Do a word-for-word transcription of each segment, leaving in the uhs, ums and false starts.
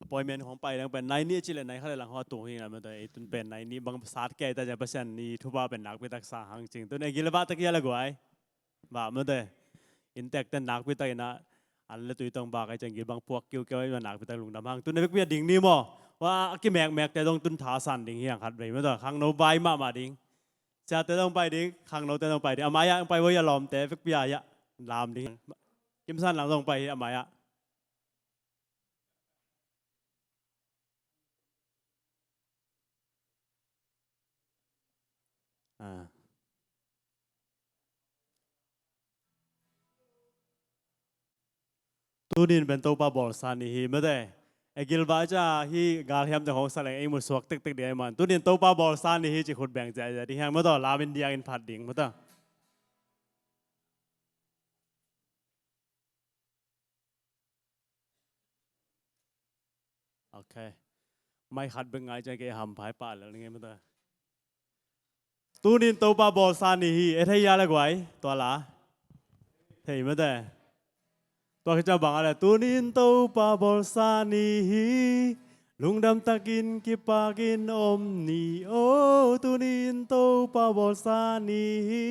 Appointment khong pai leng pen nai nih a cih leh nai khat le lang khong a tung hi ngal mate. Ei tun pen nai nih bang sat kei ta ciang Pasian i thupha pen nakpi tak sa hang cing. Tun ei gil va tak hia le guai. Bah mate. Inntek ten nakpi tak in a an le tui tong bak ei ciang gil bang puak kiukiau ei ma nakpi tak lungdam hang. Tun ei vekpi a ding ni maw. Wa a kimekmekte dong tun thasan ding hi hang khat vei mate. Khangno vai mahmah ding. Siate dong pai ding, khangnote dong pai ding. A mai-ah hong pai vo hi a lawmte, vekpi a hi a lam ding. Kimsan lang dong pai hi a mai-ah. Ah. Tunin pen Topa bawlsa ni hi mate. E gilvah ca hi galhiam te hong sa leng ei mu suak tektek ding a hi man. Tunin Topa bawlsa ni hi ci khut beng ciacia ding hiang mate. Lam in diang in phat ding mate. Ok. Mai khat bek ngai ciang kei hamphai pah lel ning ei mate. Tunin Topa bawlsa ni hi. E thei hia le guai tua la. Thei mate. Tua khit ciang bang a le tunin Topa bawlsa ni hi. Lungdam takin kipakin om ni o. Tunin Topa bawlsa ni hi.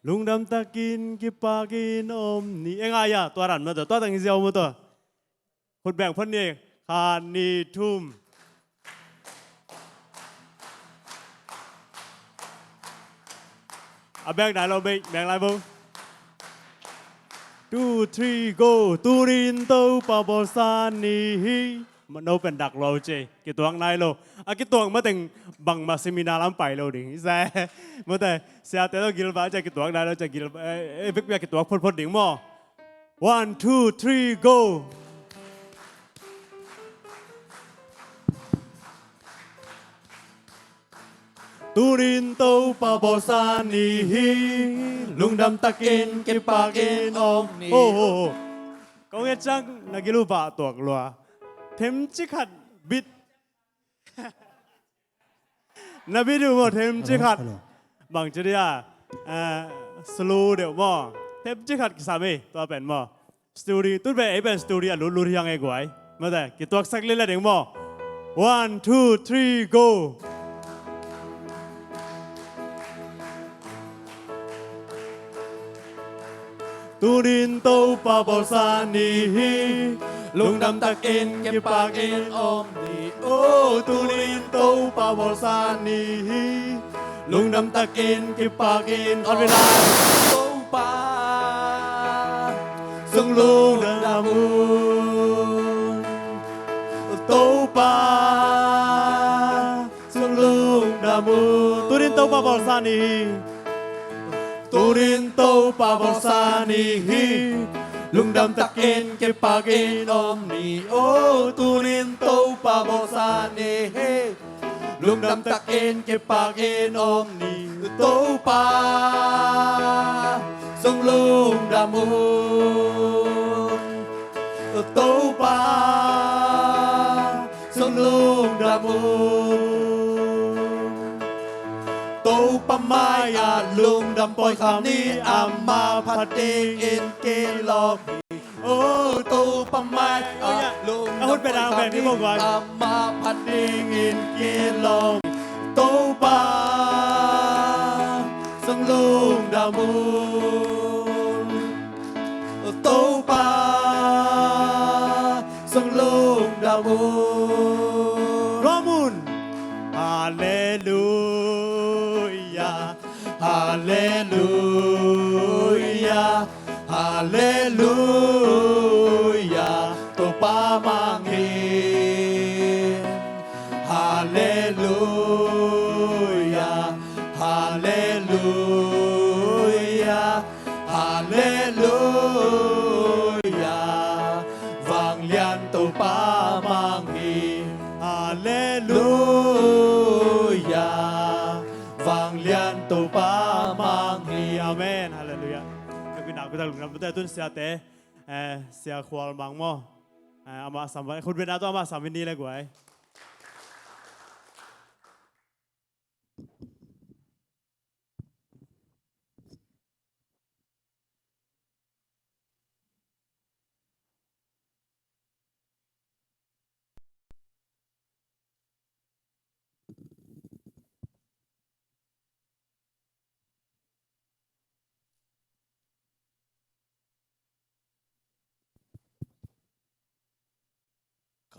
Lungdam takin kipakin om ni. E ngai a tua ran mate tua tang hi ziau mate. Khut beng phot ni. Khat ni thum. A beng nai lo bei beng lai bo. Two, three, go. Tunin Topa bawlsa ni hi. No pen dak lo ce kituak nai lo. A kituak mateng bangmah seminar lam pai lo ding. Mate siate lo gilvah ce kituak nai lo ce gilvah. E vekpi a kituak photphot ding maw. One, two, three, go. Tunin Topa bawlsa ni hi. Lungdam takin kipakin om ni. Ho ho ho. Kong et ciang na gil uh vah tuak lua. Themci khat bit. Na bit uh maw themci khat. Bangci dia slow deuh maw. Themci khat kisam ei tua pen maw. Studio tun pen ei pen studio a lutlut hiang ei guai. Mate kituaksak lila ding maw. One, two, three, go. Tunin Topa bawlsa ni hi. Lungdam takin kipakin om ni o. Tunin Topa bawlsa ni hi. Lungdam takin kipakin om ni. Topa sung lungdam un. Topa sung lungdam un. Tunin Topa bawlsa ni hi. Tunin Topa bawlsa ni hi. Lungdam takin kipakin om ni o. Tunin Topa bawlsa ni hi. Lungdam takin kipakin om ni. Topa sung lungdam un. Topa sung lungdam un. Topa mai-ah lungdam pawi kham ni. Ama phat dingin kilawm hi. O Topa mai-ah lungdam pawi kham ni. Ama phat dingin kilawm hi. Topa sung lungdam un. Topa sung lungdam un. Lawm un. Halleluia. Halleluia. Halleluia. Topa mang hi. Halleluia. Halleluia. Halleluia. Vanglian Topa mang hi. Halleluia. Vanglian Topa mang hi. Amen. Halleluia. Ka pi nak pi tak lungdam pi tak tun siate, eh, Sia Khual Mang maw. Eh, amah sam vai khut bena tu amah sam in ni le guai.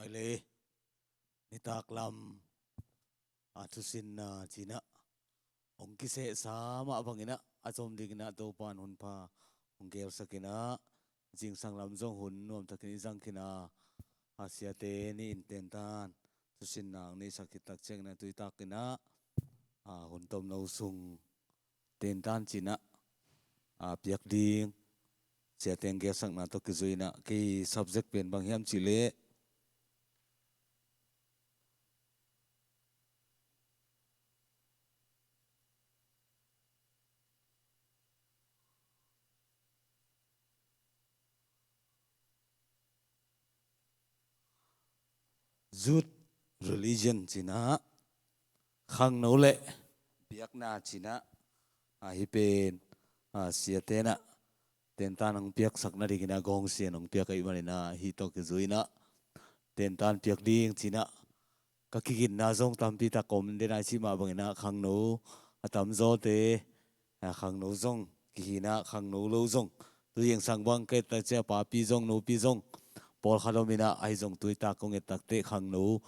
Le nitak lam a thusinna cinah hong kisehsa mah banginah a zom dinginah Topan hunpha hong gelsakinah zingsang lam zong hun nuamtakin i zangkina a siate ni in tentan thusinna hong neisak khit tak cianginah tuitakinah a hun tomno sung tentan cinah a piak ding siate hong gelsakna tawh kizuinah kei subject pen bang hiam cihleh Youth religion cinah khangno le biakna cinah a hi pen a siatenah tentan hong piaksak nadinginah gawngsian hong piak ahih maninah hih tawh kizuinah tentan piak ding cinah ka kiginna zong tampi tak om dena i cih mah banginah khangno a tamzawte a khangno zong kihinah khangno lo zong tu zingsang bang ka et tak ciah papi zong nupi zong pawlkhat ominah ahi zong tuitak kong et takteh khangno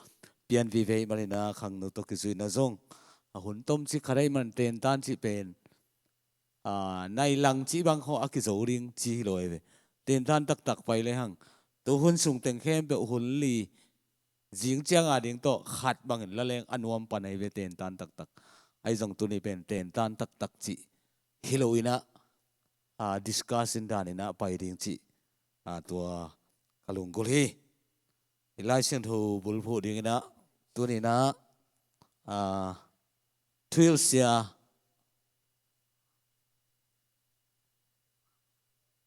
pian vive ahih maninah khangno tawh kizuinah zong a hun tomcik khat ahih man tentan cih pen a nai lang cih bang khawng a kizo ding ci hi lo ei ve. Tentan taktak pai lehang tu hun sung teng khempeuh hun li zing cianga ding tawh khat bangin la leng a nuam pan ahi ve tentan taktak. Ahi zong tuni pen tentan taktak cih hi loinah a discussion daninah pai ding cih a tua ka lunggulh hi. I Lai Siangtho bulphuh dinginah tuninah a thuhilhsia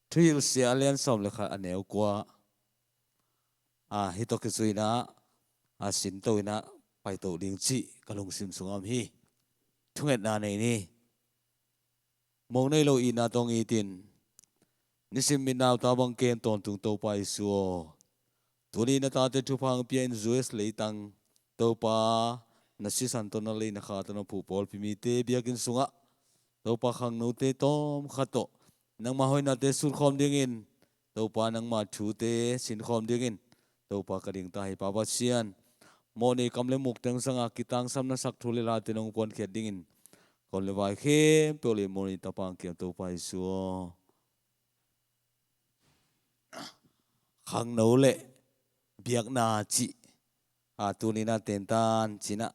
thuhilhsia a lian sawm le khat a neu kua a hih tawh kizuinah a sintoinah paito ding cih ka lungsim sungah om hi. Thungetna nei ni. Mong nei lo itna tawh hong itin nisim in nau ta bang kem tawntung Topa Jesu aw, tuni na tate thupha hong pia in U S leitang Topa na sisan tawh na lei na kha tawh na phuh pawlpi mite biakinn sungah Topa khangnote tawmkhat tawh nangma hoihnate sutkhawm dingin Topa nangma thute sinkhawm dingin Topa ka dingta hi Pa Pasian. Mawhni kam le muk teng sanga kitangsam na sak thu le late nong puankhiat dingin kon le vai khempeuh le mawhni tapa hong kiam Topa Jesu aw. Khangno le biakna cih a tuninah tentan cinah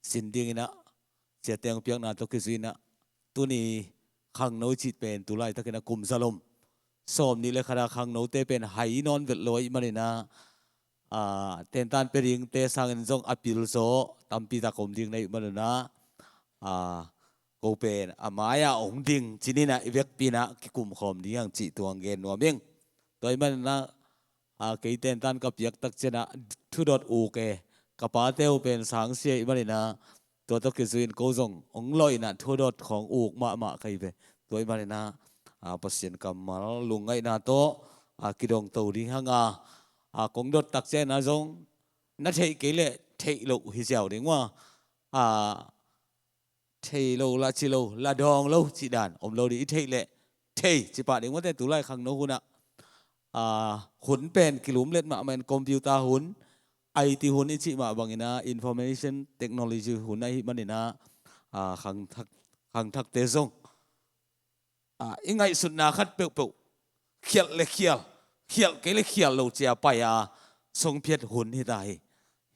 sin dinginah siate hong piakna tawh kizuinah tuni khangno cih pen tulaitakinah kum zalom sawm nih le khat a khangnote pen hai nawn vet lo ahih maninah a tentan pia dingte sangin zong a pilzaw tampi tak om ding na hih maninah a ko pen a mai-ah hong ding cininah i vekpinah kikumkhawm ding ang cih tuang gen nuam ing. Tua ahih maninah a kei tentan ka piak tak cianah thudot uk e ka pate uh pen sangsia ahih maninah tua tawh kizuin ko zong hong lawhinah thudot khawng uk mahmah ka hi ve. Tua ahih maninah a Pasian kammal lungngaihna tawh a kidongto ding hanga a kong dot tak cianah zong na theih kei leh theih loh hi ziau ding maw a thei lo la ci lo la dawng lo cih dan om lo dih. I theih leh thei cipah ding mawte tulai khangno hunah a hun pen kilumlet mahmah in computer hun I T hun i cih mah banginah information technology hun ahih maninah a khangthak khangthakte zong a i ngaihsutna khat peuhpeuh khialh le khial khialh kei le khial lo cia pai a songphiat hun hi ta hi.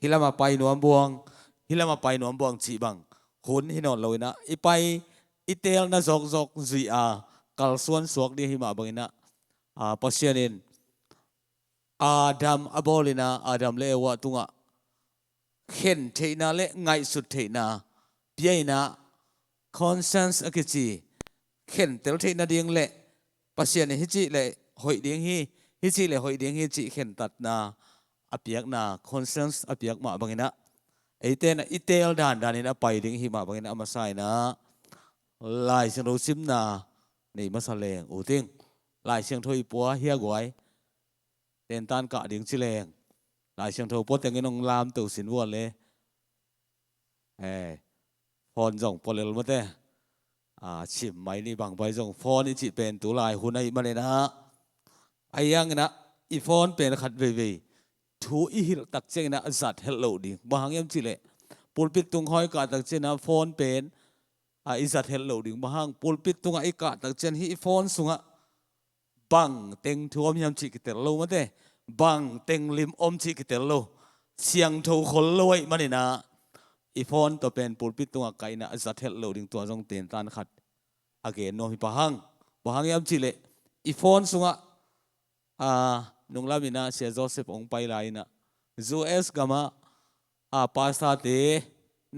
Hi lama pai nuam buang hi lama pai nuam buang cih bang hun hi nawn loinah i pai i teelna zawkzawk zuih a kalsuan suak ding hi mah banginah a Pasian in Adam a bawlinah Adam le Eva tungah khen theihna le ngaihsut theihna pia inah conscience a kici khentel theihna ding le Pasian in hicih le hoih ding hi hicih le hoih ding hi cih khentatna a piakna conscience a piak mah banginah eite na i teel dandanin a pai ding hi mah banginah a masa inah Lai Siangtho simna nei masa leng uting Lai Siangtho i pua hia guai tentan kah ding ci leng Lai Siangtho pua tengin hong lamto sin vua le phone zong pua lel mawte a sim mai ni bang pai zong phone i cih pen tulai hun ahih maninah a hianginah i phone pen khat veivei thu i hilh tak ciangin ah zat helh loh ding. Bang hang hiam cih leh pulpit tung khawng i kah tak ciangin ah phone pen a i zat helh loh ding. Bang hang, pulpit tungah i kah tak ciang hih i phone sungah bang teng thu om hiam cih kitel lo, mate, bang teng lim om cih kitel lo, siangtho khol lo ahih manin ah i phone tawh pen pulpit tungah kah in ah zat helh loh ding, tua zong tentan khat a gen nuam hi pah hang. Bang hang hiam cih leh i phone sungah, a, nunglam in ah Sia Joseph hong pai lai in ah U S gamah, a, pastor-te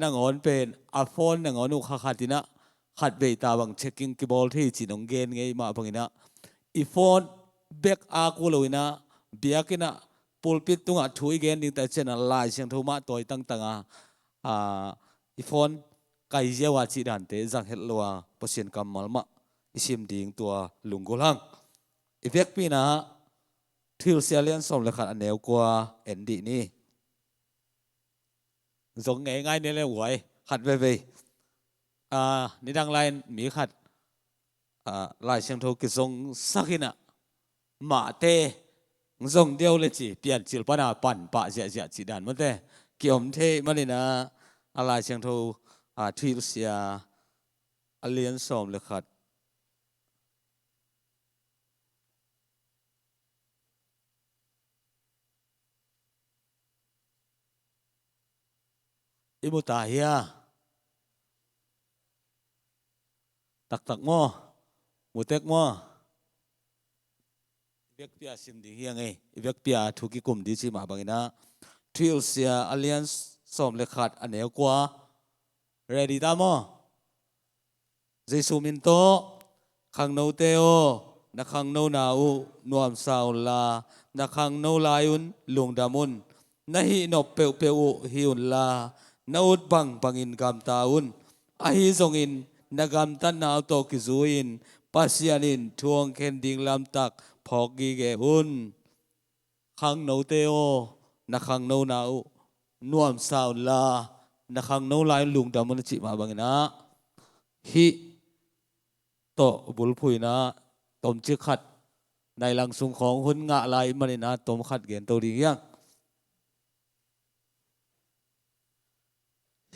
nangawn pen a phone nangawn uh kha khat in ah khat vei ta bang checking kibawl thei cih hong gen ngei mah bangin ah i phone bek a ku lo in ah biakinn ah pulpit tungah thu i gen ding tak ciang ah Lai Siangtho mah tawi tangtang a, a, i phone kai ziau a cih dante zang het lo a, Pasian kammal mah i sim ding, tua lunggulh hang. I vekpi-in ah Thuhilhsia a lian sawm le khat, a neu kua en dih ni. Zong ngeingai ni le uai, khat veve. A, nidang lai-in mi khat, a, Lai Siangtho kizongsak in ah, mahte zong diau le ci, Piancil pan a pan pah ziahziah cih dan mate kiom thei manin ah, a Lai Siangtho, a, Thuhilhsia a lian sawm le khat. I mu ta hia? Taktak maw? Mu tek maw? I vekpi-a sim ding hi ing ei. I vekpi-a thu kikum ding cih mah bangin ah, Thuhilhsia a lian sawm le khat, a neu kua. Ready ta maw? Jesu min tawh. Khangnote aw, na khangnona uh nuamsa unla, na khangno lai-un lungdam un. Na hih nop peuhpeuh uh hih unla, na ut bangbangin gamta un. Ahi zongin na gamtatna uh tawh kizui-in Pasian in thu hong khen ding lamtak phawk gige un. Khangnote aw, na khangnona uh nuamsa unla, na khangno lai-un lungdam un a cih mah bangin ah, hih tawh bulphuh in ah tomcik khat, nai lang sung khawng hun ngah lai manin ah tom khat gento ding hi ing.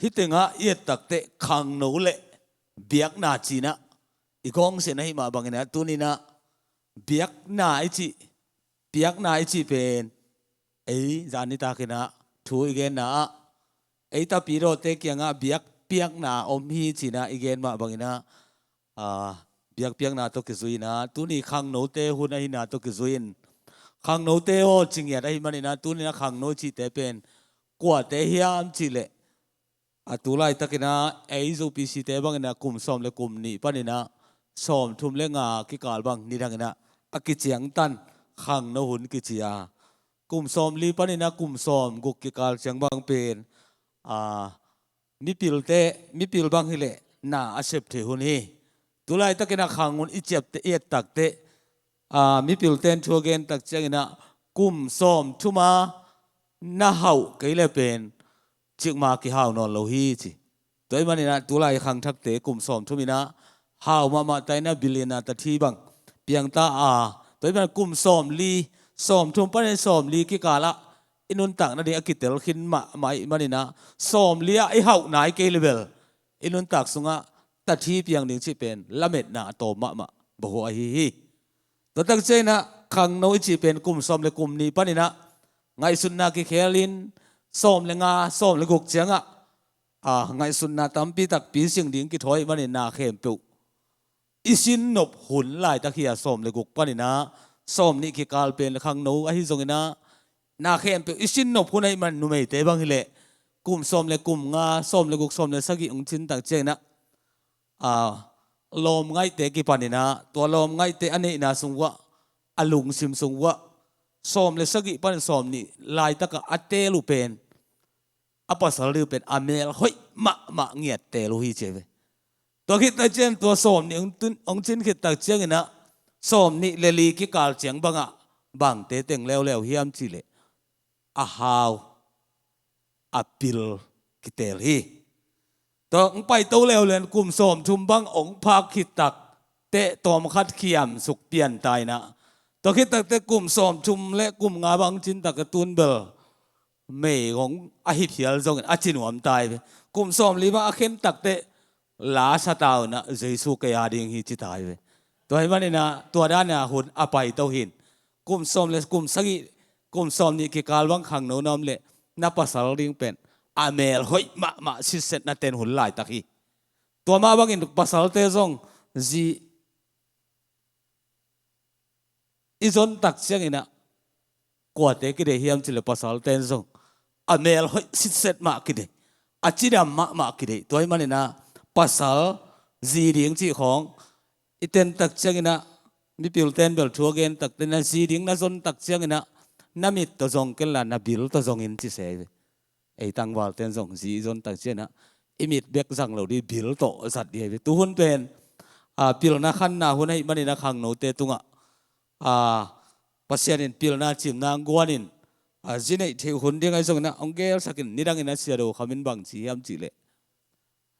Hih tengah i et takteh khangno le biakna ci-in ah i kawngsiahna ahih mah bangin ah, tuni-in ah biakna i cih, biakna i cih pen ei zan nitakin ah thu i genna ah, ei tapidawte kiangah biak piakna om hi ci-in ah i gen mah bangin ah, a, biakpiakna tawh kizui-in ah, tuni khangnote hun ahihna tawh kizui-in, khangnote aw ci ngiat ahih manin ah, tuni-in ah khangno i cihte pen kuate hiam cih leh, a, tu laitakin ah ei U P C-te bangin ah kum sawm le kum nih panin ah sawmthum le nga kikal bang nidangin ah a kiciangtan khangno hun kici a, kum sawmli panin ah kum sawmguk kikal ciang bang pen, a, mipilte, mipil bang hi leh na a sep thei hun hi. Tu laitakin ah khang hun i ciapteh, i et takteh, a, mipilte in thu a gen tak ciangin ah kum sawmthum a na hauh kei le pen cikmah kihau nawn lo hi ci. Tua ahih manin ah tu lai khangthakte kum sawmthum in ah hau mahmah ta in ah, billion a tathi bang piang ta a. Tua ahih manin kum sawmli, sawmthum panin sawmli kikal ah i nuntak nading a kitel khin mahmah ahih manin ah, sawmli ah i hauh nai kei le bel i nuntak sungah tathi piang ding cih pen lametna a tawm mahmah bahu ahi hi. Tua tak ciangin ah khangno i cih pen kum sawm le kum nih panin ah ngaihsutna kikhelin, sawm le nga, sawm le guk ciangah, a, ngaihsutna tampi takpi sing ding kithawi ahih manin na khempeuh i sin nop hun laitak hi a, sawm le guk panin ah sawm nih kikal pen khangno ahi zongin ah, na khempeuh i sin nop hun ahih man, numeite bang hi leh kum sawm le kum nga, sawm le guk, sawm le sagih hong cin tak ciangin ah, a, lawmngaihte kipanin ah, tua lawmngaihte a neihna sung uah, a lungsim sung uah, sawm le sagih panin sawm nih laitakah a teel uh pen, a pasal ding uh pen a mel hoih mahmah ngiat teel uh hi ci ve. Tua khit tak ciang tua sawm nih hong tun, hong cin khit tak ciangin ah, sawm nih le li kikal ciang bangah bangte teng leuleu hiam cih leh, a hau, a pil kiteel hi. Tua hong paito leuleu in kum sawmthum bang hong phak khit takteh tawmkhat khiamsuk pian ta in ah, tua khit takteh kum sawmthum le kum nga bang cin takteh tun bel meigong a hi phial zongin a ci nuam ta hi ve. Kum sawmli bang a khen takteh la sa ta un ah, Jesu kei a ding hi ci ta hi ve. Tua hi manin ah tua dan a hun a paito hi in. Kum sawm le kum sagih, kum sawmnih kikal bang khangno na om leh na pasal ding pen a mel hoih mahmah sitsetna ten hun laitak hi. Tua mah bangin pasalte zong zi i zon tak ciangin ah kuate kideih hiam cih leh pasalte zong a mel hoih sitset mah kideih, a cidam mahmah kideih. Tua hi manin ah pasal zi ding cih khawng i ten tak ciangin ah, mipilte in bel thu a gen takteh, na zi ding na zon tak ciangin ah na mit tawh zong kenla na bil tawh zong in ci se hi ve. Ei tangvalte in zong zi i zon tak ciangin ah i mit bek zang lo ding, bil tawh zat ding hi ve. Tu hun pen a pilna khanna hun ahih manin ah khangnote tungah a Pasian in pilna cimna guan in a zi neih theih hun ding ahi zongin ah hong gelsak in, nidangin ah Sia Do Kham in bang ci hiam cih leh,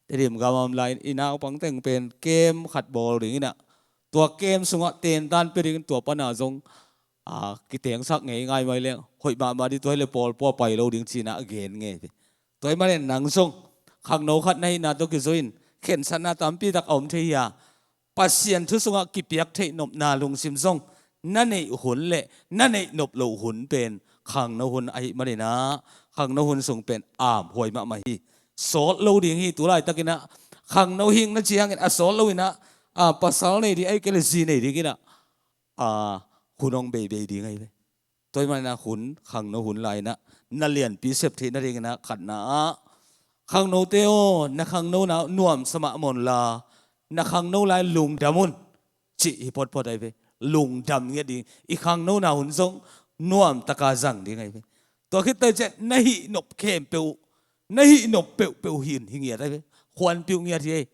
Tedim gam a om lai-in i naupang teng pen kem khat bawl dingin ah, tua kem sungah tentan pia dingin, tua pana zong a kitengsak ngei ngai mai leng hoih mahmah ding, tua hi leh pawlpua pai lo ding ci-in ah a gen ngei hi. Tua hi manin nang zong khangno khat na hihna tawh kizui-in khensatna tampi tak a om thei hi a, Pasian thu sungah kipiak theih nopna lungsim zong na neih hun le na neih nop loh hun pen khangno hun ahih manin ah khangno hun sung pen amhuai mahmah hi. Sawt lo ding hi. Tu laitakin ah khangno hing na cih hangin a sawt loin ah a pasal nei ding ahih kei leh zi nei dingin ah a hun hong beibei ding ahi ve. Tua hi manin ah hun, khangno hun lai-in ah na lianpi sep theih nadingin ah khatna ah, khangnote aw, na khangnona uh nuamsa mah mawk unla, na khangno lai lungdam un, cih hi photphot ahi ve. Lungdam ngiat ding, i khangnona hun zong nuamtaka zang ding ahi ve. Tua khit teh ciah na hih nop khempeuh, na hih nop peuhpeuh hih in hi ngiat ahi ve. Khuanpiuh ngiat hi ei.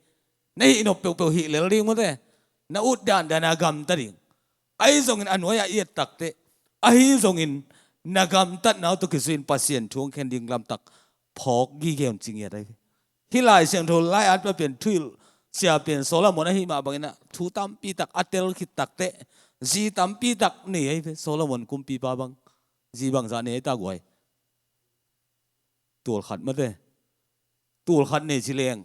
Na hih nop peuhpeuh hih lel ding mawte. Na ut dandan a gamta ding. Ahi zongin a nuai-ah i et takteh, ahi zongin na gamtatna uh tawh kizui-in Pasian thu hong khen ding lamtak phawk gige un ci ngiat ahi ve. Hih Lai Siangtho lai-at pa pen thuhilh sia pen Solomon ahih mah bangin ah thu tampi tak a tel khit takteh zi tampi tak nei ahi ve. Solomon kumpipa bang zi bangzah nei ahi ta guai? Tul khat mawte. Tul khat nei ci leng,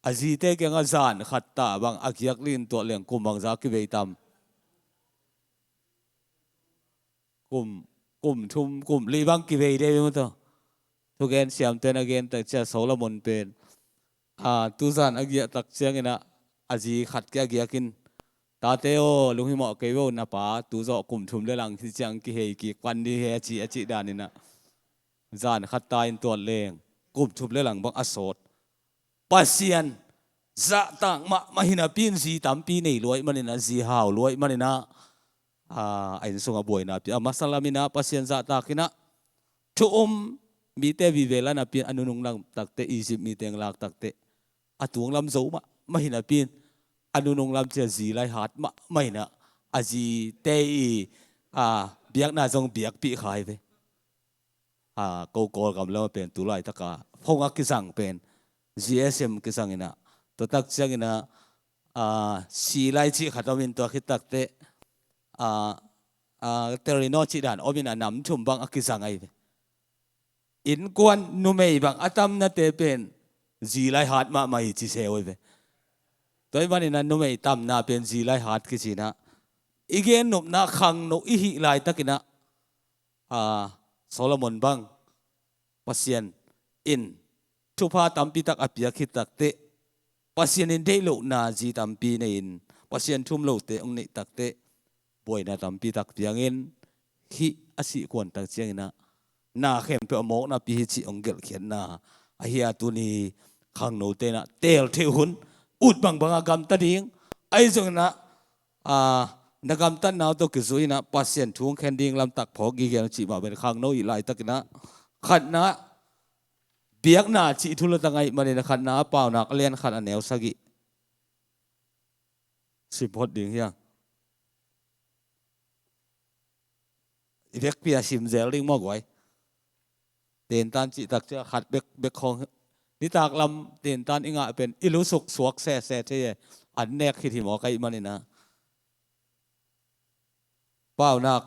a zite kiangah zan khat ta bang a giak lin tuah leng kum bangzah kivei tam? Kum, kum thum, kum li bang kivei dei maw taw. Thugen siamte in a gen tak ciah Solomon pen a, tuzan a giah tak ciangin ah a zi khat kia a giak in, "Tate aw, lunghimawh kei vo, na pa tu zawh kum thum le lang hi ciang kihei kik pan ni he," a ci, a cih danin ah zan khat ta in tuat leng kum thum le lang bang a sawt. Pasian zahtak mahmah hi napi in zi tampi nei lua ahih manin ah, zi hau lua ahih manin ah, a, a inn sungah buaina pia. A masa lamin ah Pasian zahtakin ah thu um mite vive la napi in a nunung lam takteh, Egypt mite hong lak takteh, a tung lam zo mahmah hi napi in a nunung lam ciah zi lai hat mahmah in ah, a zite i, a, biakna zong biakpih kha hi ve. A, ko Kawlgam lam ah pen tu laitaka phone a kizang pen G S M kizang in ah, tua tak ciangin ah, a, si lai cih khat om in, tua khit takteh, a, a, Telenor cih dan om in ah nam thum bang a kizang ahi ve. Innkuan numei bang a tamnate pen zi lai hat mahmah hi ci se uh ahi ve. Tua ahih manin ah numei tamna pen zi lai hat kici in ah, i gen nopna khangno i hih laitakin ah, a, Solomon bang Pasian in thupha tampi tak a piak khit takteh, Pasian in deih lohna zi tampi nei in, Pasian thu um lote hong neih takteh buaina tampi tak piang in, hih a sih kuan tak ciangin ah na khempeuh a mawknapi hi cih hong gelhkhiatna ahi a, tuni khangnote in ah teel theih hun, ut bangbang a gamta ding, ahi zongin ah, a, na gamtatna uh tawh kizui in ah Pasian thu hong khen ding lamtak phawk gige un cih mah pen khangno i hih laitakin ah, khatna, biakna cih thu lua tak ahih manin ah, khatna Paunak a lian khat a neu sagih sim phot ding hi hang. I vekpi a sim zel ding maw guai? Tentan cih tak ciah khat bek, bek khawng. Nitak lam tentan i ngah pen i lusuk suak sese thei e. An nek khit hi mawk ahih manin ah. Paunak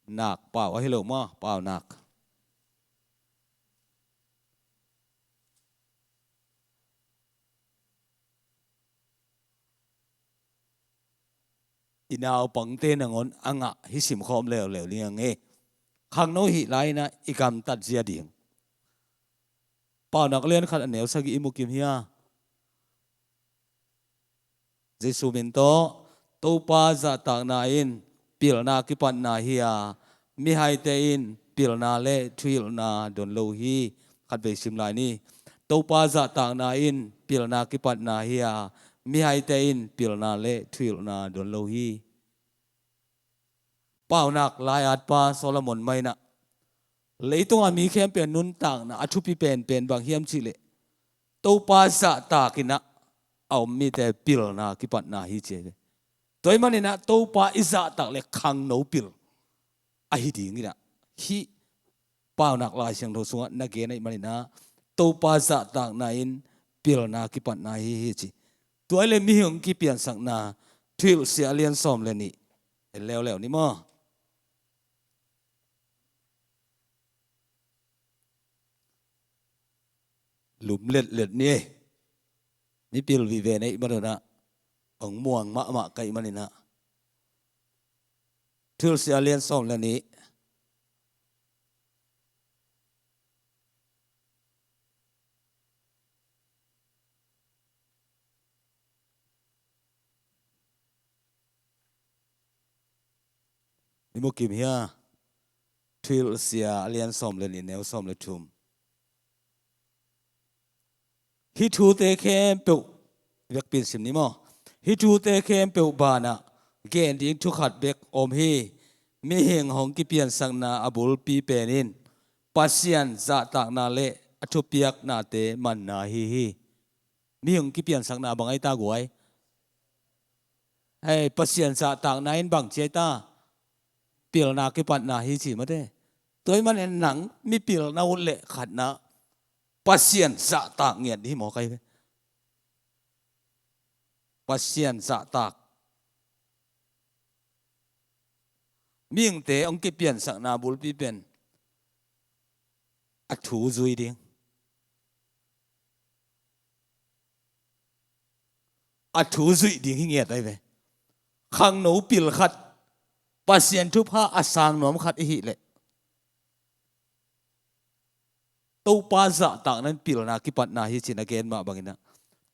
nak pau ahi lo maw, pau nak. I naupangte nangawn a ngah hi simkhawm leuleu liang e. Khangno hih lai-inah i gamtat zia ding. Paunak lian khat a neu sagih i mu kim hia. Jesu min tawh, Topa zahtakna in pilna kipatna hi a, mihaite in pilna le thuhilhna don lo hi. Khatvei sim lai ni. Topa zahtakna in pilna kipatna hi a, mihaite in pilna le thuhilhna don lo hi. Paunak lai-atpa Solomon mah inah, leitunga mi khempeuh nuntakna a thupi penpen bang hiam cihleh, Topa zahtak inah a om mite pilna kipatna hi ci hi ve. Tua ahih maninah Topa i zahtak le khangno pil ahi dinginah hih Paunak Lai Siangtho sungah na gen ahih maninah Topa zahtakna in pilna kipatna hi hi ci. Tua ahih leh mihing kipiansakna, Thuhilhsia a lian sawm le nih. En leuleu ni maw. Lum letlet ni ei. Mipil vive na hih maninah hong muang mahmah ka hih maninah. Thuhilhsia a lian sawm le nih. I mu kim hia. Thuhilhsia a lian sawm le nih, neu sawm le thum. Hih thute khempeuh, vekpi in sim ni maw. Hih thute khempeuh banah gen ding thu khat bek om hi. Mihing hong kipiansakna a bulpi pen in Pasian zahtakna le a thupiaknate manna hi hi. Mihing kipiansakna bang ahi ta guai? Hei, Pasian zahtakna in bang ci ahi ta? Pilna kipatna hi ci mate. Tua ahih manin nang mipil na ut leh khatna Pasian zahtak ngiat hi maw kai ve. Pasian zahtak. Mihingte hong kipiansakna bulpi pen a thu zui ding. A thu zuih ding hi ngiat ahi ve. Khangno pil khat, Pasian thupha a sang nuam khat i hih leh Topa zahtakna in pilna kipatna hi ci-in a gen mah banginah,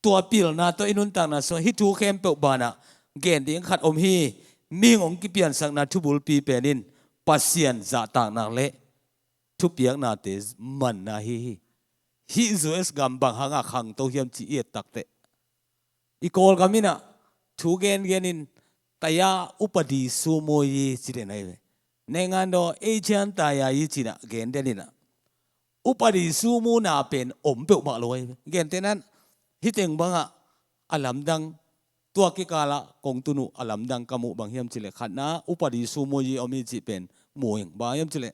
tua pilna tawh i nuntakna sungah hih thu khempeuh banah gen ding khat om hi. Mihing hong kipiansakna thubulpi pen in Pasian zahtakna le thupiaknate manna hi hi. Hih U S gam bang hanga khangto hiam ci i et takteh, i Kawlgam inah thu gengen in taya upadi sumui ci den ahi ve. Nengando ei cian taya i cinah gen den inah upadi sumuna pen om peuhmah lo ahi ve. Gentehnan hih teng bangah a lamdang, tua kikalah kong tun uh a lamdang ka muh bang hiam cileh khatna upadi sumui om hi cih pen mu ing. Bang hiam cileh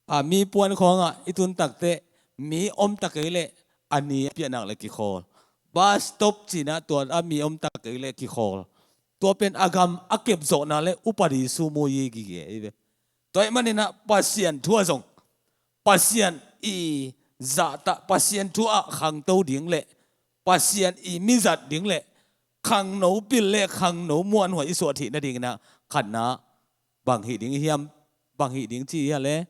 a mi puan khawngah i tun takteh mi om ta kei leh a ni a piahnak le kikhawl. Bus stop cinah tua a mi om ta kei leh kikhawl. Tua pen a gam a kepzawhna le upadi sumui gige hi ve. Tua ahih maninah Pasian thu ah zong Pasian i zahtak, Pasian thu ah khangto ding le Pasian i mizat ding le khangno pil le khangno muanhuai i suah theih nadinginah khatna bang hih ding hiam, bang hih ding ci hia le.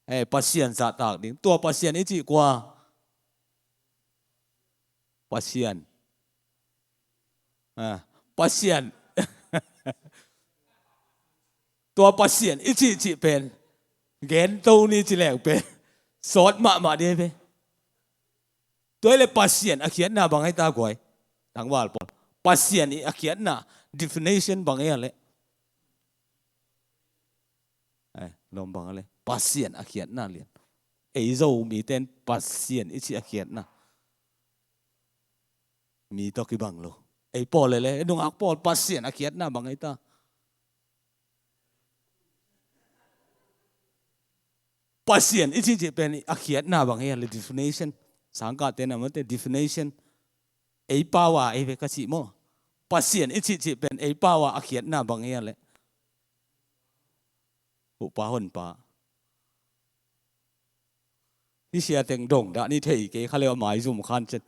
Eh, Pasian zahtak ding. Tua Pasian i cih kua? Pasian. Ah, Pasian. Tua Pasian i cihcih pen gento ni ci leng pen sawt mahmah dih ve. Tua hi le Pasian a khiatna bang ahi ta guai? Tangval pawl, Pasian i a khiatna definition bang ahi a le? Eh, lawm bang a le Pasian a khiatna lian. Ei Zomite in Pasian i cih a khiatna mi tawh kibang lo. Ei pawl le le nungak pawl Pasian a khiatna bang ahi ta? Pasian i cihcih pen a khiatna bang ahi a le definition. Sangkahte na mate definition. Ei pau a ei ve ka cih maw? Pasian i cihcih pen ei pau a a khiatna bang ahi a le? Upa honpa. Hih sia teng dong dah ni thei kei kha leh a maizum khan cen.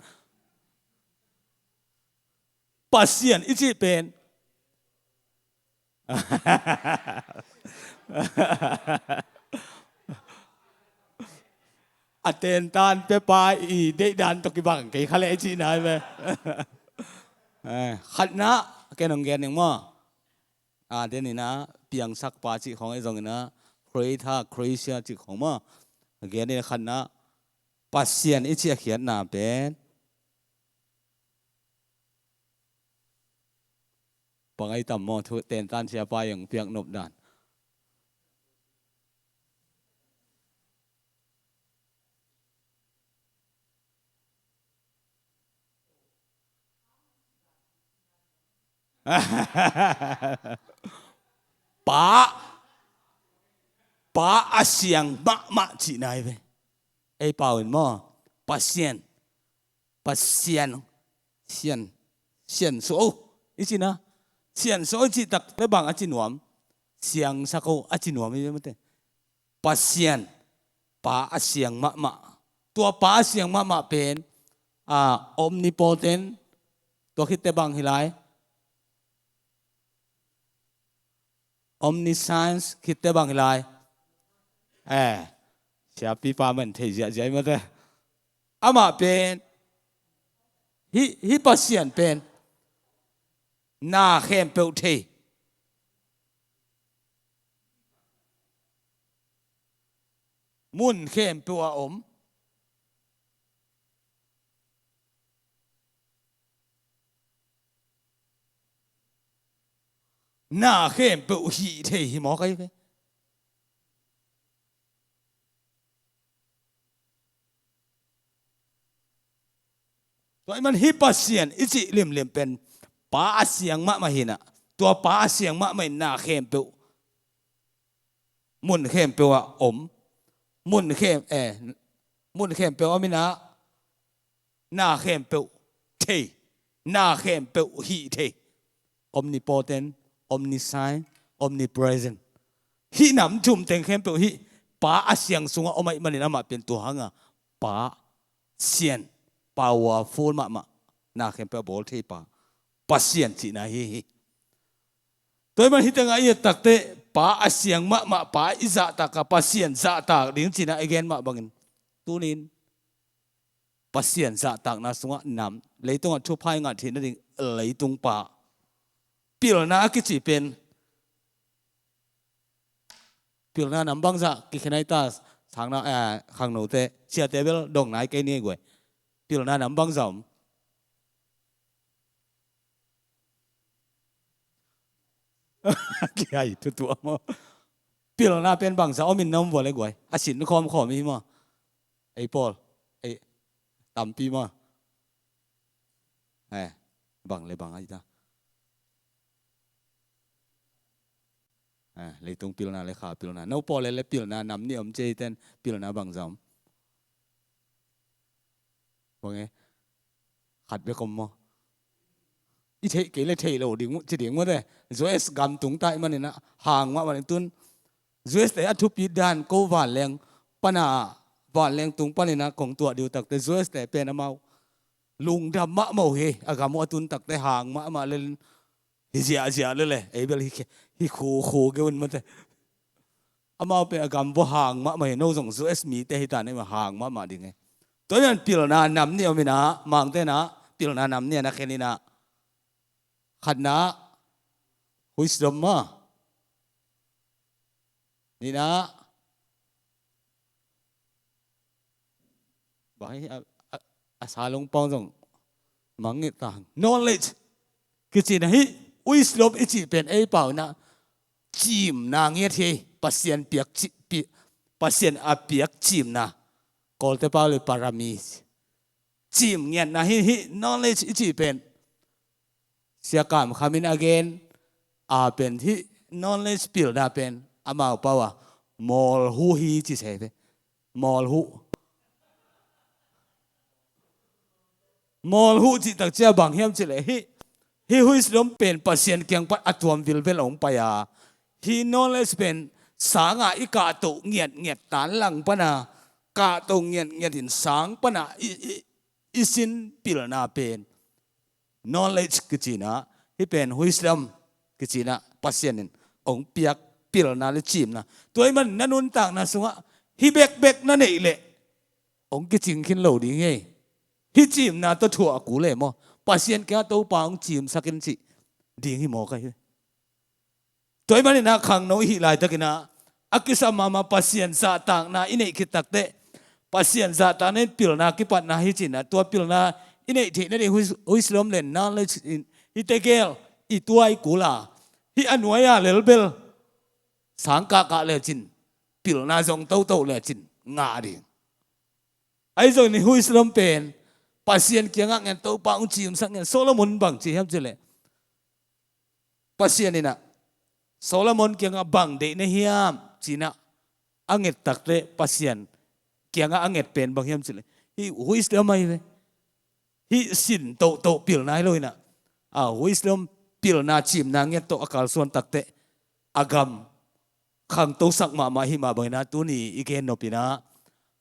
Pasian i cih pen a tentan pepa i deihdan tawh kibang kei kha leh i cihna hi ve. Eh, khatna, ken hong gen ning maw. A, den in a piangsakpa cih khawng ahi zongin a creator, creation cih khawng maw. A gen in a khatna, Pasian i cih a khiatna pen bang ahi tam maw, thu tentan siapa i hong piak nop dan. Pa, Pa a siang mahmah cihna hi ve. Ei pau in maw, Pasian, Pasian, sian, sian so i cihna. Sian so i cih tak le bang a ci nuam? Siangsak o a ci nuam hi ve mate. Pasian, Pa a siang mahmah. Tua Pa a siang mahmah pen, a, omnipotent, tua khitte bang hi lai? Omniscience khitte bang hi lai? Eh, siapipa man thei ziahziah hi mate. Amah pen, hih, hih Pasian pen na khempeuh thei, mun khempeuh a om, na khempeuh hih thei hi mawk ahi ve. Tua ahih man hih Pasian i cih limlim pen Pa a siang mahmah hi in a, tua Pa a siang mahmah in na khempeuh, mun khempeuh ah om, mun khem, eh, mun khempeuh om in a, na khempeuh thei, na khempeuh hih thei. Omnipotent, omniscient, omnipresent. Hih nam thum teng khempeuh hih Pa a siang sungah om ahih manin amah pen tua hang a Pasian, powerful mahmah, na khempeuh a bawl thei Pa, Pasian cihna hi hi. Tua ahih man hih tengah i et takteh Pa a siang mahmah, Pa i zahtak a Pasian zahtak ding cihna i gen mah bangin, tuni in Pasian zahtakna sungah nam, leitungah thupha i ngah theih nading leitung pa. Pilna a kici pen, pilna nam bangzah kikhen ahi ta, sangna, eh, khangnote, siate bel dong nai kei ni guai. Pilna nam bangzah om? Kiai tutuah maw. Pilna pen bangzah om in na om vua le guai. A sin khawmkhawm hi maw. Ei pawl, ei tampi maw. Eh, bang le bang ahi ta. Eh, leitung pilna le kha pilna. No pawl le, le pilna nam nih om ci hi ten pilna bangzah om? Bang e, khat bek om maw. I theih kei le theih lo ding ci ding maw te. U S gam tung ta ahih manin a hang mahmah ding tun. U S te a thupi dan ko vanleng pana, vanleng tung panin a kong tuah diu takte U S te pen amau lungdam mahmah uh hi. A gam uh a tun takte hang mahmah le hi ziahziah lele, ei bel hi, hi khu khu ge un mate. Amau pen a gam vua hang mahmah hi, no zong U S mite hi ta ni mah hang mahmah ding e. Tua hi nan pilna nam nih om in a, Mangte in a pilna nam nih a na khen in a. Khatna, wisdom maw. Nihna, bang hi a, a, a salung pawng zong mangngilh ta. Knowledge kici na hi, wisdom i cih pen ei pau in a cimna ngiat hi. Pasian piak ci, pi, Pasian a piak cimna. Kawlte pau le paramis. Cim ngiatna hi, hi knowledge i cih pen. Sia Kam Kham in a gen a pen hih knowledge pilna pen amau pau a mawlhu hi ci se ve. Mawlhu. Mawlhu cih tak cia bang hiam cih leh hih, hih wisdom pen Pasian kiang pan a tuam vilvel a hong pai a. Hih knowledge pen sanga i kahtoh ngiatngiat tan lang pana kahtoh ngiatngiat in sang pana i, i, i sin pilna pen knowledge kicina, hih pen wisdom kicina Pasian in hong piak pilna le cimna. Tua ahih man na nuntakna sungah hih bekbek na neih leh hong kicing khin lo ding hi. Hih cimna tawh thuah a kul e maw? Pasian kiangah Topa hong cimsak in cih ding hi maw ka hi. Tua ahih maninah khangno i hih laitakinah a kisam mahmah Pasian zahtakna i neih khit takteh Pasian zahtakna in pilna kipatna hi cinah tua pilna i neih theih nading hui, hui silom lenna le cin hih tegel i tuai kula hih a nuai-a lelbel sangkahkah lecin pilna zong toto lecin ngah ding. Ahi zongin hui silom pen Pasian kiangah ngen Topa hong cimsak ngen Solomon bang ci hiam cileh Pasian inah Solomon kiangah bang deih na hiam cinah a nget takte Pasian kiangah a nget pen bang hiam cileh hih wisdom ahi ve. Hih sin tohtoh pilna hi lo inah a wisdom pilna cimna nget tawh a kalsuan takte a gam khangtosak mahmah hih mah banginah tuni i gen nopinah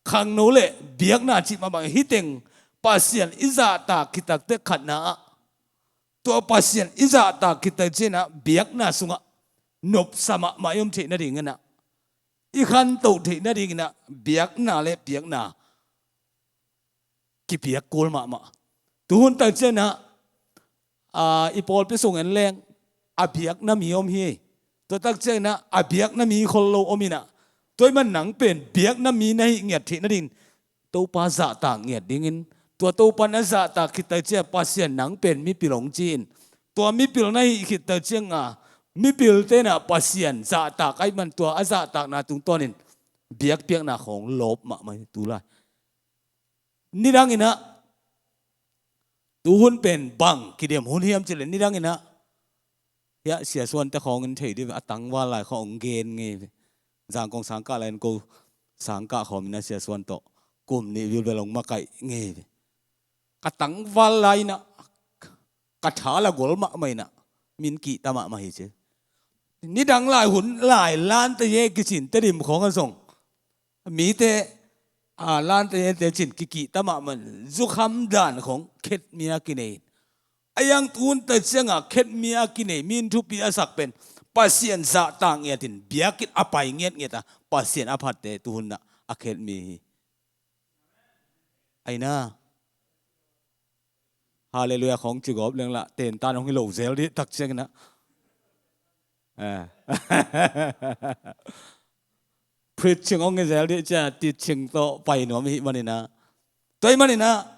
khangno le biakna cih mah bangin hih teng Pasian i zahtak khit takte khatna ah tua Pasian i zahtak khit tak cianah biakna sungah nopsa mahmah i om theih nadinginah i khantoh theih nadinginah biakna le biakna kipiak kul mahmah. Tuhun tak cianah i pawlpi sung en leng a biakna mi om hi. Tua tak cianah a biakna mi khol lo om inah tua i man nang pen biakna mi na hih ngiat theih nading Topa zahtak ngiat dingin tua Topa na zahtak khit tak ciah Pasian nang pen mipil hong ci-in tua mipil na hih khit tak cianga mipil tenah Pasian zahtak ahi man tua a zahtakna tungtawnin biakpiakna khawng lawp mahmah hi tulai. Nidanginah tuhun pen bang kidem hun hiam cileh nidanginah hiah siasuante khawngin thei dih a tangval lai khawng hong gen ngei ve. Zangkong sangkah lai in ko sangkah khawminah siasuan tawh kum nih vilvel hong makaih ngei ve. Ka tangval lai inah ka tha la gol mahmah inah min kihta mahmah hi ci. Nidang lai hun lai lante ye kicin Tedim khawng a zong mite a lante yente cin kikihta mahmah zukham dan khawng khetmia kinei in a yang tunta cianga khetmia kinei min thupi a sak pen Pasian zahtak ngiatin biakit a pai ngiatngiata Pasian a phatte tuhunna a khetmi hi. Aina Halleluiah khawng cigawp lenglah tentan hong hi lo zel dih tak cianginah preaching hong hi zel dih cia teaching tawh pai nuam ihih maninah tua ih maninah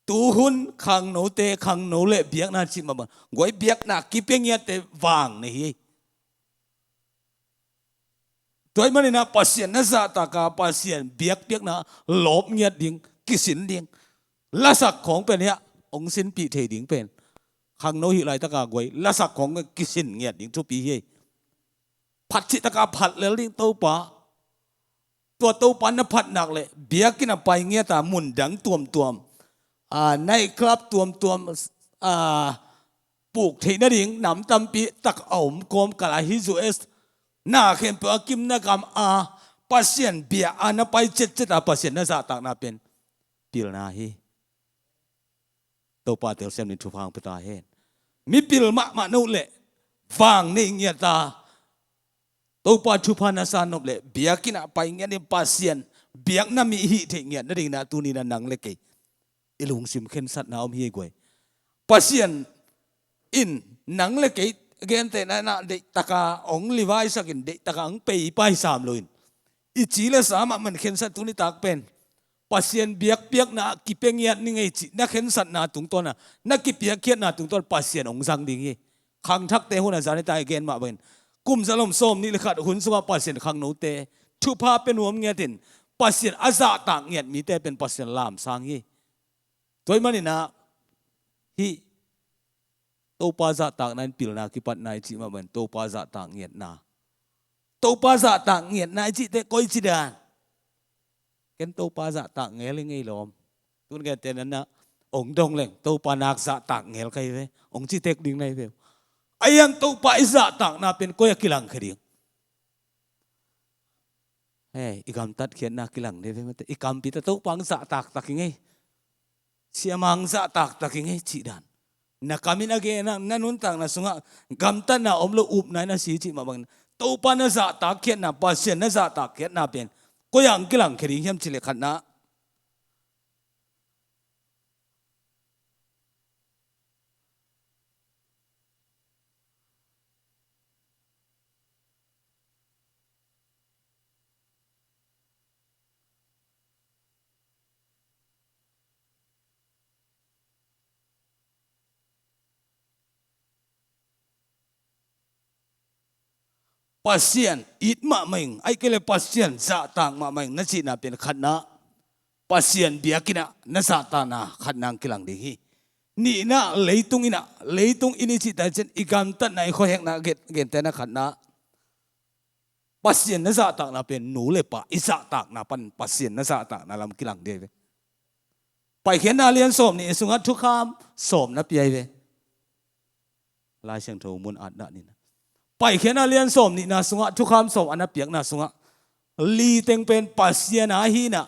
tuhun khangnote khangno le biakna cih mah bang guai biakna kipia ngiatte vang na hi. Tua ih maninah Pasian na zahtaka Pasian biakpiakna lawp ngiat ding kisin ding lasak khawng pen hiah hong sinpih thei ding pen khangno hih laitaka guai lasak khawng kisin ngiat ding thupi hi. Phat cihtaka phat lel ding Topa tua Topa na phatnak le biakinn a pai ngiata mundang tuamtuam a night club tuamtuam a puk theih nading nam tampi tak a om kawmkal a hi U S na khempeuh a kimna gam a Pasian bia a na pai cetcet a Pasian na zahtakna pen pilna hi. Topa telsiam nin thupha hong pia ta hen. Mipil mahmah no le vang nei ngiata Topa thupha na sa nop le biakinn a pai ngiat in Pasian biakna mi hih theih ngiat nadingna tunina nang le kei i lungsim khensatna om hi guai. Pasian in nang le kei gentehna na deihtaka hong livaisakin deihtaka hong pei pai sam loin i ci le sa mahmah khensat tuni tak pen Pasian biakpiakna kipia ngiat ni ngei cih na khensatna tungtawna na kipiakkhiatna tungtawn Pasian hong zang ding hi. Khangthakte hun a zan i ta i gen mah bangin kum zalom sawm nih le khat hun sungah Pasian khangnote thupha pia nuam ngiatin Pasian a zahtak ngiat mite pen Pasian lamsang hi. Tua ih maninah hih Topa zahtakna in pilna kipatna i cih mah bangin Topa zahtak ngiatna Topa zahtak ngiatna i cihte koi ci dan ken Topa zahtak ngel i ngei lawm. Tun gentehna na hong dong leng Topa nak zahtak ngel ka hi ve hong ci tek ding na hi ve. A yang Topa i zahtakna pen koi a kilangkhia ding. Hei, i gamtat khiatna kilang dih ve mate. I kampi ta Topa hong zahtak tak hi ngei. Siamang zahtak tak hi ngei cih dan. Na kam in a gen a, na nuntakna sungah gamtatna om lo, upna in a si cih mah bangin, Topa na zahtak khiatna, Pasian na zahtak khiatna pen koi ah hong kilang khia ding hiam cih leh khatna, Pasian it mahmah ing, ahih kei leh Pasian zahtak mahmah ing na cihna pen khatna, Pasian biakinn ah na zahtakna khatna hong kilang ding hi. Nihna, leitung in ah, leitung in i cih tak ciang i gamtatna, i khuahekna, gen, gentehna khatna, Pasian na zahtakna pen nu le pa i zahtakna pan Pasian na zahtakna lam kilang dih ve. Paikhiatna lian sawm nih sungah thukham sawm na pia hi ve. Lai Siangtho mun atna ni na. Paikhiatna lian sawm nihna sungah thukham sawm a na piakna sungah li teng pen Pasian a hi na,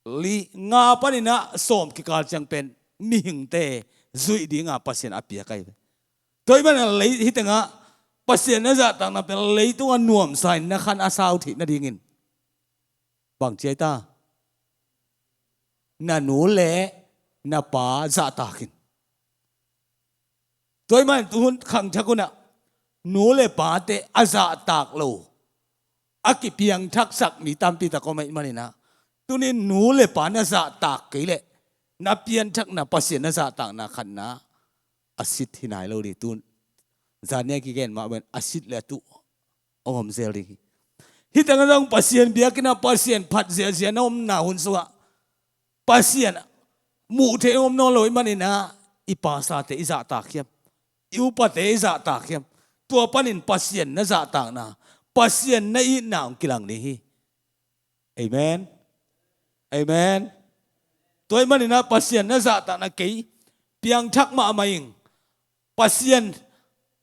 li, nga panin ah sawm kikal ciang pen mihingte zuih dinga Pasian a piak ahi ve. Tua ahih manin ah lei, hih tengah Pasian na zahtakna pen leitung a nuamsa in na khan a sau theih nadingin bang ci ahi ta? Na nu le na pa zahtak in. Tua ahih manin tuhun khangthak hun ah nu le pate a zahtak lo, a kipiangthaksak mi tampi tak om ahih manin ah, tuni-in nu le pa na zahtak kei leh na pianthakna, Pasian na zahtakna khatna a sit hi nai lo ding. Tun zan ni a kigen mah bangin a sit le a tuh hong om zel ding hi. Hih tengah zong Pasian biakinn ah Pasian phat ziahziah na omna hun sungah Pasian muh theih om nawn lo ahih manin ah i pastorte i zahtak hiam? I upate i zahtak hiam? Tua panin Pasian na zahtakna, Pasian na itna hong kilang ding hi. Amen. Amen. Tua ahih manin ah Pasian na zahtakna kei piangthak mahmah ing, Pasian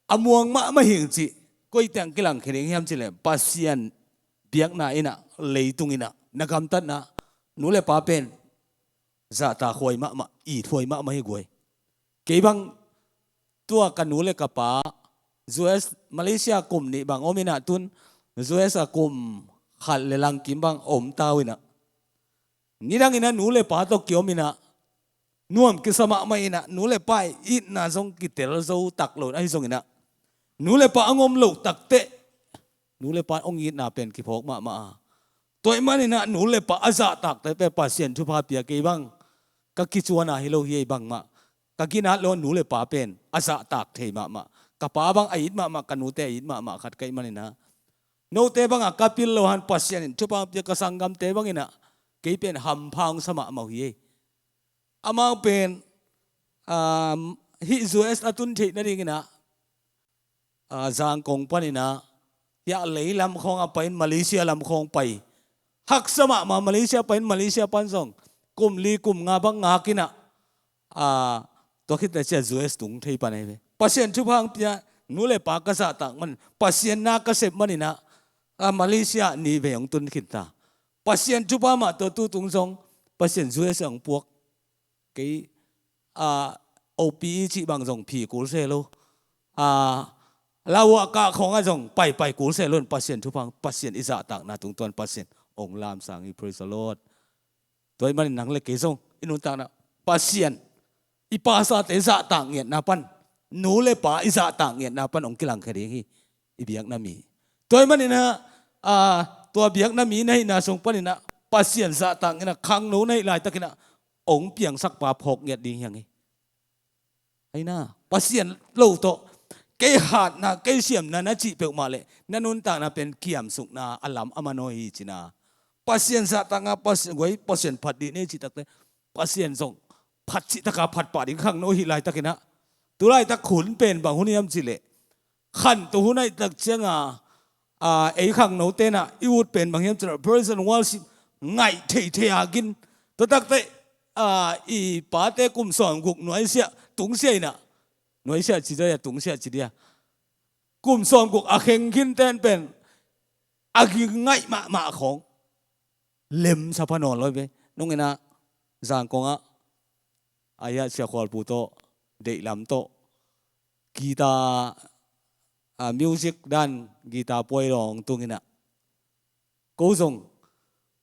a muang mahmah ing cih koi teng kilang khia ding hiam cih leh Pasian biakna in ah, leitung in ah na gamtatna, nu le pa pen zahtak huai mahmah, it huai mahmah hi guai. Kei bang tua ka nu le ka pa U S, Malaysia kum nih bang om in ah, tun U S a kum khat le langkim bang om ta uh in ah, nidang in ah nu le pa tawh kiom in ah, nuam kisa mahmah in ah, nu le pa itna zong kitel zo tak lo in ah, ahi zongin ah nu le pa hong om loh takteh nu le pa hong itna pen kiphawk mahmah a. Tua ahih manin ah nu le pa a zahtakte pen Pasian thupha pia, kei bang ka kicuan a hi lo hi ei, bangmah ka ginat lo, nu le pa pen a zahtak thei mahmah. Ka pa bang a it mahmah, ka nute a it mahmah khat ka hih manin ah, note bang a ka pil lo hang, Pasian in thupha pia, ka sanggamte bang in ah kei pen hampha hong sa mahmah uh hi ei. Amau pen, um, hih U S a tun theih nadingin ah, ah, Zangkong panin ah, hiah lei lam khawng a pai in, Malaysia lam khawng pai. Haksa mahmah, Malaysia pai in, Malaysia pan zong kum li kum nga bang ngak in ah, ah, tua khit ciang U S tung thei pan ahi ve. Pasian thupha hong pia, nu le pa ka zahtak man, Pasian na ka sep manin ah, ah, Malaysia nih vei hong tun khin ta. Pasian thupha mah tawh tutung zong Pasian U S a hong puak. Kei, ah, O P E cih bang zong phi kul se lo. Ah, lau a kah khawng ah zong paipai kul se lo in, Pasian thupha, Pasian i zahtakna tungtawn Pasian hong lamsang hi. Praise the Lord. Tua ahih manin nang le kei zong i nuntakna Pasian, i pastorte zahtak ngiatna pan, nu le pa i zahtak ngiatna pan hong kilang khia ding hi. I biakna mi. Tua ahih manin ah, ah, tua biakna mi na hihna sung panin ah Pasian zahtak ngiatna, khangno na hih laitakin ah hong piangsak pa phawk ngiat ding hi hang hi. Ahi na, Pasian lo tawh kei hatna, kei siamna na cih peuhmah leh na nuntakna pen kiamsukna a lam a manaw hi ci-in ah, Pasian zahtak a, Pasian guai, Pasian phat dih ni cih takteh, Pasian zong phat cih taka phat pah ding khangno hih laitakin ah, tu laitak hun pen bang hun hiam cih leh, khanto hun ahih tak ciang a, a, ei khangnote in ah i ut pen bang hiam cih leh praise and worship, ngaih theithei a gin. Tua takteh, a, i pate kum sawmguk nuaisiah tungsiah in ah, nuaisiah ci dia, tungsiah ci dia, kum sawmguk a kheng khin ten pen a ging ngaih mahmah khawng lemsa pha nawn lo hi ve. Nung inah Zangkong ah, a hiah Sia Khualpu tawh, Deihlam tawh, guitar, a, music dan guitar puai lawng tung inah, ko zong,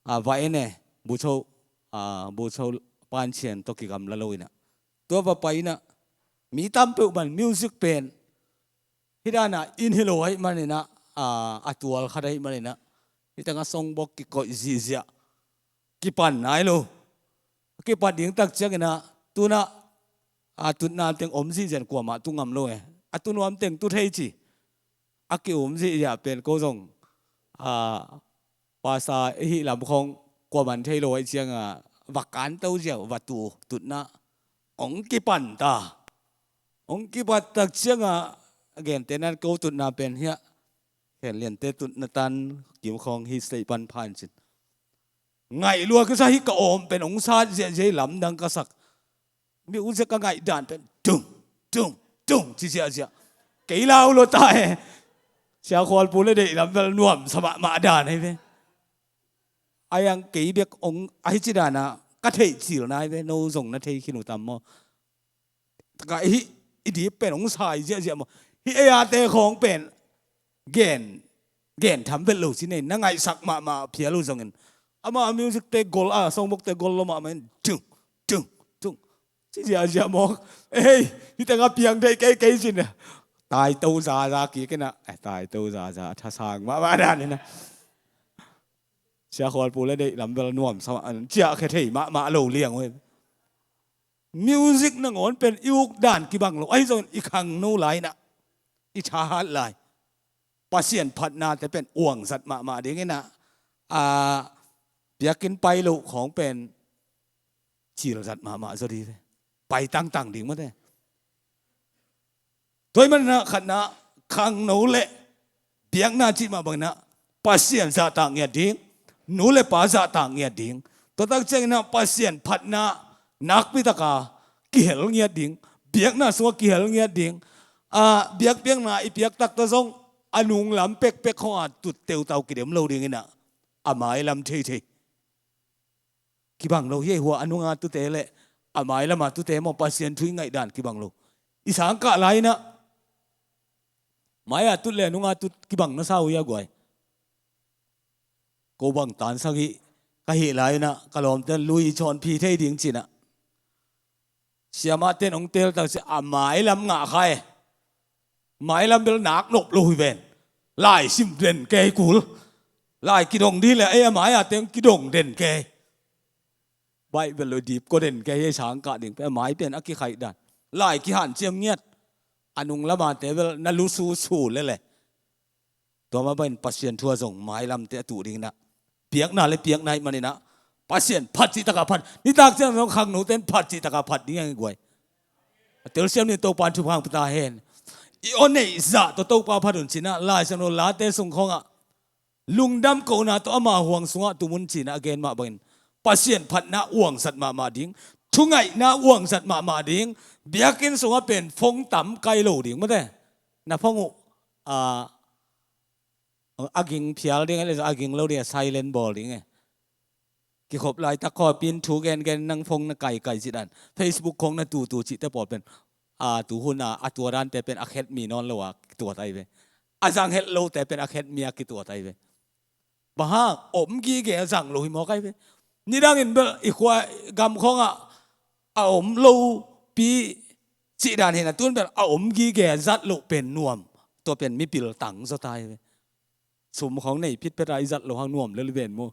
a, va en e, Bu Cho, a, Bu Cho Pan Chian tawh kigamla lo inah, tua va pai inah, mi tam peuh man music pen hih danah in hi lo ahih maninah, a, a tual khat ahih maninah, hih tengah songbox kikoih zihziah, kipan nai lo. Kipan ding tak cianginah, tunah, a, tutna teng om zihziah in kuamah tu ngam lo e. A tu nuam teng tu thei ci. A ki-um zihziah pen ko zong, a, pasa i hih lam khawng kuaman thei lo ahih cianga, va kanto ziau, va tu tutna. Ong kipan ta. Ong kipat tak cianga, a gente nan ko tutna pen hiah, Khen Liante tutna tan kim khawng hi sei pan phan cin. Ngaih lua kisa hi, ka awm pen ong sat ziahziah, lamdang ka sak. Music a ngaih dan pen tung, tung, tung ci ziahziah. Kei lau lo ta e. Sia Khualpu le Deihlam bel nuamsa mahmah dan hi ve. A yang kei bek ong ahi ci dana ka theih cil nai ve. No zong na thei khin uh tam maw? Taka i, i dip pen ong sai ziahziah maw? Hih ei ate khawng pen gen, gen tham vet lo ci nei, na ngaihsak mahmah phial uh zongin, ama music te gol a, songbox te gol lo mahmah in, tung, tung, tung ci ziahziah mawk. Ei, hih tengah piang thei kei kei cin. Taito zaza kik inah, eh, taito zaza a thasang mahmah dan inah. Sia Khualpu le Deihlam bel nuamsa mah an ciahkhia thei mahmah lo liang uh hi. Music nangawn pen i uk dan kibang lo. Ahi zongin i khangno lai inah, i thahat lai, Pasian phatnate pen uangzat mahmah ding inah, a, biakinn pai loh khawng pen cilzat mahmah zaw dih ve. Pai tangtang ding mawte. Tua ahih maninah khatna, khangno le biakna cih mah banginah Pasian zahtak ngiat ding, nu le pa zahtak ngiat ding. Tua tak cianginah Pasian phatna nakpi taka kihel ngiat ding, biakna sungah kihel ngiat ding. A, biakpiakna i piak taktak zong a nunglam pekpek khawngah tut teutau kidem lo dinginah, a mailam theithei kibang lo hi. Ei hua a nunga tute le a mailama tute maw, Pasian thu i ngaihdan kibang lo. I sangkah lai-inah mai-a tut le a nunga tut kibang na sa uh hi a guai. Ko bang tansang hi ka hih lai-inah ka lawmte lui chawnphi thei ding cinah, siamahte in hong teel tak ciah a mailam ngah kha e. Mailam bel nak nop lo hi ven. Lai sim den kei kul. Lai kidong dih le ei a mai-a teng kidong den kei. Baih bel lo dip ko den kei, ei sangkah ding pen a mai pen a kikhaih dan. Lai kihanciam ngiat. A nunglamate bel na lususu lele. Tua mah bangin Pasian thu ah zong mailamte a tuh dinginah, piakna le piakna ahih maninah Pasian phat cih takah phat. Nitak ciang zong khangnote in phat cih takah phat ding a ngi guai. A telsiam ni Topa in thupha hong pia ta hen. I aw neih zah tawh Topa phat un cinah Lai Siangtho late sung khawngah lungdam kohna tawh ama huang sungah tum un cinah a gen mah bangin Pasian phatna uangzat mahmah ding, thungaihna uangzat mahmah ding, biakinn sungah pen phone tam kai lo ding mawte. Na phone uh, a, a ging phial ding, a le a ging lo ding, a silent bawl ding e. Kikhop laitak khaw pin thu gengen nang phone na kaikai cih dan, Facebook khawng na tutu cihte pawl pen, a, tuhun a, a tua dante pen a khet mi nawn lo a kituat ahi ve. A zang het lote pen a khet mi a kituat ahi ve. Bang hang, om gige a zang lo hi mawk ahi ve. Nidangin bel i khua gam khawngah a om lo pi cih dan hi na, tun bel a om gige a zat loh pen nuam. Tua pen mipil tang zaw ta hi ve. Sum khawng nei phitphet a i zat loh hang nuam lel i ven maw?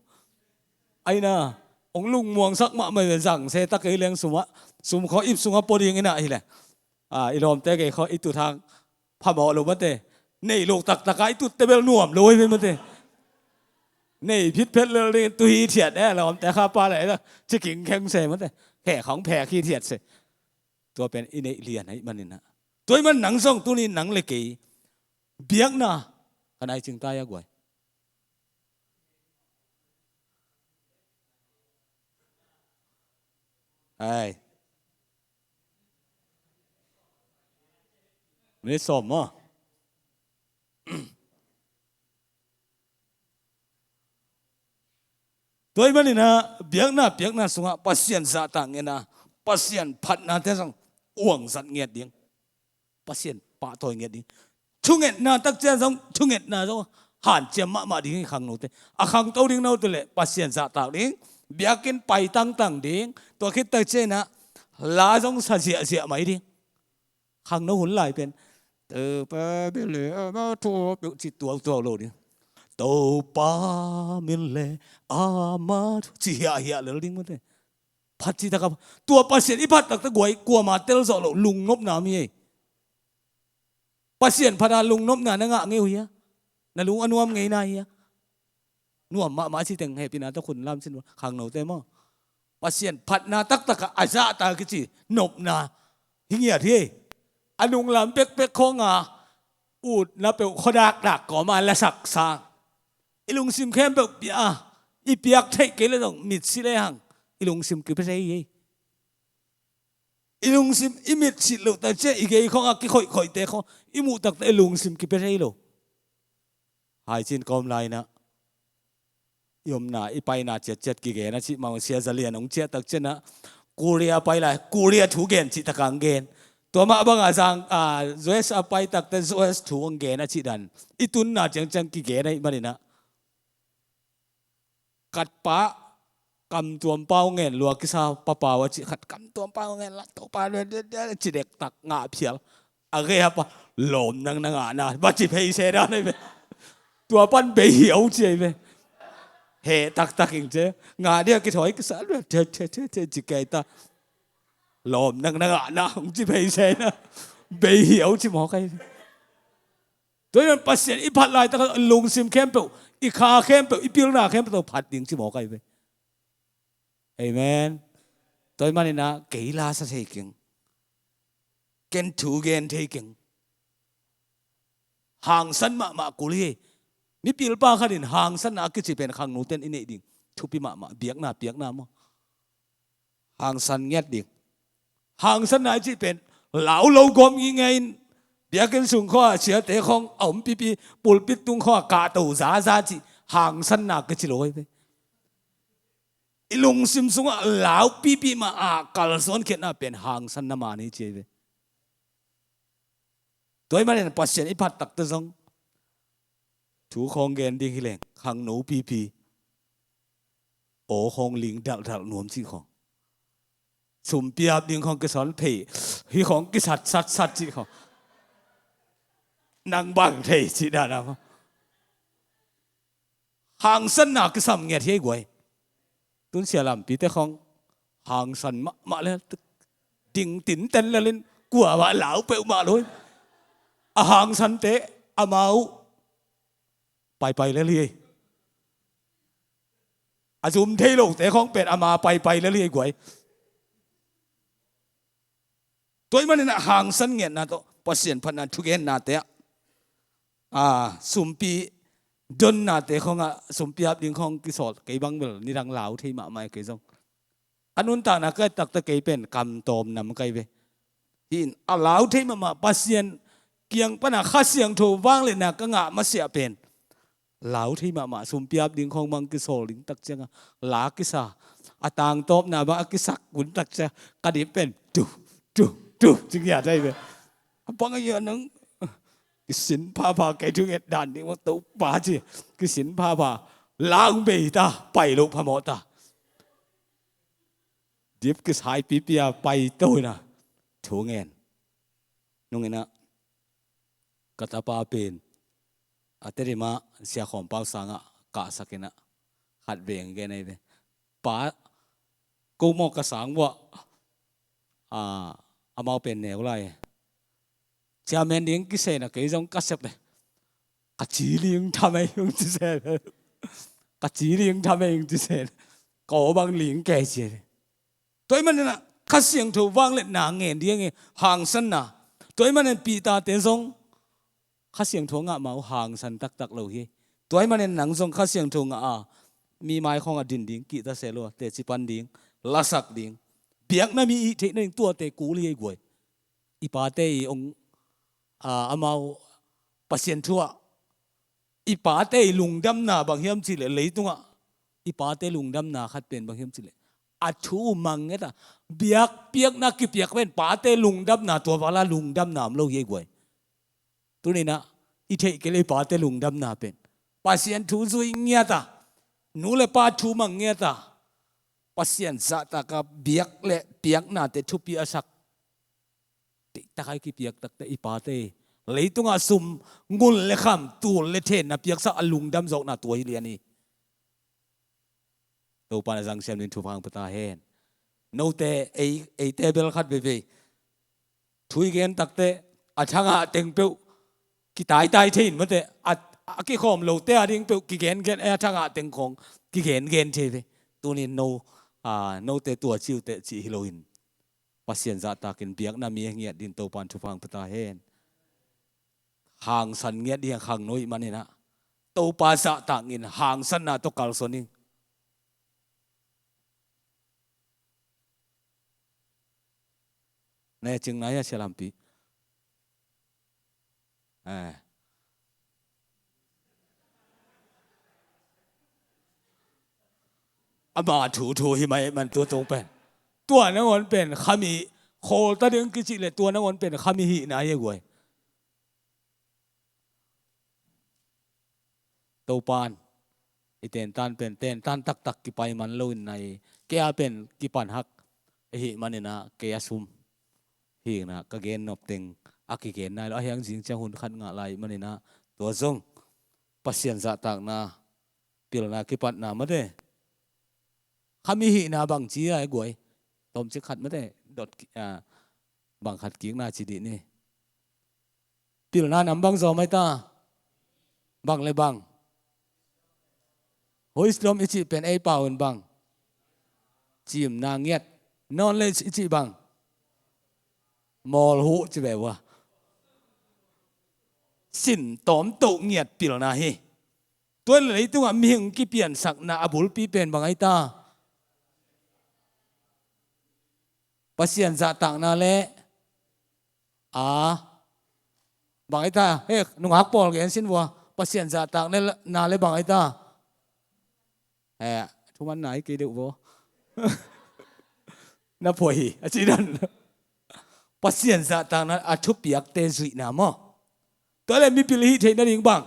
Aina, hong lungmuangsak mahmah ve, zang se ta kei leng sumah, sum khawng ip sungah pua ding inah hileh. A, i lawmte kei khawng i tut hang phamawh lo mate. Nei lo taktak a i tutte bel nuam lo hi ve mate. Nei phitphet lel ding tu hithiat e, lawmte kha pa le, ciking kheng se mate. Khe khawng phek hithiat se. Tua pen i neih lian ahih maninah. Tua ahih man nang zong tuni nang le kei biakna ka nai cing ta ia guai. Ai. Minit sawm maw? Tua ahih manin ah biakna piakna sungah Pasian zahtak ngiat a, Pasian phatnate zong uangzat ngiat ding. Pasian pahtawi ngiat ding. Thungetna takciang zong, thungetna zong hanciam mahmah ding hi khangnote. A khangto ding note leh Pasian zahtak ding. Biakinn pai tangtang ding. Tua khit takciang ah la zong sa ziahziah mai ding. Khangno hun lai pen Topa min le ama thu peuh ci tuautuau lo ding. Topa min le ama thu ci hiahhiah lel ding mate. Phat cih takah tua Pasian i phat takte guai, kuama tel zawh loh lungnopna mi ei. Pasian phat a lungnopna na ngah ngei uh hia? Na lung a nuam ngei na hia? Nuam mahmah cih teng hehpihna tawh khun lam cin khangnote maw? Pasian phatna taktak a zahtak kici nopna hi ngiat hi. A nunglam pekpek khawng a utna peuh khuadakdak kawm a lasak sang, i lungsim khempeuh pia a, i piak theih kei leh zong mitsi lehang i lungsim kipia thei hi. I lungsim i mitsit loh takciang i gei khawng a kikhoihkhoihte khawng i muh takte i lungsim kipia thei lo. Haicin kawm lai-in ah i omna i paina ciatciat kigen a cih mah, Sia Za Lian hong ciah takciang ah Korea pai lai, Korea thu gen cih takah hong gen. Tua mah bangah zang, a, U S a pai takte U S thu hong gen a cih dan i tunna ciangciang kigen ahih manin ah khat pa kamtuam pau ngen lua kisa, pa pau a cih khat kamtuam pau ngen la, Topa lua, lua, lua, ci dektak ngah phial. A gei a pa lawm nang na ngahna va ci phei se dan ahi ve. Tua pan bei hiau ci ahi ve. Heh taktak ing ce. Ngah dia kithawi kisa lua, te, te, te, te, ci kei ta. Lawm nang na ngahna hong ci phei se na. Bei hiau ci mawk ahi ve. Tua hi nan Pasian i phat laitak lungsim khempeuh, i kha khempeuh, i pilna khempeuh tawh phat ding ci mawk ahi ve. Amen. Tua hi manin ah kei la sa thei keng. Ken thu gen thei keng. Hangsan mahmah kul hi. Mipilpa khat in hangsanna a kici pen khangnote'n i neih ding thupi mahmah, biakna piakna maw? Hangsan ngiat ding. Hangsanna i cih pen lau lo gawm ngingei in, biakinn sung khawng ah siate khawng a om pipi, pulpit tung khawng ah kahto zaza cih hangsanna kici lo ahi ve. I lungsim sungah lau pipi mah a kalsuan khiatna pen hangsanna man hi ci ahi ve. Tua hi manin Pasian i phat takte zong thu khawng gen ding hi leng khangno pipi, aw khawng ling dalhdalh nuam cih khawng, sumpi ap ding khawng kisawn phei, hih khawng kisatsatsatsat cih khawng, nang bang thei cih dan a maw? Hangsanna kisam ngiat hi ei guai. Tun sia lampite khawng hangsan mahmah lel, ding tinten lel in, kuamah lau peuhmah lo in. A hangsante amau paipai lel hi ei. A zum thei lote khawng pen ama paipai lel hi ei guai. Tua hi manin ah hangsan ngiatna tawh Pasian phatna thugennate ah, a, sumpi donnate khawngah sumpi ap ding khawng kisawl, kei bang bel nidang lau thei mahmah kei zong. A nuntakna ka et takte kei pen kamtawm nam ka hi ve. Hi in a lau thei mahmah Pasian kiang pana Kha Siangtho vangliatna ka ngah masiah pen lau thei mahmah, sumpi ap ding khawng bang kisawl ding takciangah la kisa, a tangtawpna bang a kisak hun takciang ka dip pen tu tu tu ci ngiat ahi ve. A bang a hia nang kisin phapha, kei thunget dan ding bang Topa ci, kisin phapha, la hong bei ta, pai loh phamawh ta. Dip kisai pipi a pai to in ah thu ngen. Nung in ah ka tapa pen a Tedim ah Sia Khawm Pau sangah kahsak in ah khat veng gen ahi ve. Pa, ko maw ka sang uah, a, amau pen neu lai. Chairman ding kisena kei zong ka sep le, ka ci ling tham ei hong ci se. Ka ci ling tham ei hong ci se. Ka aw bang ling kei ci. Tua hi manin ah Kha Siangtho vangliatna ngen ding hi, hangsanna. Tua hi manin Peter-te zong Kha Siangtho ngah mah uh hangsan taktak lo hi. Tua hi manin nang zong Kha Siangtho ngah a, mi mai khawngah din ding kihta se lo a, teci pan ding, lasak ding, biakna mi i theihna ding tuate kul hi ei guai. I pate i ong, a, amau Pasian thu ah, i pate i lungdamna bang hiam cih leh leitungah I pate lungdamna khat pen bang hiam cileh, a thu mang ngeta, biakpiakna kipiak pen pate lungdamna tua vala lungdamna om lo hi ei guai. Tuninah i theih kei le i pate lungdamna pen Pasian thu zui ngiata, nu le pa thu mang ngiata, Pasian zahtaka biak le piaknate thupi a sak. Tiktakai kipiak takte i pate leitungah sum, ngul le kham, tul le thenna piaksak a lungdam zawkna tua hi lian hi. Topa na zangsiam ding thupha hong pia ta hen. Note ei, eite bel khat veivei thu i gen takte a thangah teng peuh kitaitai thei in mate, a, a kikhawm lote a ding peuh kigengen, a thangah teng khawng kigengen thei ve. Tunin no, a, note tua ciute cih hi loin Pasian zahtakin biakna mi a ngiat ding Topan thupha hong pia ta hen. Hangsan ngiat ding khangno ih maninah Topa zahtangin hangsanna tawh kalsuan ding. Na cing nai a sia lampi. Eh. Ama thu thu hi mai man tua tung pen. Tua nangawn pen khami khawl ta ding kicih le tua nangawn pen khami hihna hi a guai. Topan i tentan pen tentan taktak kipai man loin nai, kei a pen kipan hak ahi maninah kei a sum hihna ka gen nop teng a kigen nai lo, a hiang zing ciang hun khat ngah lai maninah tua zong Pasian zahtakna pilna kipatna mate. Khami hihna bang ci a i guai. Tawmcik khat mate dot ki-, a, bang khat kikna ci dih ni. Pilna nam bang zawm ai ta. Bang le bang. Wisdom i cih pen ei pau in bang. Cimna ngiat. Knowledge i cih bang. Mawl huh ci ve ua. Sin tawm toh ngiat pilna hi. Tua le leitungah mihing kipiansakna a bulpi pen bang ai ta. Pasian zahtakna le a bang ai ta. He, nungak pawl gen sin vua. Pasian zahtakna le bang ai ta. He, thuman nai kei deuh vua. Na phuai hi a ci dan. Pasian zahtakna a thupiakte zuihna maw? Tua le mipil hih theih nading bang.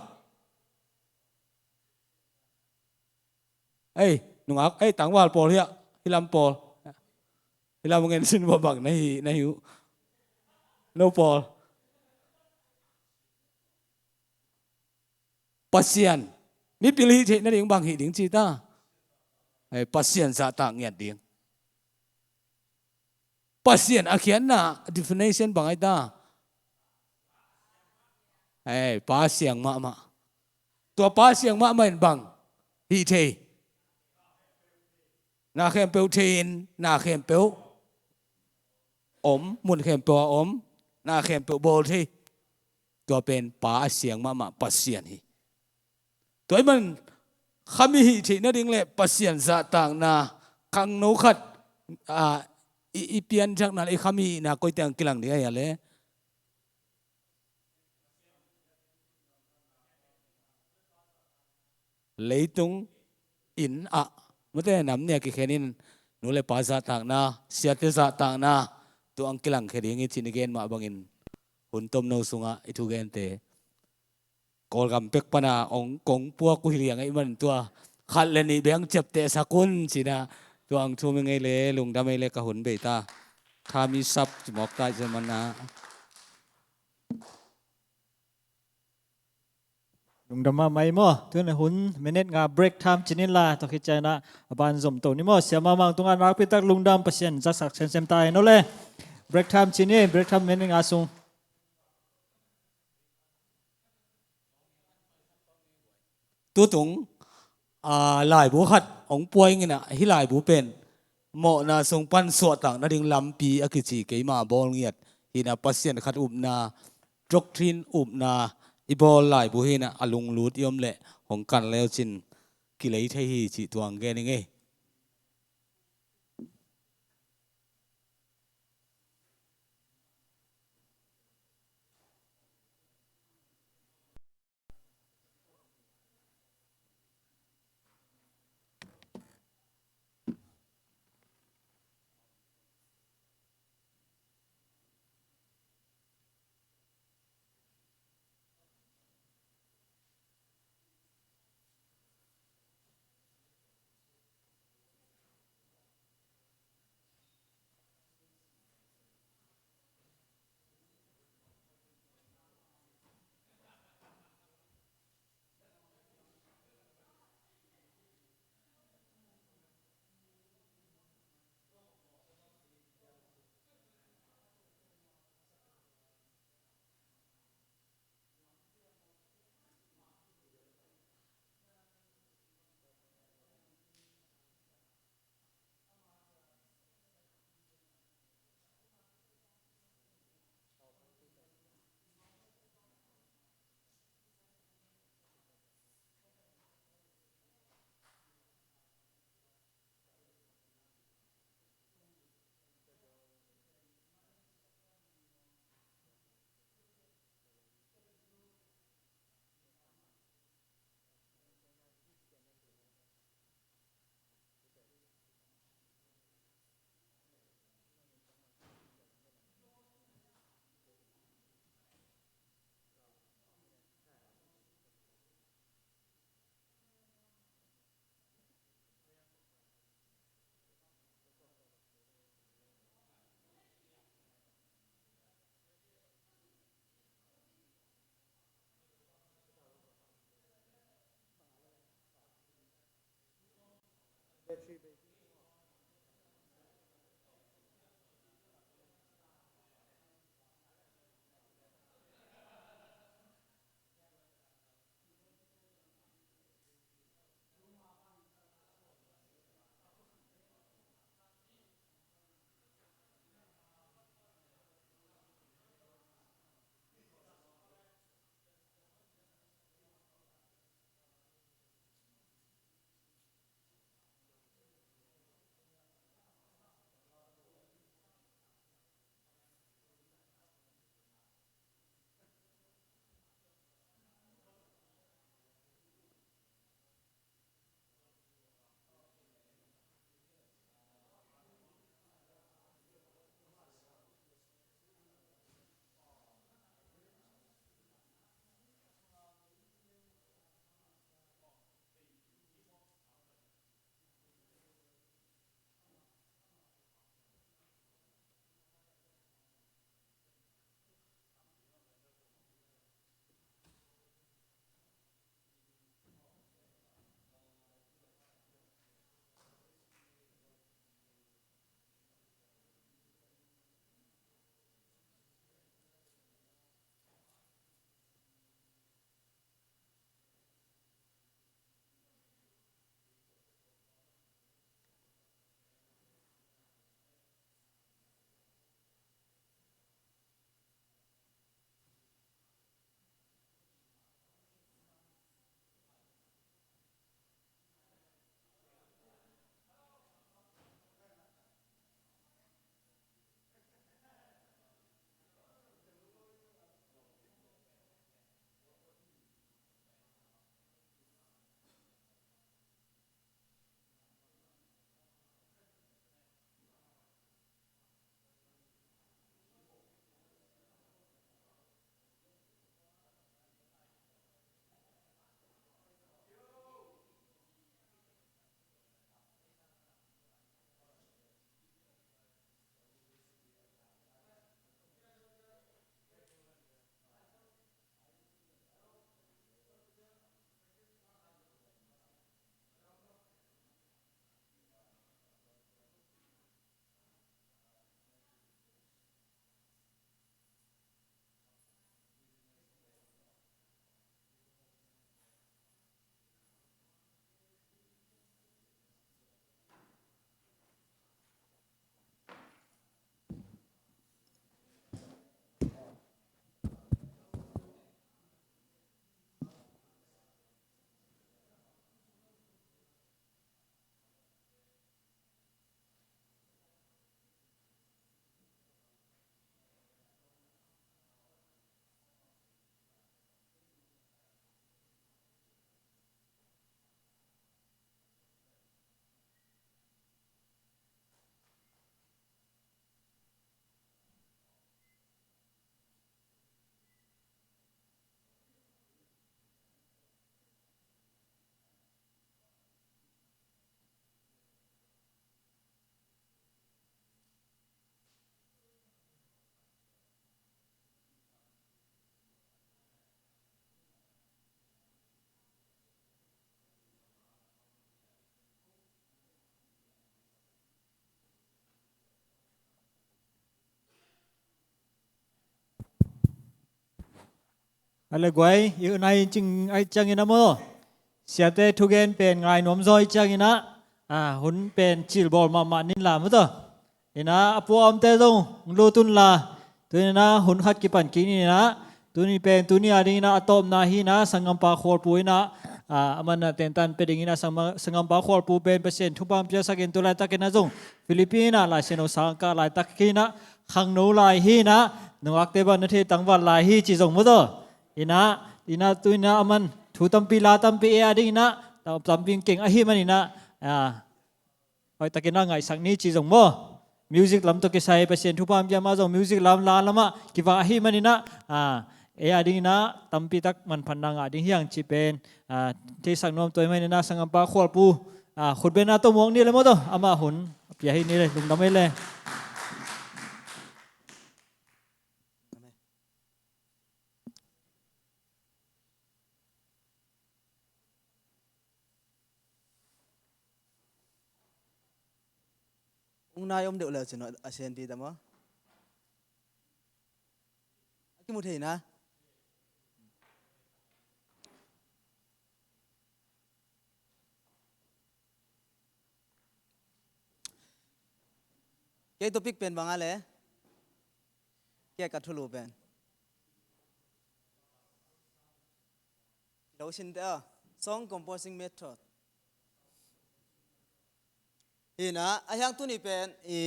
Ei, nungak, ei, tangval pawl hiah, hilam pawl. Hilam ngen sin bua bang na hi, na hi uh. No pawl. Pasian mipil hih theih nading bang hih ding ci ta. Ei, Pasian zahtak ngiat ding. Pasian a khiatna definition bang ai ta. Ei, Pa siang mahmah. Tua Pa siang mahmah in bang hih thei. Na khempeuh thei in, na khempeuh om, mun khempeuh a om, na khempeuh bawl thei. Tua pen Pa a siang mahmah Pasian hi. Tua ih man khami hih theih nading le Pasian zahtakna khangno khat, a, i, i pianthakna le i khami hihna koite ang kilang ding a hia le. Leitung in ah mate nam nia kikhen in nu le pa zahtakna, siate zahtakna tu ang kilangkhia ding i cin i gen mah bangin hun tomno sungah i thugente Kawlgam pek pana ong kong puak uh hi liang a i man tua khat le nih beng ciapteh sak un cina tua ang thum i ngei le lungdam ei le ka hun bei ta. Tha mi sap cimawk ta i cin manna. Lungdam mahmah i maw? Tun hun minute nga break time cinin la tawh khit ciangin a ban zom to ni maw? Siamah mang tungah nakpi tak lungdam Pasian zaksak semsem ta hi no le. Break time cini, break time minute nga sung. Tutung a, laibu khat hong puai ngina hi laibu pen mawhna sung pan suahtak nading lampi a kici keima bawl ngiat hina Pasian khat upna, doctrine upna i bawl laibu hina a lunglut i om leh hong kan leucin kilei thei hi cih tuang gen i ngei. A le guai, i hun a i cing a i ciangin a maw, siate thugen pen ngai nuam zaw i ciangin ah, a, hun pen cilbawl mahmah ning la maw taw. Ina a pua omte zong lut un la, tuni ina hun khat kipan kik ni ina, tuni pen tuni a ding ina a tawpna hi ina, sanggampa Khualpu ina, a, a man a tentan pia ding ina, sangma-, sanggampa Khualpu pen Pasian thupha piasak in tu laitakin a zong Philippine ina Laisiangtho sang kah laitak hi ina, khangno lai hi ina, nungakte bang na thei tangval lai hi ci zong maw taw. Ina, ina tu ina a man thu tampi la tampi e a ding ina, tam-, tampi keng ahi man ina, a, hoihtakin a ngaihsak ni ci zong maw. Music lam tawh kisai Pasian thupha pia mah zong music lam la lamah kivak ahi man ina, a, e a ding ina tampi tak manphatna ngah ding hi hang ci pen, a, theisak nuam tua hi man ina sanggampa Khualpu, a, khutbetna tawh muak ni le maw taw, amah hun pia hi ni le, lungdam hi le. Ung nai om deuh le cin a sianpi ta maw? A kimu thei na. Kei topic pen bang a le, kei ka thulu pen lo sin te a, song composing method. Hi na, a hiang tuni pen i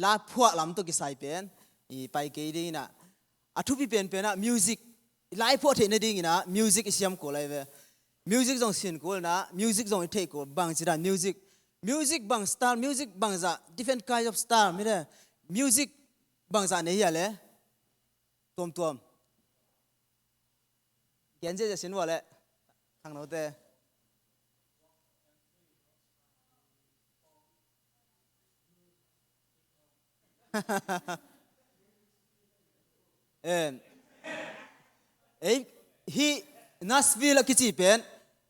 la phuah lam tawh kisai pen i pai kei ding hi na. A thupi penpen ah music, i la i phuah theih nading hi na music i siam kul lai ve. Music zong sin kul na, music zong i theih kul, bang ci dan music. Music bang style, music bang zah, different kind of style, mi de. Music bang zah nei hi a le. Tuamtuam. Gen ziahziah sin vua leh khangnote. Em, ei, hih Nashville a kici pen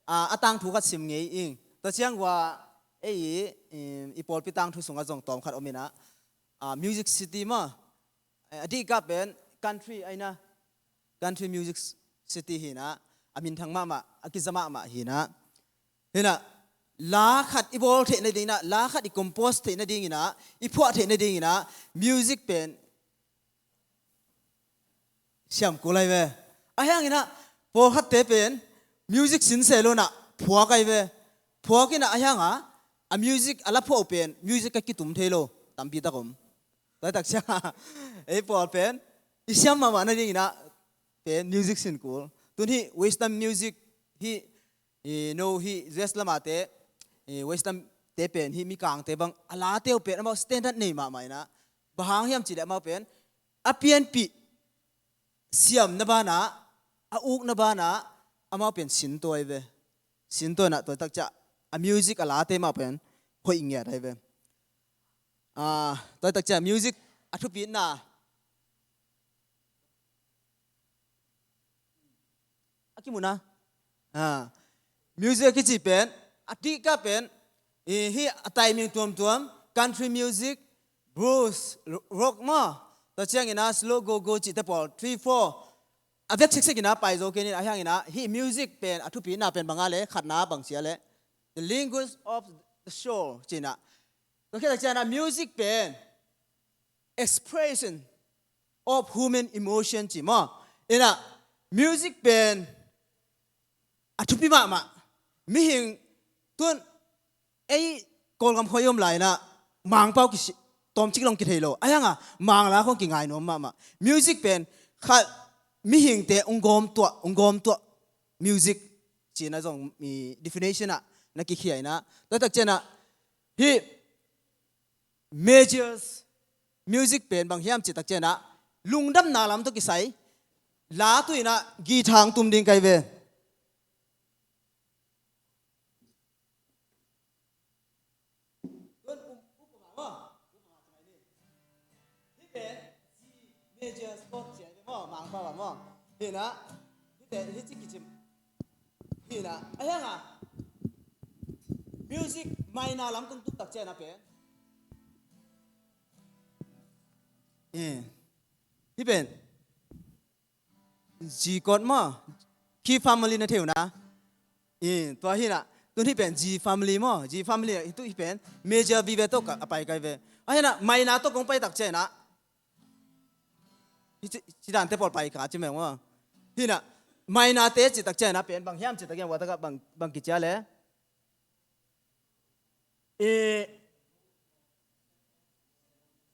a, a tangthu khat sim ngei ing. Tua ciang vua ei i, i pawlpi tangthu sungah zong tawm khat om inah, a, music city maw. A dihkah pen country aina, country music city hi na, a minthang mahmah, a kiza mahmah hi na. Hi na, la khat i bawl theih nading na, la khat i compose theih nading hi na, i phuah theih nading hi na, music pen siam kul lai ve. A hiang hi na, pawlkhatte pen music sin se lo na, phuak ai ve. Phuak hi na, a hiang a, a music a la phuah uh pen music a kitum thei lo tampi tak om. Tua tak ciang a, ei pawl pen i siam mahmah nading inah pen music sin kul. Tun hih western music hih, i no hih U S lamate, i western te pen hih mikangte bang a late uh pen amau standard nei mahmah inah. Bang hang hiam cih leh amau pen a pianpih siamna banah, a ukna banah amau pen sintawi ve. Sintawi inah tua tak ciah a music a late mah pen hoih ngiat ai ve. Ah, tua tak ciah music a thupitna a kimuhna. Ah, music a kici pen a dihkah pen i hih a timing tuamtuam, country music, blues, rock maw. Tua ciang inah slow go go cihte pawl three four a vek seksekin a pai zo kei ni. A hiang inah hih music pen a thupitna pen bang a le, khatna bang ci a le, the language of the soul ci inah. Tua khit tak ciang inah music pen expression of human emotion ci maw. Inah music pen a thupi mahmah. Mihing tun ei Kawlgam khua i om lai inah Mangpau kisi tawmcik long kithei lo. A hiang a Mangla khong kingai nuam mahmah. Music pen khat mihingte ung gawm tuah, ung gawm tuah music ci inah zong mi definition ah na kikhia inah. Tua tak ciang inah hih Majors music pen bang hiam cih tak ciang inah lungdamna lam tawh kisai la tu inah guitar tum ding kai ve. Hih pen G major chord ci a hi ve maw, Mangpau ah maw. Hi inah, hihte, hih ci kicim. Hi inah, a hiang a music minor lam tung tuk tak ciang a pen. Eh, hih pen G chord maw, key family na thei uh na. Eh, tua hi inah, tun hih pen G family maw, G family, hih tu hih pen major vive tawh ka, a pai kai ve. A hi inah, minor tawh kong pai tak ciang inah. Hih ci, ci dante pawl pai ka ci meng maw. Hi inah, minor te cih tak ciang inah pen bang hiam cih tak ciang, vua tak ah bang, bang kici a le. Eh,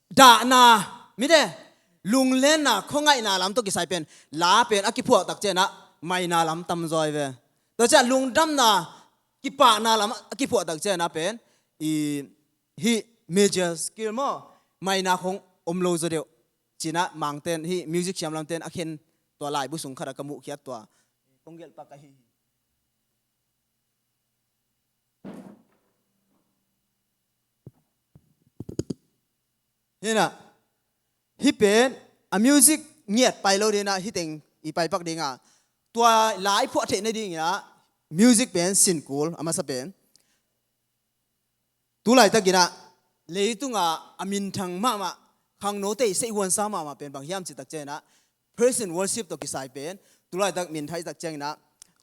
dahna, mite, lunglenna, khuangaihna lam tawh kisai pen la pen a kiphuah tak ciang inah minor lam tamzaw ai ve. Tua ciang lungdamna, kipahna lam a kiphuah tak ciang inah pen i hih major scale maw, minor khong om lo zaw deuh ci inah Mangten, hih music siam lamten a khen tua laibu sung khat ah ka muhkhiat tua kong gelh pak ahi hi. Hi inah, hih pen a music ngiat pai lo ding inah, hih teng i pai pak ding a, tua la i phuah theih nading inah music pen sin kul a masa pen. Tu laitak inah leitunga a minthang mahmah, khangnote i seihhuansa mahmah pen bang hiam cih tak ciangin ah, praise and worship tawh kisai pen, tulaitak minthang i tak ciangin ah,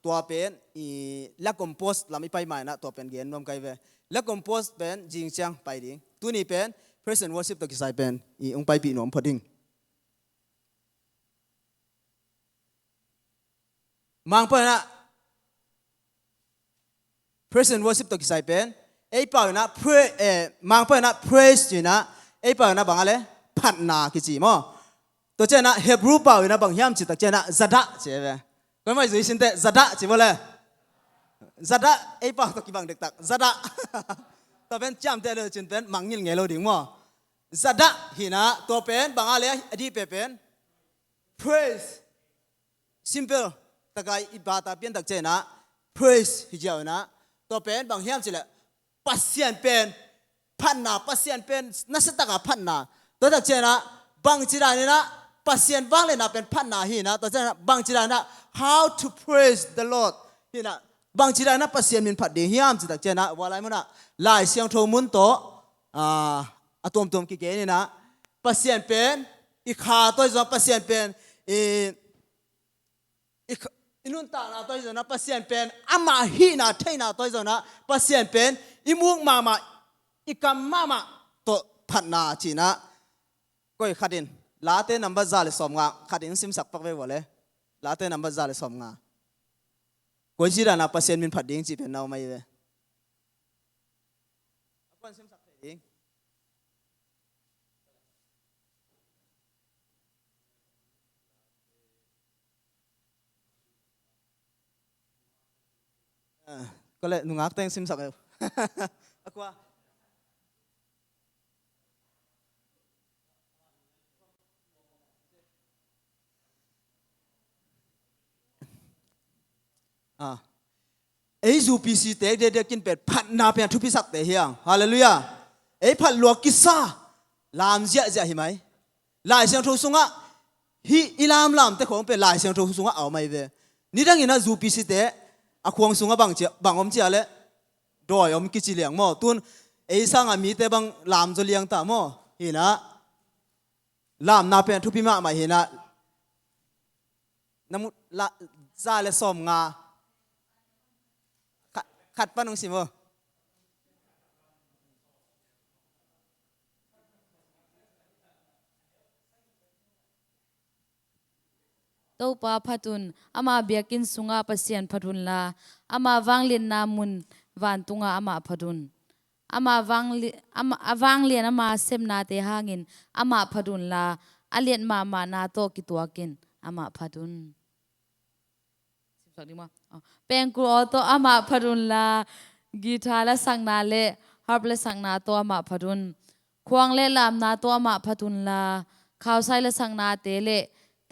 tua pen i la compose lam i pai ma-in ah, tua pen gen nuam ka hi ve. La compose pen zing ciang pai ding. Tuni pen praise and worship tawh kisai pen i hong paipih nuam phot ding. Mangpau in ah praise and worship tawh kisai pen, ei pau in ah pray, eh, Mangpau in ah praise ci-in ah, ei pau in ah bang a le, phatna kici maw. Tua ciangin ah Hebrew pau in ah bang hiam cih tak ciangin ah zadah ci ve. Koi mai zui sinte, zadah ci bo le. Zadah ei pau tawh kibang dektak, zadah. Tua pen ciamteh le cin pen mangngilh ngei lo ding maw. Zadah hi-in ah, tua pen bang a le, a dih pen pen praise. Simple takin i bata pian tak ciangin ah, praise hi ziau in ah, tua pen bang hiam cih leh, Pasian pen phatna, Pasian pen nasiatakin phatna. Tua tak ciangin ah, bangci dan in ah Pasian vangliatna pen phatna hi-in ah, tua ciangin ah bangci dan in ah, how to praise the Lord hi-in ah, bangci dan in ah Pasian min phat ding hiam cih tak ciangin ah, tua lai mun ah Lai Siangtho mun tawh, ah, a tuamtuam kigen in ah, Pasian pen i kha tawh zong, Pasian pen i, i kha, i nuntakna tawh zong ah, Pasian pen amah hihna theihna tawh zong ah, Pasian pen i muk mahmah, i kam mahmah tawh phatna ci-in ah, koi khat in, Late number za le sawmnga, khat in simsak pak ve ua le. Late number za le sawmnga. Koi ci dan a Pasian min phat ding cih pen na om ahi ve. A kuan simsak thei ding. Ah, koi le nungak teng simsak eu. A kua. Ah. Ei zu P C te dekdek in pen phatna pen a thupisakte hi hang. Halleluiah. Ei phat luak kisa lam ziahziah hi mai. Lai Siangtho sungah hih i lamlamte khawng pen Lai Siangtho sungah a om ahi ve. Nidangin ah zu P C te a khuang sungah bang ci, bang om ci a leh, dawi om kici liang maw. Tun ei sangah mite bang lam zaw liang ta maw. Hi-in ah, lamna pen thupi mahmah hi-in ah. Na mu la, za le sawmnga. Khat, khat pan hong sim aw. Topa phat un, ama biakinn sungah Pasian phat un la, ama vangliatna mun vantungah amah phat un. Ama vangli-, ama, a vanglian ama sepnate hangin amah phat un la, a liat mahmahna tawh kituakin amah phat un. Pengkul aw tawh amah phat un la, guitar lasakna le harp lasakna tawh amah phat un. Khuang le lamna tawh amah phat un la, khausai lasaknate le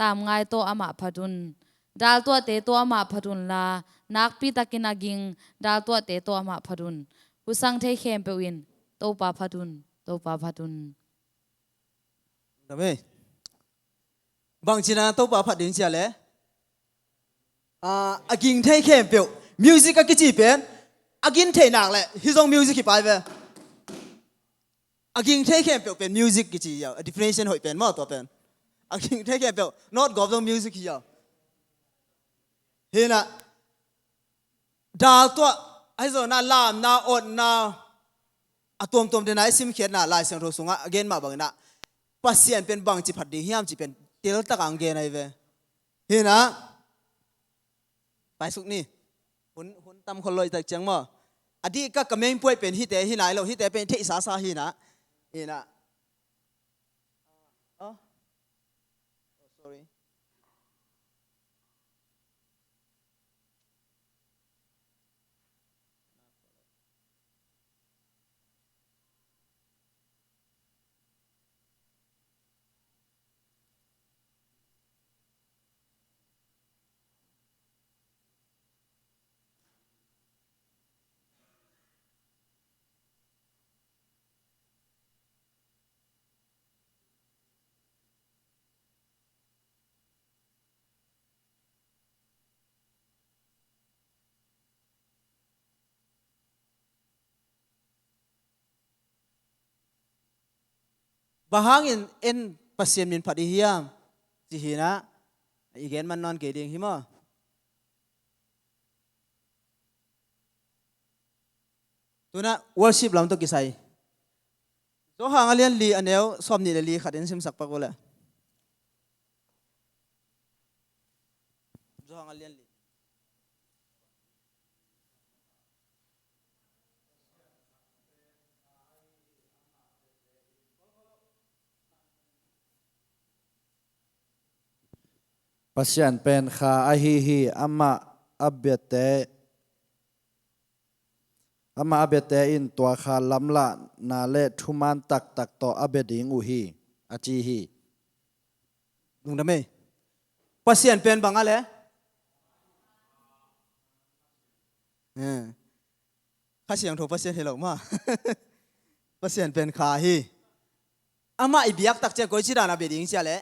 tamngai tawh amah phat un. Daltuahte tawh amah phat un la, nakpi takin a ging daltuahte tawh amah phat un. Husang thei khempeuh in Topa phat un, Topa phat un. Amen. Bangci dan a Topa phat ding ci a leh, ah, a ging thei khempeuh. Music a kici pen a ging thei nak leh hih zong music hi pai ve. A ging thei khempeuh pen music kici hi a, a definition hoih pen maw tua pen. A ging thei khempeuh, not golf zong music hi a. Hi-in ah, daltuah, ahi zongin ah lamna, otna, a tuamtuam den a i simkhiatna Lai Siangtho sungah a gen mah bangin ah, Pasian pen bangci phat ding hiam cih pen teltak a hong gen ahi ve. Hi-in ah, paisuk ni. Hun, hun tam khol lo i tak ciang maw. A dih ka, ka main point pen hihte hi nai lo, hihte pen theihsasa hi-in ah. Hi-in ah. Oh. Oh, sorry. Bang hangin en Pasian min phat i hiam? Ci hi-in ah i gen man nawn kei ding hi maw. Tu-in ah worship lam tawh kisai Johan a lian li a neu sawmnih le li khat in simsak pak uh leh. Johan a lian li. Pasian pen kha ahi hi, amah a biate, amah a biate in tua kha lamlahna le thuman taktak tawh a bia ding uh hi, a ci hi. Lungdam ei. Pasian pen bang a le? Eh. Kha Siangtho Pasian hi lo maw. Pasian pen kha hi. Amah i biak tak ciang koici dan a bia ding ci a leh?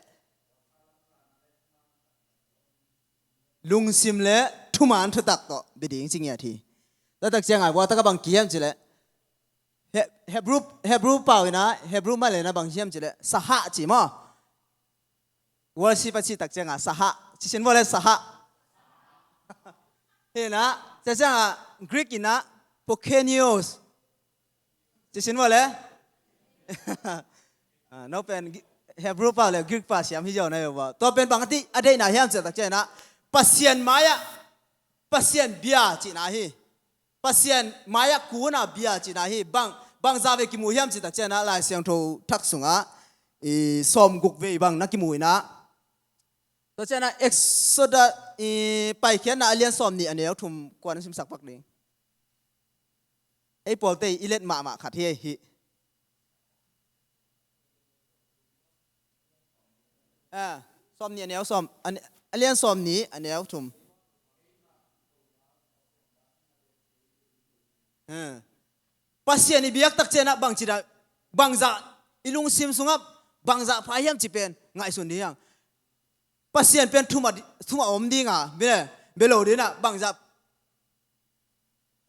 Lungsim le thuman thutak tawh bia ding ci ngiat hi. Tua tak ciangah, tua tak a bang kihiam ci leh? He-, Hebrew, Hebrew pau in ah, Hebrew mah le in ah bang hiam ci leh? Saha ci maw. Worship a cih tak ciangah saha. Ci sin vua le, saha. Hi-in ah, tua ciangah Greek in ah proskenios. Ci sin vua le. Ah, no pen Gi-, Hebrew pa le Greek pa siam hi zaw na hi uh a. Tua pen bang a deihna hiam cih tak ciangah, Pasian mai-ah Pasian bia cihna hi. Pasian mai-ah kun a bia cihna hi. Bang, bangzah vei kimu hiam cih tak ciangah, Lai Siangtho thak sungah i sawmguk vei bang na kimu in ah. Tua ciangah Exodus i Paikhiatna a lian sawmnih a neu thum kuan simsak pak ding. Ei pawlte i let mahmah khat hi, hi. Ah, sawmnih a neu sawm, a ne-, a lian sawmnih a neu thum. Ah. Pasian i biak tak ciangah bangci dan, bangzah, i lungsim sungah bangzah pha hiam cih pen ngaihsun ding hi hang. Pasian pen thum a di-, thum a om ding a, bia, bia lo ding in ah bangzah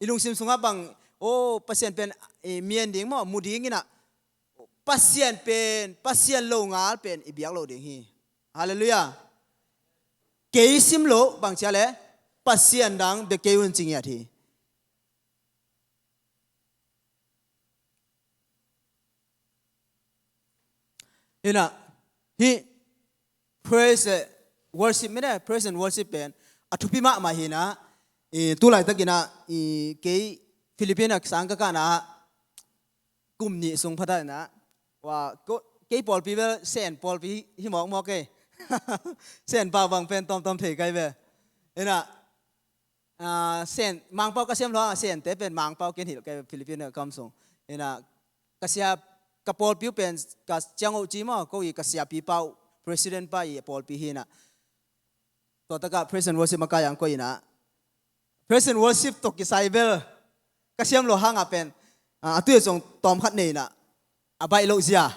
i lungsim sungah bang, oh, Pasian pen, eh, mi en ding maw, mu ding in ah, Pasian pen, Pasian lo ngal pen i biak lo ding hi. Halleluiah. Kei sim lo bang ci a leh, Pasian dang bia kei un ci ngiat hi. Hi-in ah, hih praise, eh, worship, mene, praise and worship pen a thupi mahmah hi-in ah, i, tu laitak in ah, i, kei Philippines ah sang ka kahna ah kum nih sung pha ta in ah, wa, ko, kei pawlpi bel Sen pawlpi hi mawkmawk ei. Sen pau bang pen tawmtawm thei kai ve. Hi-in ah, Ah, Sen, Mangpau ka siam lua, Sente pen Mangpau ken hilh ka hi, Philippines kam sung. Hi-in ah, ka sia, ka pawlpi uh pen, ka ciang uh ci maw, ko i ka siapi pa uh, president pa i pawlpi hi-in ah. Tua tak ah praise and worship makai ang ko in ah. Praise and worship tawh kisai bel ka siam lua hang a pen, ah, a tui a zong tawm khat nei in ah. A baih loh zia.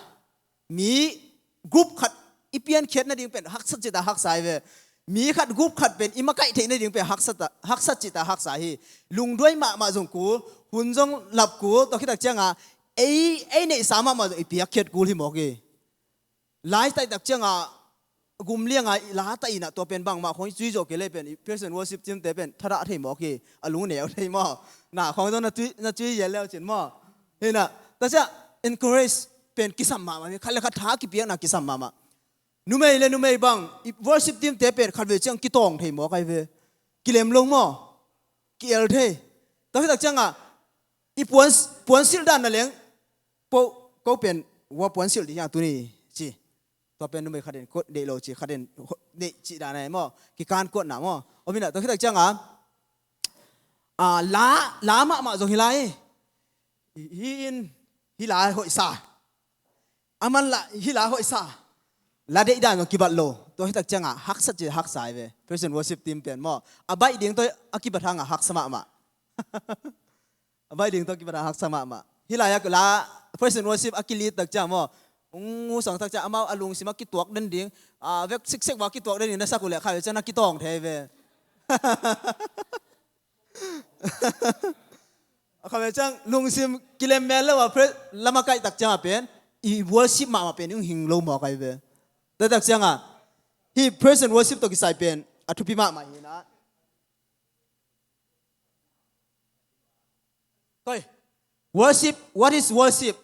Mi group khat i piankhiat nading pen haksat cih tak haksa hi ve. Mi khat group khat pen i makaih theih nading pen haksat a, haksat cih tak haksa hi. Lungduai mahmah zong kul, hun zong lap kul, tua khit tak ciangah ei, ei neihsa mahmah zong i piakkhiat kul hi mawk hi. Lai taih tak ciangah gum liangah i la ta in ah, tua pen bangmah khawng i cui zawh kei leh pen, i praise and worship team te pen thadah thei mawk hi, a lungneu thei maw. Na khawng zong na cui, na cui zel leu cin maw. Hi-in ah, tua ciang encourage pen kisam mahmah hi, khat le khat tha kipiakna kisam mahmah. Numei le numei bang, i worship team te pen khatvei ciang kitawng thei mawk ahi ve. Kilem lo maw. Ki-el thei. Tua khit tak ciangah, i puan, puan silh dan na leng, ko, ko pen hua puan silh ding hi hang tuni ci. Tua pen numei khat in ko deih lo ci, khat in deih cih dan ahi maw. Kikan kuatna maw. Om in ah, tua khit tak ciangah, ah, la, la mahmah zong hi lai. Hih in, hih la hoihsa. Aman la, hih la hoihsa. La deih dan zong kibat lo. Tua khit tak ciangah haksat cih haksa hi ve. Praise and worship team pen maw. A baih ding tawh a kibat hangah haksa mahmah. A baih ding tawh kibat a haksa mahmah. Hih lai-ah la praise and worship a ki-lead tak ciang maw, hong husang tak ciang amau a lungsim a kituak den ding, a vek siksek bang a kituak den ding na sak uh leh khatvei ciang na kitawng thei ve. Khatvei ciang lungsim kilem mel lo a, praise, la makaih tak ciang a pen i worship mahmah pen i hong hing lo mawk ahi ve. Tua tak ciangah hih praise and worship tawh kisai pen a thupi mahmah hi na. Koi, worship, what is worship?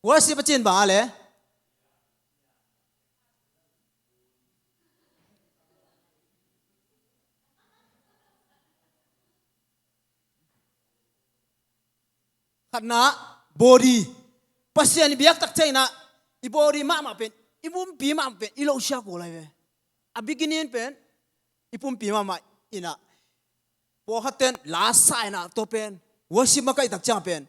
Worship a cih bang a le? Khatna, body. Pasian i biak tak ciangin ah i body mahmah pen, i pumpi mahmah pen i lo sia kul ahi ve. A beginning pen i pumpi mahmah in ah, pawlkhat ten la sa in ah, tua pen worship makaih tak ciang pen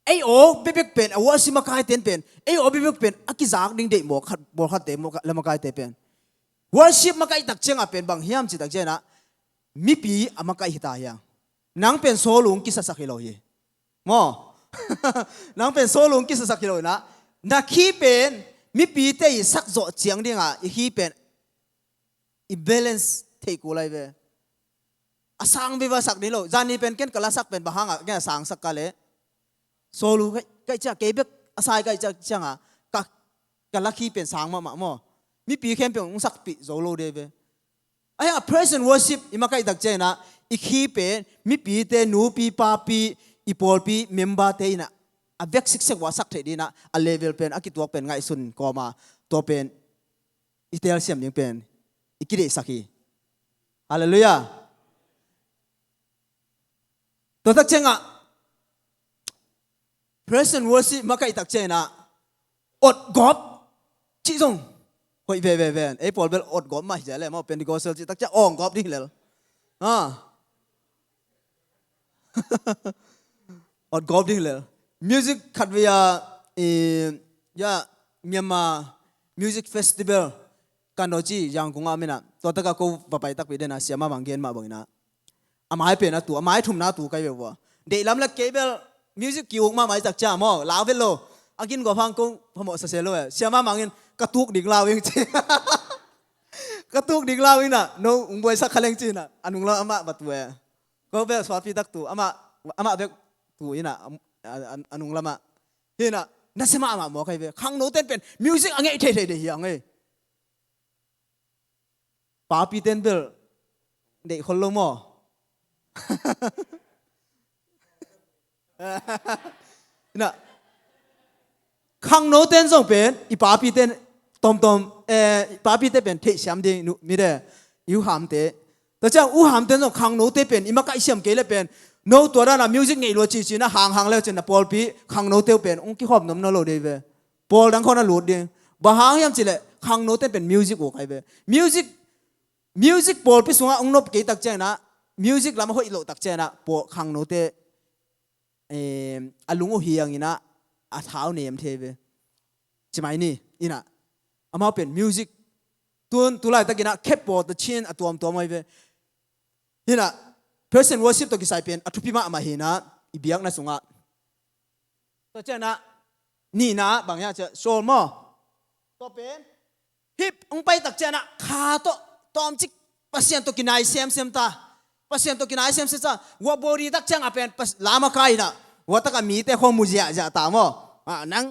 ei aw bekbek pen, a worship makaite pen ei aw bekbek pen a kizak ding deih mawk khat, pawlkhatte, mawk, la makaite pen. Worship makaih tak ciangah pen bang hiam cih tak ciangin ah mipi a makaih hi ta hiam? Nang pen sawlung kisasak hi lo hi. Maw? Nang pen sawlung kisasak hi lo in ah, na khi pen mipite i sak zawh ciang dingah i khi pen i balance thei kul ahi ve. A sang viva sak ding lo. Zani pen ken ka lasak pen bang hangah ken a sang sak ka le? Sawlu kaih, kaih ciang, kei bek a sai kaih ciang, ciangah ka, ka la khi pen sang mahmah maw? Mipi khempeuh hong sakpih zo lo ding ve. Ahi hang a praise and worship i makaih tak ciangin ah i khi pen mipite, nupi papi, i pawlpi memberte in ah a vek siksek uh a sak theih dingin ah a level pen a kituak pen ngaihsun kawma, tua pen i telsiam ding pen i kideihsak hi. Halleluiah. Tua tak ciangah praise and worship makaih tak ciangin ah otgawp cih zong hoih veve ven. Ei pawl bel otgawp mah hi cia le maw, Pentecostal cih tak ciang awng gawp ding hi lel. Ha. Otgawp ding hi lel. Music khat vei a, i, ya, Myanmar Music Festival kan daw ci Yangon ah om in ah, tua takah ko va pai takpi den a, siamah mang gen mah bangin ah, a mai pen a tu, a mai thumna tu kai ve vua. Deihlam le kei bel music ki-uk mahmah i tak ciang maw, lau vet lo. A gin gawp hang ko phamawh sa se lo e. Siamah mangin ka tuk ding lau ing ci. Ka tuk ding lau ing na, no ung buaisak kha leng ci na, a nung lam amah va tu e. Ko bel suapi tak tu, amah, amah bek tu in ah, a, a, a nung lamah. Hi na, nasia mahmah maw kai ve. Khangno ten pen music a ngeih theithei dei hi a ngei. Papi ten bel deih khol lo maw? Na, khangno ten zong pen i papi ten tomtom, eh, i papi ten pen theihsiam ding, nu, mi de, i u hamte. Tua ciang u hamte zong khangnote pen i makaihsiam kei le pen, no tua dana music ngeih lua cici na hanghang le cin na pawlpi khangnote uh pen ung kikhawm nom nawn lo dei ve. Pawl dang khawng na lut ding. Bang hang hiam cileh khangnote pen music uh kai ve. Music, music pawlpi sungah ung nop kei tak ciangin ah, music lam a hoih loh tak ciangin ah, pawl khangnote, em, a lung uh hiangin ah a thau nem thei ve. Ci mai ni, in ah, amau pen music tun, tu laitakin ah khepawl ta chin a tuamtuam ahi ve. Hi na, praise and worship tawh kisai pen a thupi mahmah hi na, i biakna sungah. Tua ciangin ah, nihna bang hiam cih, sawl maw? Tua pen hih hong pai tak ciangin ah kha tawh tawmcik Pasian tawh kinai semsem ta. Pasian tawh kinai semsem ta. Worship body tak ciang a pen Pas-, la makaih in ah, worship takah mite khawng mu ziahziah ta maw? Ah, nang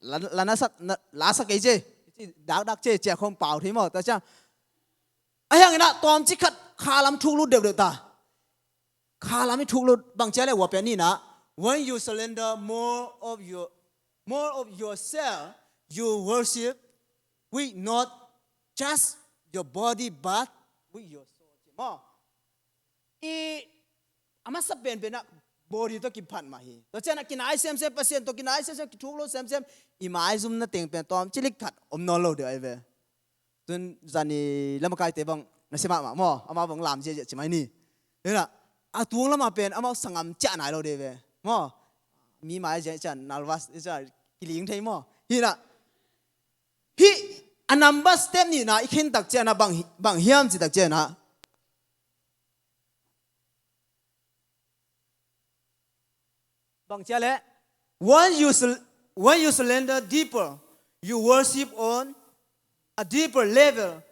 la, la na sak, na, la sak kei ci, dakdak ci, ci a khawng pau thei maw? Tua ciang a hiangin ah tawmcik khat kha lam thuk lut deuhdeuh ta. Kha lam i thuk lut bang ci a le, worship pen ni na. When you surrender more of your, more of yourself, you worship with not just your body but with your soul. Maw? I, a masa penpen ah body tawh kiphat mah hi. Tua ciang ah kinai semsem, Pasian tawh kinai semsem, kithuk lo semsem, i maizumna teng pen tawmcik lik khat om nawn lo deuh ahi ve. Tun zani la makaite bang nasia mahmah maw, amau bang lam ziahziah ci mai ni. Hi na, a tung lamah pen amau sanggam ciah nai lo deuh ve maw. Mi mai ziah ciah nervous ciah kiling thei maw. Hi na, hih a number step nihna i khin tak ciang ah bang hi-, bang hiam ci tak ciang ah, bang ci a le, when you sur-, when you surrender deeper, you worship on a deeper level,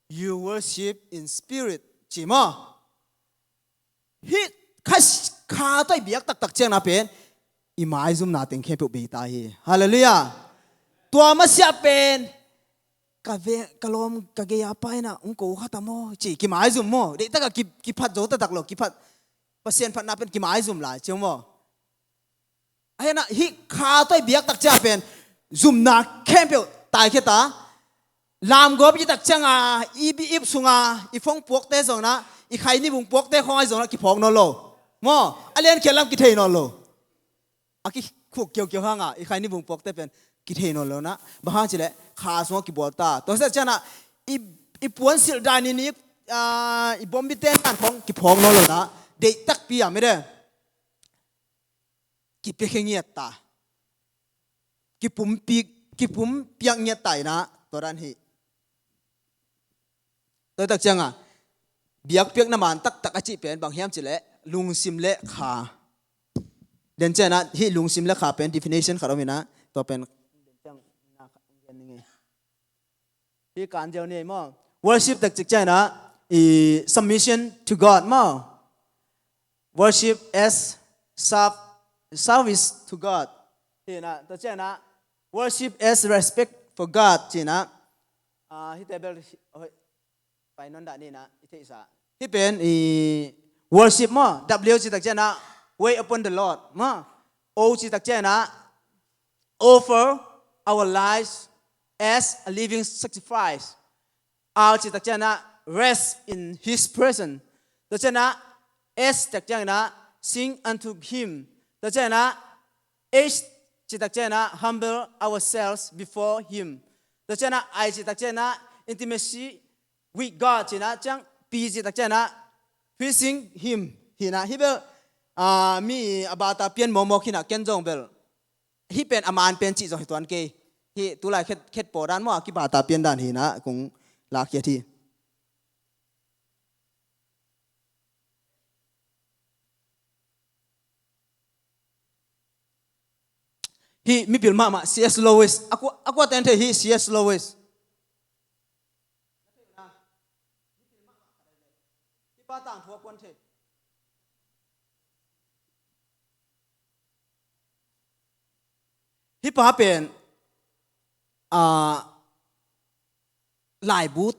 you worship in spirit. Ci maw? Hih kha, kha tawh i biak taktak ciang ah pen, i maizumna teng khempeuh bei ta hi. Halleluiah. Tua masiah pen ka ve, ka lawm, ka gei a pa in ah hong ko kha ta maw ci, kimaizum maw? Deihtak a ki, kiphat zo taktak lo, kiphat, Pasian phatna pen kimaizum lai ci maw? Ahi na, hih kha tawh i biak tak ciang pen zumna khempeuh taikhia ta. Lamgawp i tak ciang a, i biap sung a, i phone puakte zong na, i khaini bung puakte khawng ahi zong na kiphawk nawn lo. Maw, a lian khial lam kithei nawn lo. A kikhuk kiaukiau hang a, i khaini bung puakte pen kithei nawn lo na. Bang hang cih leh kha sung a kibual ta. Tua tak ciang na, i, i puan silh dan i ni, ah, i bawmbi ten dan khawng kiphawk nawn lo na. Deih takpi a mede. Kipiakhia ngiat ta. Kipumpi, kipumpiak ngiat ta in ah, tua dan hi. Tua tak ciang a, biakpiakna man taktak a cih pen bang hiam cih leh lungsim le kha. Den ciang a, hih lungsim le kha pen definition khat om in ah, tua pen hih kan ziau ni maw? Worship tak ciang ciang in ah, i submission to God maw? Worship as serv-, service to God. Ci in ah, tua ciang in ah, worship as respect for God. Ci in ah, ah, hihte bel, hoi, pai nawn dah ni in ah, i theihsa. Hih pen, i worship maw? W ci tak ciang in ah, wait upon the Lord maw? O ci tak ciang in ah, offer our lives as a living sacrifice. R ci tak ciang in ah, rest in His presence. Tua ciang in ah, S tak ciang in ah, sing unto Him. Tua ciang in ah, H ci tak ciang in ah, humble ourselves before Him. Tua ciang in ah, I ci tak ciang in ah, intimacy with God ci in ah, ciang P ci tak ciang in ah, pleasing Him hi in ah, hih bel, ah, mi a bata pian mawkmawk hi in ah, ken zong bel hih pen a man pen cih zong hi tuan kei. Hih tulai khet, khet paw dan maw, a kibata pian dan hi in ah, kong lakkhiat hi. Hih mipil mahmah C S Lewis. A kua, a kua ten thei hih C S Lewis. Hih pa tangthu a kuan thei. Hih pa pen, ah, laibu,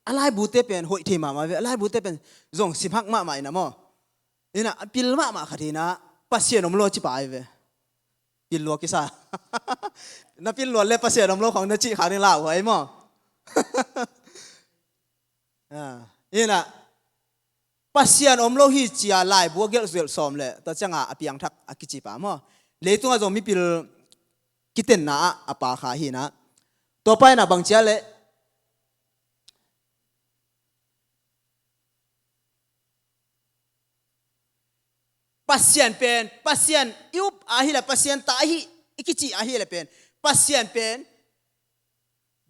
a laibute pen hoih thei mahmah ve, a laibute pen zong simhak mahmah in ah maw. In ah, a pil mahmah khat hi in ah, Pasian om lo ci pa hi ve. Pil lua kisa. Na pil lua le Pasian om lo khong na cih kha ding lauhuai maw. Ah, in ah, Pasian om lo hi ci a laibu a gelh zuelh sawm le, tua ciang a a piangthak a kici pa maw. Leitung ah zong mipil kitenna ah a pa kha hi in ah. Tua pa in ah bang ci a leh, Pasian pen, Pasian i up ahih leh, Pasian ta ahih i kicih ahih leh pen, Pasian pen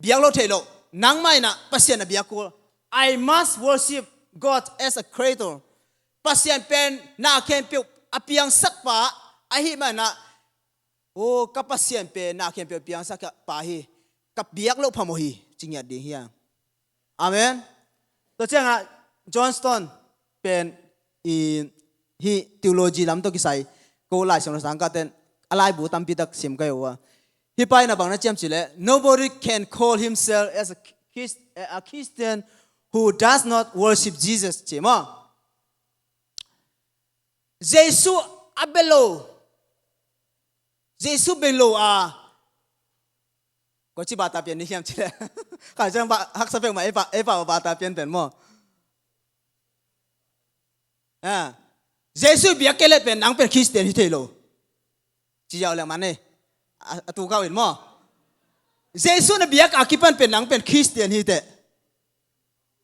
biak lo theih loh. Nangmah in ah Pasian na biak kul. I must worship God as a creator. Pasian pen na khempeuh a piangsak pa ahih manin ah, "Oh, ka Pasian pen na khempeuh a piangsak pa hi. Ka biak loh phamawh hi," ci ngiat ding hi a. Amen. Tua ciangah John Stott pen i hih theology lam tawh kisai ko Lai Siangtho sangkahte in a laibu tampi tak sim ka hi uh a. Hih pa in a bang na ci hiam cih leh, "Nobody can call himself as a Christ-, a Christian who does not worship Jesus," ci maw. Jesu a bia lo. Jesu bia lo a. Ko ci bata pian ni hiam cih leh. Kha ciang ba, haksa peuhmah ei pa, ei pa bata pian pen maw. Ah. Jesu biak kei leh pen nang pen Christian hi thei lo. Ci ziau leng man ei. A, a tu kau in maw. Jesu na biak a kipan pen nang pen Christian hi teh.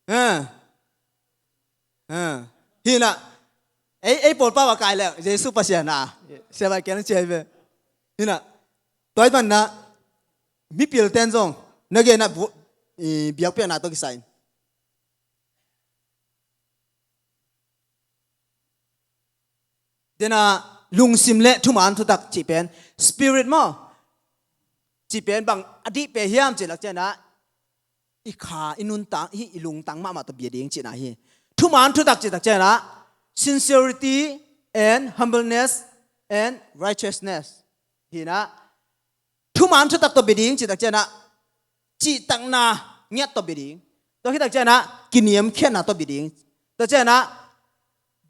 Ah. Ah. Hi na. Ei, ei pawlpa va kai leng Jesu Pasian a. Sia vai kian ci ai ve. Hi na. Tua hi pan na. Mipil ten zong. Na gen na bu, i, biakpiakna tawh kisai. Dena lungsim le thuman thutak cih pen, spirit maw? Cih pen bang a dih pen hiam cih lak ciangin ah, i kha, i nuntak, i, i lungtang mahmah tawh bia ding cihna hi. Thuman thutak cih tak ciangin ah, sincerity and humbleness and righteousness. Hi inah, thuman thutak tawh bia ding cih tak cianah, cihtakna ngiat tawh bia ding. Tua khit tak cianah, kiniamkhiatna tawh bia ding. Tua cianah,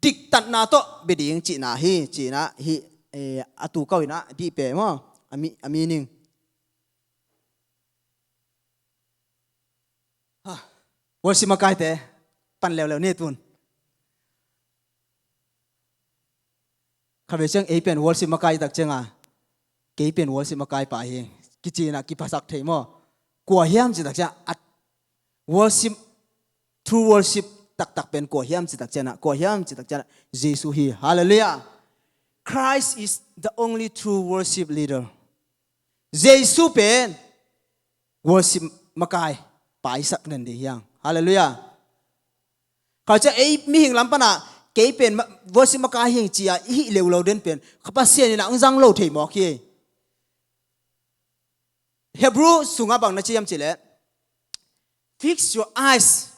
diktatna tawh bia ding cihna hi, ci inah, hi, eh, a tu kau inah, dih pe maw, a mi, a meaning. Ha, worship makaite, pan leuleu ni tun. Khatvei ciang ei pen worship makai tak cianga, kei pen worship makai pa hi, kici inah kiphasak thei maw. Kua hiam cih tak ciang, a worship, true worship taktak pen kua hiam cih tak cianah, kua hiam cih tak cianah, Jesu hi. Hallelujah. Christ is the only true worship leader. Jesu pen worship makai pa i sak den ding hiang. Hallelujah. Kha ciang ei mihing lam panah kei pen ma-, worship makai hing cia i hih leuleu den pen, kha Pasian inah hong zang lo thei mawk hi. Hebrew sungah bang na ci hiam cih leh, fix your eyes.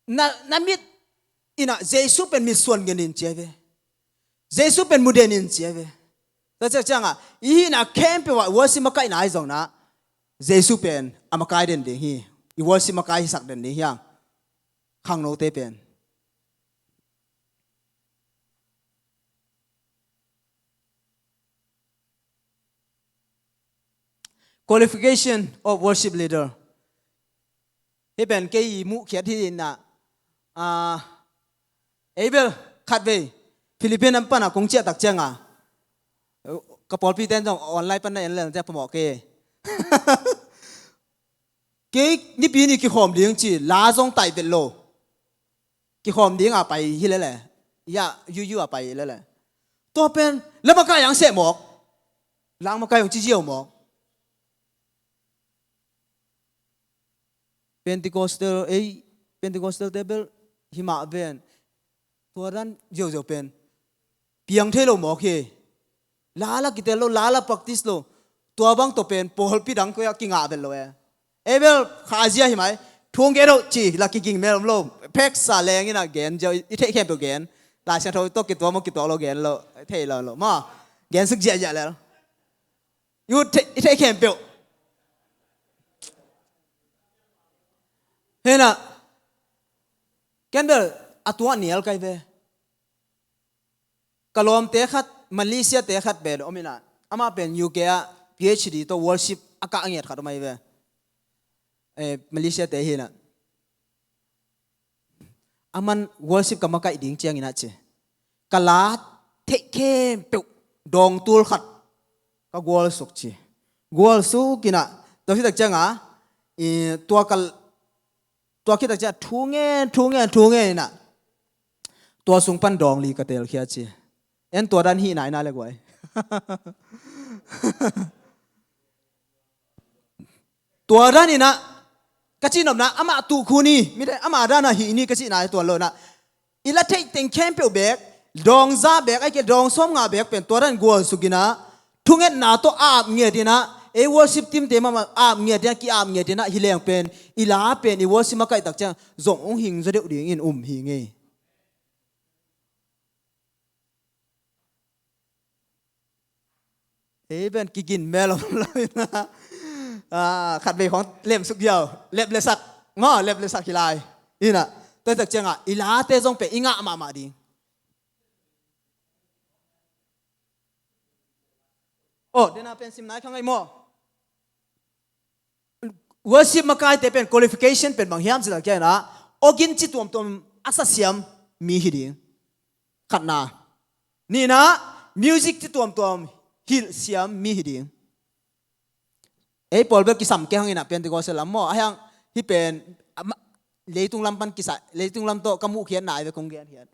Na, na mit inah Jesu pen mitsuan ngenin cia ve. Jesu pen mudenin cia ve. Tua ciang ciangah, i hihna khempeuh ah worship makaihna ahi zongnah, Jesu pen a makai den ding hi. I worship makai hisak den ding hiang. Khangnote pen. Qualification of worship leader. Hih pen kei i muhkhiat hi inah, ah, ei bel khatvei Philippine lam panah kong ciah tak cianga, ka pawlpi ten zong online pan na en leng cia phamawh kei. Kei Nipi ni kikhawm ding ci, la zong taih vet lo. Kikhawm ding a pai hi lele. Ya, yuyu a pai hi lele. Tua pen la makai ang seh mawk. Lang makai ang ci ziau mawk. Pentecostal, ei, Pentecostal te bel himah ven. Tua dan ziauziau pen piang thei lo mawk hi. Lala kitel lo, lala practice lo. Tua bang tawh pen pawlpi dang koi a kingah vet lo e. Ei bel kha a zia hi mai. Thu gen lo ci la kiging mel om lo. Pheksa leng inah gen ziau, i theih khempeuh gen. Lai Siangtho tawh kituak maw kituak lo gen lo. Thei lo lo maw. Gen suk ziahziah lel. I ut thei, i theih khempeuh. Hi inah, ken bel a tuah nial kai ve. Ka lawmte khat, Malaysia te khat pen om inah, amah pen U K ah P H D tawh worship a kah a ngiat khat om ahi ve. Eh, Malaysia te hi inah. Aman worship ka makaih ding ciangin ah ci, ka la theih khempeuh dawngtul khat ka gualsuk ci. Gualsuk inah, tua khit tak cianga, i, tua ka, tua khit tak cianga thu ngen, thu ngen, thu ngen inah, tua sung pan dawng li ka telkhia ci. En tua dan hih nai na le guai. Tua dan inah, ka cihnopna, amah tuh khu ni, mite amah dan a hih ni ka cihna tua lo inah, i la theih teng khempeuh beek, dawng za beek, ahih kei leh dawng sawm nga beek pen tua dan gualsuk inah, thungetna tawh a ap ngiat inah, ei worship team te mahmah a ap ngiat inah, ki-ap ngiat inah, hi leng pen, i la pen, i worship makaih tak ciang zong hong hing zaw deuh dingin um hi ngei. Ei pen kigin mel om lo inah, ah, khatvei khawng lemsuk ziau, lep le sak, maw, lep le sak hi lai. Inah, tua tak ciangah, i late zong pen i ngah mahmah ding. Oh, dena pen sim nai kha ngai maw. Worship makaite pen qualification pen bang hiam cih tak ciangah, organ ci tuamtuam a sa siam mi hi ding. Khatna. Nihna, music ci tuamtuam hilh siam mi hi ding. Ei pawl bel kisam kei hang inah Pentecost lam maw, a hiang hih pen, ama, leitung lam pan kisai, leitung lam tawh ka muhkhiatna ai ve kong genkhiat.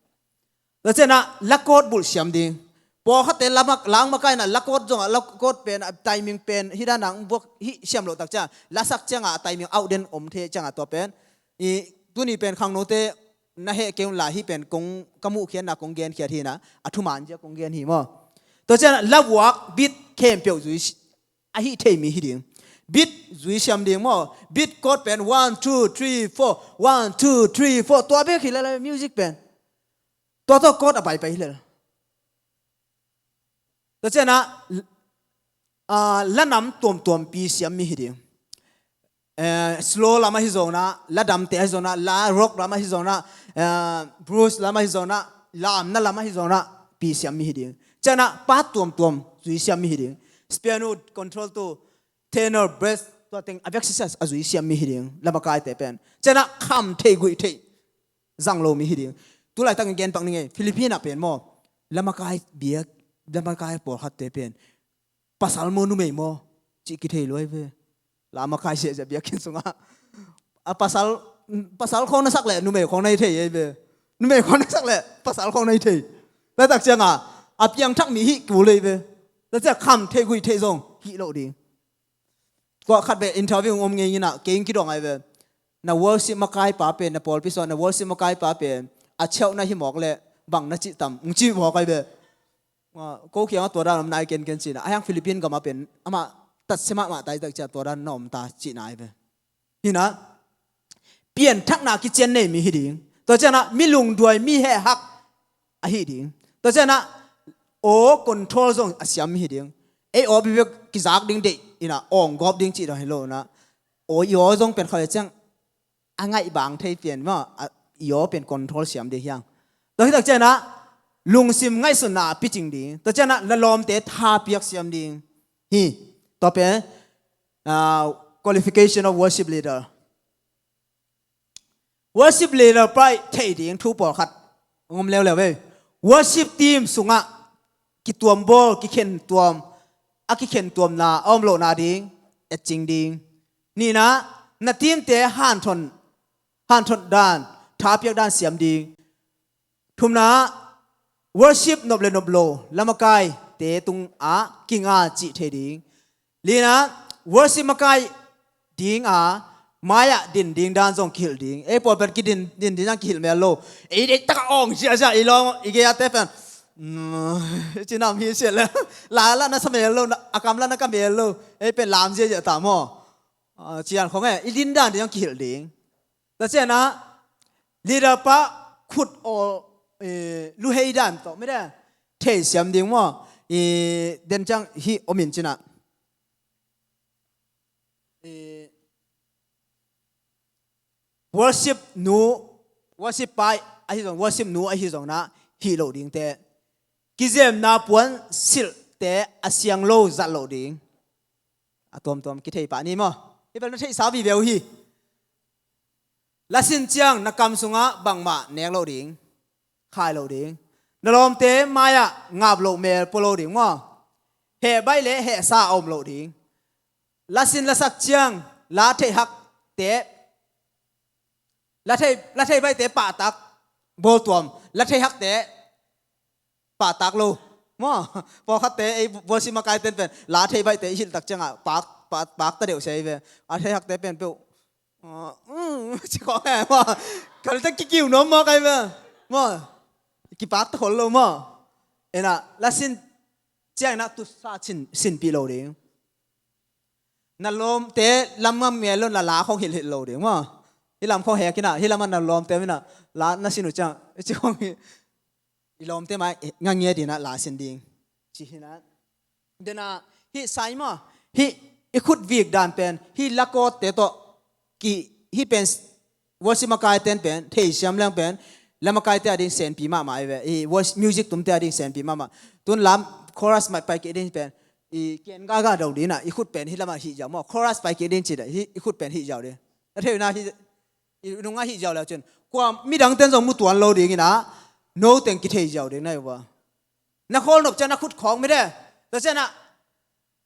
Tua cianah la kawt bulh siam ding. Pawlkhatte la mak, la makaih inah la kawt zongah la kawt pen, a timing pen, hih dan nang buak hih siam loh tak ciangah, la sak ciangah a timing out den om thei ciangah tua pen. I, tuni pen khangnote na heh kei un la hih pen kong ka muhkhiatna kong genkhiat hi inah, a thuman zia kong gen hi maw. Tua cianah la vuak beat khempeuh zui si-, a hih thei mi hi ding. Beat zui siam ding maw. Beat chord pen one, two, three, four, one, two, three, four. Tua bek hi lel music pen. Tua tawh chord a paipai hi lel. Tua cianah, ah, la nam tuamtuam pi siam mi hi ding. Eh, slow lam ahi zongah, la damte ahi zongah, la rock lam ahi zongah, eh, blues lam ahi zongah, lamna lam ahi zongah pi siam mi hi ding. Cianah part tuamtuam zui siam mi hi ding. Piano control tu, tenor, bass, tua teng a veksia a zui siam mi hi ding. La makaite pen cianah kham thei guih thei zang lo mi hi ding. Tulaitak in gen pak ning ei, Philippines ah pen maw, la makai biak, la makai pawlkhatte pen pasal maw numei maw cih kithei lo ei ve. La makai siahsiah biakinn sungah a pasal, pasal khawng na sak leh numei khawng na hi thei ei ve. Numei khawng na sak leh pasal khawng na hi thei. Laitak ciangah a piangthak mi hi kul ei ve. Laitak ciang kham thei guih thei zong hi lo ding. Tua khat beh interview ong om ngei inah kei ong kidong ai ve. Na worship makaipa pen, na pawlpi sungah na worship makaipa pen a cheuh na hi mawk leh bang na cih tam, ong cih mawk ai ve. Ah, ko kiangah tua dan om nai kenken cihna. A hiang Philippines gamah pen amah tatsia mahmah ta hi tak ciah tua dan na om ta cihna ai ve. Hinah pianthakna kician nei mi hi ding. Tua cianah mi lungduai, mi hehhak ahi ding. Tua cianah aw control zong a siam mi hi ding. Ei aw bibek kizak ding deih inah awng gawp ding cih dong hi lo inah, aw i aw zong pen khawi ciang a ngaih bang thei pian maw, a, i aw pen control siam ding hiang. Tua hi tak cianah lungsim ngaihsutna a picing ding. Tua cianah la lawmte thapiak siam ding hi. Tua pen, ah, qualification of worship leader. Worship leader pai theih ding thu pawlkhat ong om leuleu ve. Worship team sungah kituambawl, kikhentuam, a kikhentuamna a om lohna ding etcing ding. Nihna, na teamte hanthon, hanthon dan, thapiak dan siam ding. Thumna, worship nop le nop lo la makaite tungah kinga cih thei ding. Lina, worship makai dinga mai-ah din ding dan zong kihilh ding. Ei pawlpi kidin, din ding dan kihilh mel lo. Ei deih taka awng ziahziah i lawm i gei-ate pen, mm, i cinam hi siah le. La la na sa mel lo, a kam la na ka mel lo. Ei pen lam ziahziah ta maw? Ah, cian khong e, i din dan ding zong kihilh ding. Tua cianah leader pa khut aw, eh, luhei dan tawh mite theisiam ding maw? Eh, den ciang hih om in cinah, eh, worship nu, worship pa ahi zong, worship nu ahi zong nah hih loh dingte, kizemna puan silhte a siang lo zat loh ding. A tuamtuam kithei pah ni maw? Hih bel na theihsa vive uh hi. Lasin ciang na kam sungah bangmah nek loh ding, khai loh ding. Na lawmte mai-ah ngap loh mel pua lo ding maw? Heh baih le heh sa a om loh ding. Lasin lasak ciang la theih hakte, la thei, la thei baihte pahtak bawltuam, la thei hakte pahtak lo. Maw, pawlkhatte ei worship makaite pen la thei baihte i hilh tak ciangah pak, pak, pakta deuh sia hi ve. A thei hakte pen peuh, ah, mm, ci khawng e maw. Khalte kikiu nuam maw kai ve. Maw, kipakta khol lo maw. Ena, lasin ciang inah tusa sin, sinpih lo ding. Na lawmte lam ngam ngel lo, na la khawng hilhhilh lo ding maw. Hih lam khawng hek inah, hih lamah na lawmte minah la na sin uh ciang, i ci khawng hi, i lawmte mai nga ngia dinah la sin ding. Ci hinah. Denah hih sai maw, hih i khut vik dan pen, hih lakawtte tawh ki, hih pen worship makaite pen theisiam leng pen la makaite a ding senpi mahmah hi ve. I worship music tumte a ding senpi mahmah. Tun lam chorus mai pai kik ding pen i ken gaga do dinah i khut pen hih lamah hih ziau maw. Chorus pai kik ding ci dah hih i khut pen hih ziau ding. A thei na hih i nungah hih ziau leu cin kua midangten zong mutuan lo dinginah no teng kithei ziau ding na hi uh a. Na khawl nop ciang na khut khawng mite. Tua cianah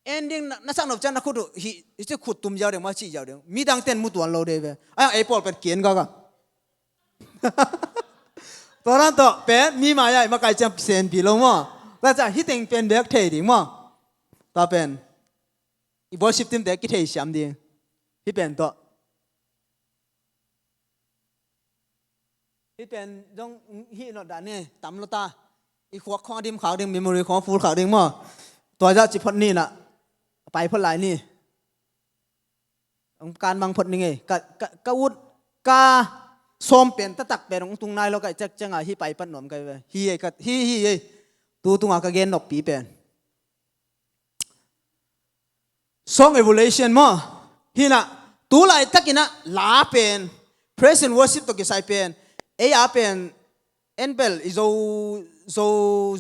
ending na, na sak nop ciang na khut uh hih, hih ci khut tum ziau ding maw, cih ziau ding. Midangten mutuan lo dei ve. A ei pawl pen kian gaka. Tua dan tawh pen mi mai-ah i makai ciang senpi lo maw. Tua ciang hih teng pen bek thei ding maw. Tua pen i worship team te kithei siam ding. Hih pen tawh. Hih pen zong hih notdah ni, tam lo ta. I khuak khawng a dim khak ding, memory khawng a full khak ding maw. Tua zah ci phot ni nah, pai phot lai ni. Hong kan mang phot ni ngei. Ka, ka, ka ut, ka sawm pen, taktak pen hong tung nai lo ka i cek ciangah hih pai pat nuam ka hi ve. Hih ei ka, hih, hih ei. Tu tungah ka gen noppi pen. Song evolution maw? Hi-in ah, tu laitakin ah la pen, praise and worship tawh kisai pen, ei a pen, en bel i Zo, Zo,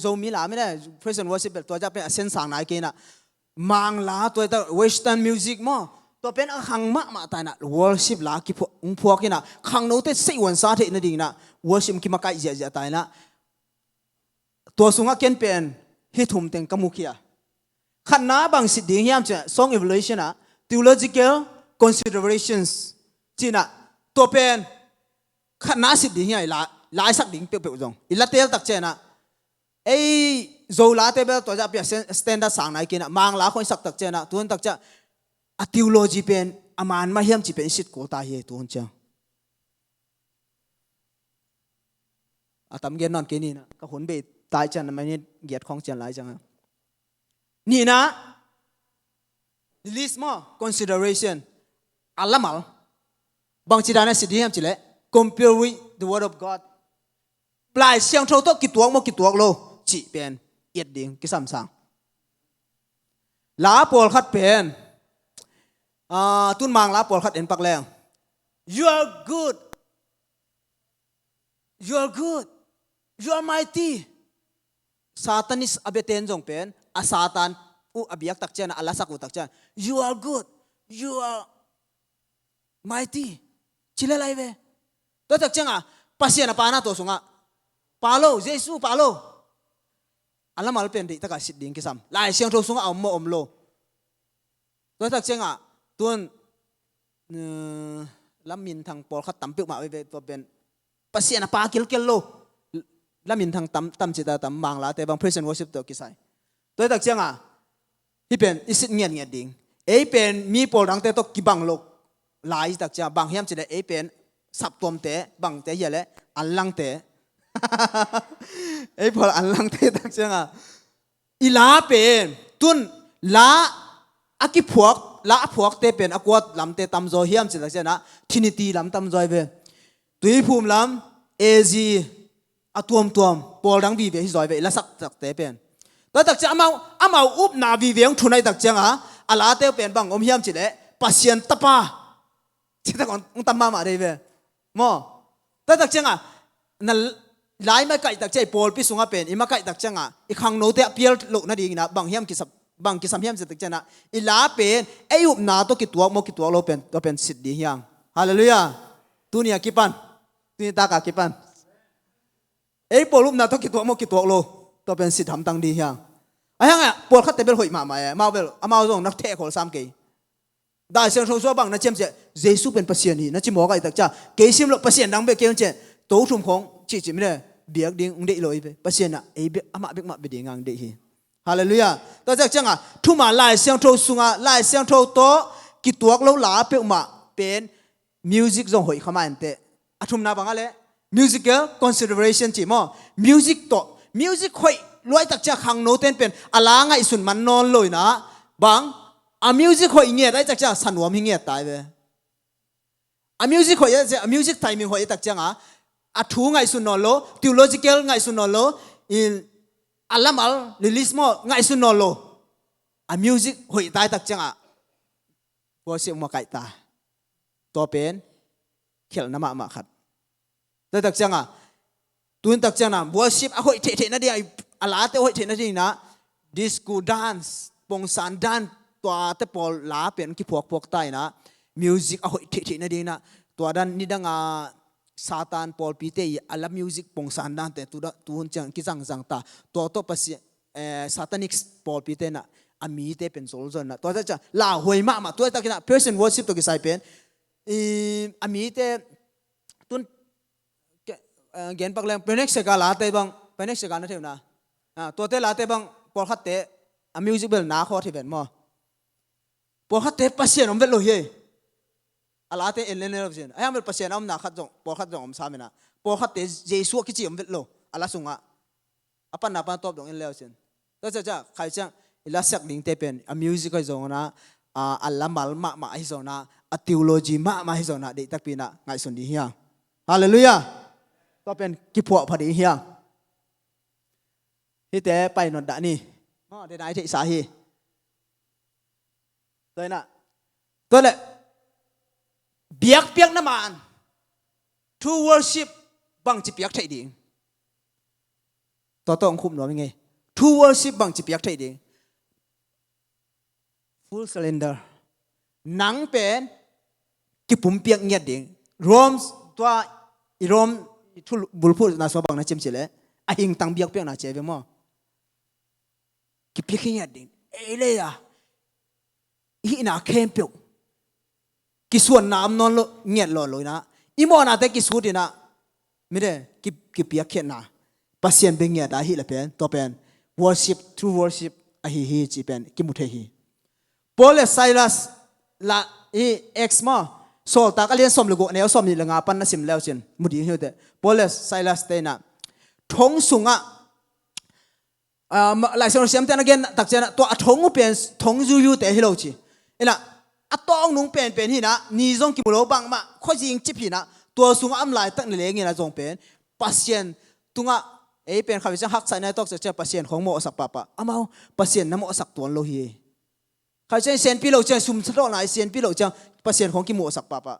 Zomi la mine, praise and worship bel tua zah pen a sinsang nai kei-in ah, Mang la, tua tak Western music maw, tua pen a khang mahmah ta-in ah, worship la kiphuak, hong phuak in ah, khangnote seihhuan sa theih nadingin ah, worship hong kimakaih ziahziah ta-in ah, tua sungah ken pen hih thum teng ka mukhia. Khatna bang sit ding hiam cih, song evolution ah, theological considerations ci-in ah, tua pen khatna sit ding hiam, i la, la i sak ding peuhpeuh zong, i la teel tak ciangin ah, ei Zo late bel tua zah pi a sen-, standard sang nai kei-in ah, Mang la khawng i sak tak ciangin ah, tuhun tak ciang a theology pen a man mah hiam cih pen i sit kul ta hi, tuhun ciang. A tam gen nawn kei ni-in ah, ka hun bei tai ciang, a minute giat khawng ciang lai ciang ah. Nihna, list maw, consideration, a lamal. Bangci dan a sit ding hiam cih leh, compare with the word of God. Lai Siangtho tawh kituak maw, kituak lo cih pen i et ding kisam sang. La pawlkhat pen, ah, tun Mang la pawlkhat en pak leng, "You are good. You are good. You are mighty." Satanist a biate in zong pen, a Satan uh a biak tak ciang ah, a lasak uh tak ciang, "You are good. You are mighty," ci lel lai ve. Tua tak ciang ah, Pasian a paana tua sungah, "Pa lo, Jesu pa lo." A lamal pen deihtak a sit ding kisam. Lai Siangtho sungah a om maw, om lo. Tua tak ciang ah, tun, eh, lam minthang pawlkhat tam peuhmah veve, tua pen Pasian a pa kilkel lo. Lam minthang tam, tam cih ta tam, Mang late bang praise and worship tawh kisai. Tua tak ciang ah, hih pen i sit ngiatngiat ding. Ei pen mi pawl dangte tawh kibang lo. Lai tak ciang bang hiam cih leh, ei pen saptuamte, bangte hi a leh, anlangte. Ei pawl anlangte tak ciang ah, i la pen, tun la a kiphuak, la a phuakte pen a kua lamte tamzaw hiam cih tak ciang ah, Trinity lam tamzaw hi ve. Tuiphum lam, A Z, a tuamtuam, pawl dang vive hi zaw hi ve, i la saksakte pen. Tua tak ciang amau, amau upna vive hong thun ahih tak ciang ah, a late uh pen bang om hiam cih leh, Pasian Tapa. Cih tak hong, hong tam mahmah dei ve. Maw? Tua tak ciang ah, na la i makaih tak ciang, i pawlpi sungah pen, i makaih tak ciang ah, i khangnote a pial loh nadingin ah, bang hiam kisam, bang kisam hiam cih tak ciang ah, i la pen, ei upna tawh kituak maw, kituak lo pen, tua pen sit ding hi hang. Halleluiah. Tuni a kipan. Tuni tak a kipan. Ei pawl upna tawh kituak maw, kituak lo, tua pen sit hamtang ding hi hang. Ahih hang ah, pawlkhatte bel hoih mahmah e, amau bel, amau zong na thehkhawl sam kei. Lai Siangtho sungah bang na ciam cih, Jesu pen Pasian hi, na ci mawk ahih tak ciang, kei sim loh Pasian dang bek kei hong ci, to thum khawng cihcih mine, biak ding hong deih lo hi ve. Pasian ah, ei bek, amah bek mah bia ding hong deih hi. Halleluiah. Tua tak ciang ah, thuma Lai Siangtho sungah, Lai Siangtho tawh kituak lo la peuhmah pen, music zong hoih kha mah inteh. A thumna bang a leh, musical consideration ci maw. Music tawh, music hoih lua ahih tak ciang khangnote in pen a la ngaihsun man nawn lo in ah, bang, a music hoih ngiat ahih tak ciang sa nuam hi ngiat ta hi ve. A music hoih ahih tak ciang, a music timing hoih ahih tak ciang ah, a thu ngaihsun nawn lo, theological ngaihsun nawn lo, in a lamal, lyrics maw, ngaihsun nawn lo. A music hoih ta ahih tak ciang ah, worship makaih ta. Tua pen khelhna mahmah khat. Tua tak ciang ah, tun tak ciang ah, worship a hoih theihtheih nading ah, a late hoih theih nading ah, disco dance, pongsan dance, tuate pawl la pen kiphuakphuak ta in ah, music a hoih theihtheih nading ah, tua dan nidang a Satan pawlpite i a la music pongsan dance te tu da, tuhun ciang kizangzang ta. Tua tawh Pasian, eh, Satanic pawlpite in ah, a mite pen zolzol in ah. Tua tak ciang, lauhuai mahmah, tua tak in ah, praise and worship tawh kisai pen, i, a mite, tun, ke, eh, gen pak leng, Panic Sega late bang, Panic Sega na thei uh na. Ah, tuate late bang, pawlkhatte, a music bel na khawt hi ven maw. Pawlkhatte Pasian om vet lo hi. A late en lel lo sin. Ahih hang bel Pasian a omna khat zong, pawlkhat zong om sam in ah. Pawlkhatte Jesu a kici om vet lo. A la sungah. A panna pan tawp dong en lel sin. Tua ciang, khai ciang, i la siak dingte pen, a music ahi zongin ah, a, a lamal mahmah ahi zongin ah, a theology mahmah ahi zongin ah, deih takpi in ah, ngaihsun ding hi hang. Halleluiah. Tua pen kiphuah pha ding hi hang. Hihte pai nawn dah ni. Maw, de nai theihsa hi. Tua inah, tua le, biakpiakna man, true worship bangci piak theih ding. Tua tawh hong khum nuam ing ei. True worship bangci piak theih ding. Full surrender. Nang pen kipumpiak ngiat ding. Rome, tua i Rome i thubulphuhna sua bang na ciam cileh, a hingtang biakpiakna cia ve maw? Kipiak hi ngiat ding. Ei lei a i hihna khempeuh kisuanna om nawn lo, ngiat lo lo inah, i mawhnate kisut inah, mite ki, kipiakkhiatna, Pasian bia ngiat a hih le pen, tua pen worship, true worship ahi hi cih pen kimu thei hi. Paul le Silas la i Acts maw, Sawltak a lian sawm le guk, a neu sawm nih le nga pan na sim leu cin mu ding hi uh teh. Paul le Silas te inah thong sungah, ah, ma-, Laisiangtho siamte na gen takcianah tua a thong uh pen thong zuiute hi lo ci. Inah a tawng nung penpen hinah, ni zong kimu lo bangmah, khuazing cip hinah, tua sungah a om laitak na leng inah zong pen Pasian tungah, ei pen khawi ciang haksa inah tawk ciang Pasian khong mawhsak pahpah. Amau Pasian na mawhsak tuan lo hi. Khawi ciang i sianpi lo ciang, sum sa tawh na i sianpi lo ciang Pasian khong kimawhsak pahpah.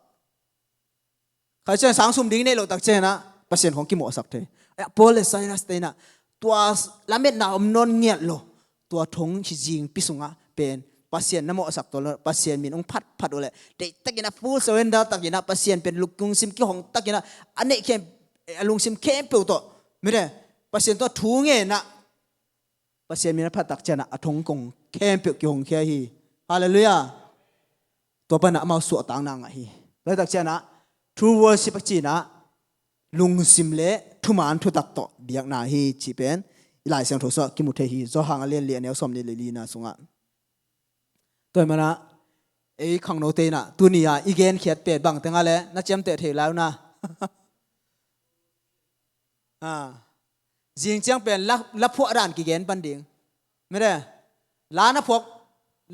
Khawi ciang sang sum ding nei lo takcianah Pasian khong kimawhsak thei. Paul le Silas te inah tua lametna om nawn ngiat lo, tua thong hi zingpi sungah pen Pasian na mawhsak tuan lo, Pasian min hong phatphat uh leh deihtakinah full surrender takinah Pasian pen lungsim kihong takinah a neih khem, a lungsim khempeuh tawh, mite, Pasian tawh thu ngenah Pasian min a phat takcianah a thong kong khempeuh kihongkhia hi. Halleluiah. Tua panah amau suahtakna ngah hi. Laitak cianah true worship a cinah lungsim le thuman thutak tawh biakna hi cih pen i Laisiangtho sungah kimu thei hi. Johan a lian li, a neu sawm nih le lina sungah. Tua hi manah ei khangnote inah tuni-a i genkhiat pen bangtengah le na ciamteh thei lai uh na. Ah. Zing ciang pen la, la phuah dan kigen pan ding. Mite, la na phuak,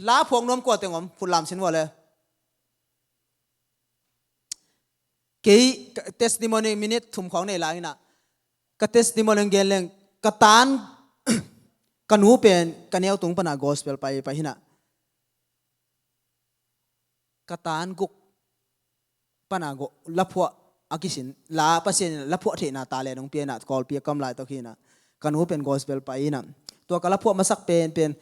la phuak nuam kua teng om, khut lam sin vua le. Kei ka testimony minute thum khawng nei lai inah, ka testimony gen leng, ka tan, ka nu pen ka neu tung pana gospel pai, pai hinah. Ka tan guk pana go, laphuah a kisin, la Pasian in laphuah theihna talent hong pia inah, Kawlpi a ka om laitak hinah, ka nu pen gospel pai inah. Tua ka laphuah masak penpen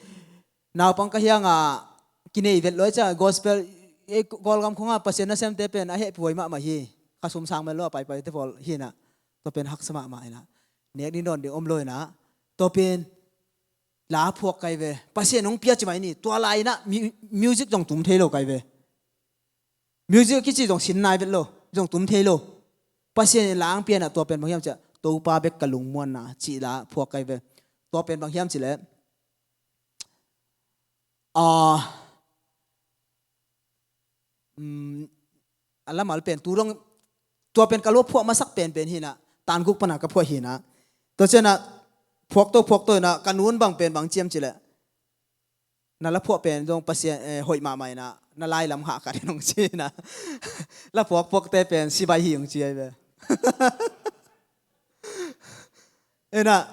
naupang ka hiangah kinei vet luai ciang gospel, ei, Kawlgam khongah Pasian nasemte pen a hehpih huai mahmah hi. Kha sum sang man lo a paipaite pawl hinah, tua pen haksa mahmah inah, nek ding dawn ding om lo inah, tua pen la phuak kai ve. Pasian hong pia ci mai ni. Tua lai inah mu-, music zong tum thei lo kai ve. Music kici zong sin nai vet lo, zong tum thei lo. Pasian in la hong pia inah, tua pen bang hiam ciah, Topa bek ka lungmuanna cih la phuak kai ve. Tua pen bang hiam cih leh, ah, um, a lamal pen tu dong, tua pen ka laphuah masak penpen hinah, tan guk pana ka phuah hinah. Tua cianah phuak to, phuak to inah, ka nu in bang pen bang ciam cih leh, na laphuah pen zong Pasian, eh, hoih mahmah inah, na lai lam hah khat in hong ci inah, laphuak phuakte pen sibai hi hong ci ai ve. Inah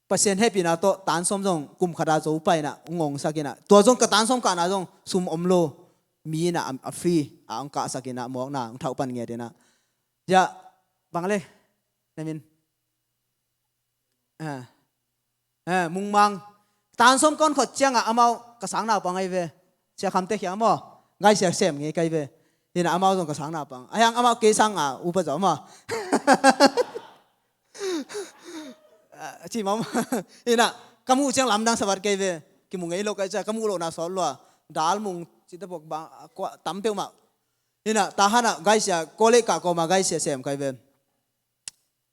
Pasian hehpihna tawh tan sawm zong kum khat a zo pai inah, hong ngongsak inah. Tua zong ka tan sawm kahna zong sum om lo. Mi inah a, a free a hong kahsak inah, mawkna hong thauh pan ngiat inah. Tua bang le, na min, eh, eh, Mungmang. Tan sawm ka hon khawt ciangah amau ka sang naupang ai ve. Sia Khamte khiang maw, gaisia sem ngei kai ve. Hinah amau zong ka sang naupang. A hiang amau kei sanga upa zaw maw. Ah, ci maw. Hinah ka muh ciang lamdang savat kai ve. Kimu ngei lo kai ciah, ka muh lohna sawt lua. Dal mung cite pok bang, ah, kua, tam peuhmah. Hinah Tahan ah gaisia, Kawlei kah kawma gaisia sem kai ve.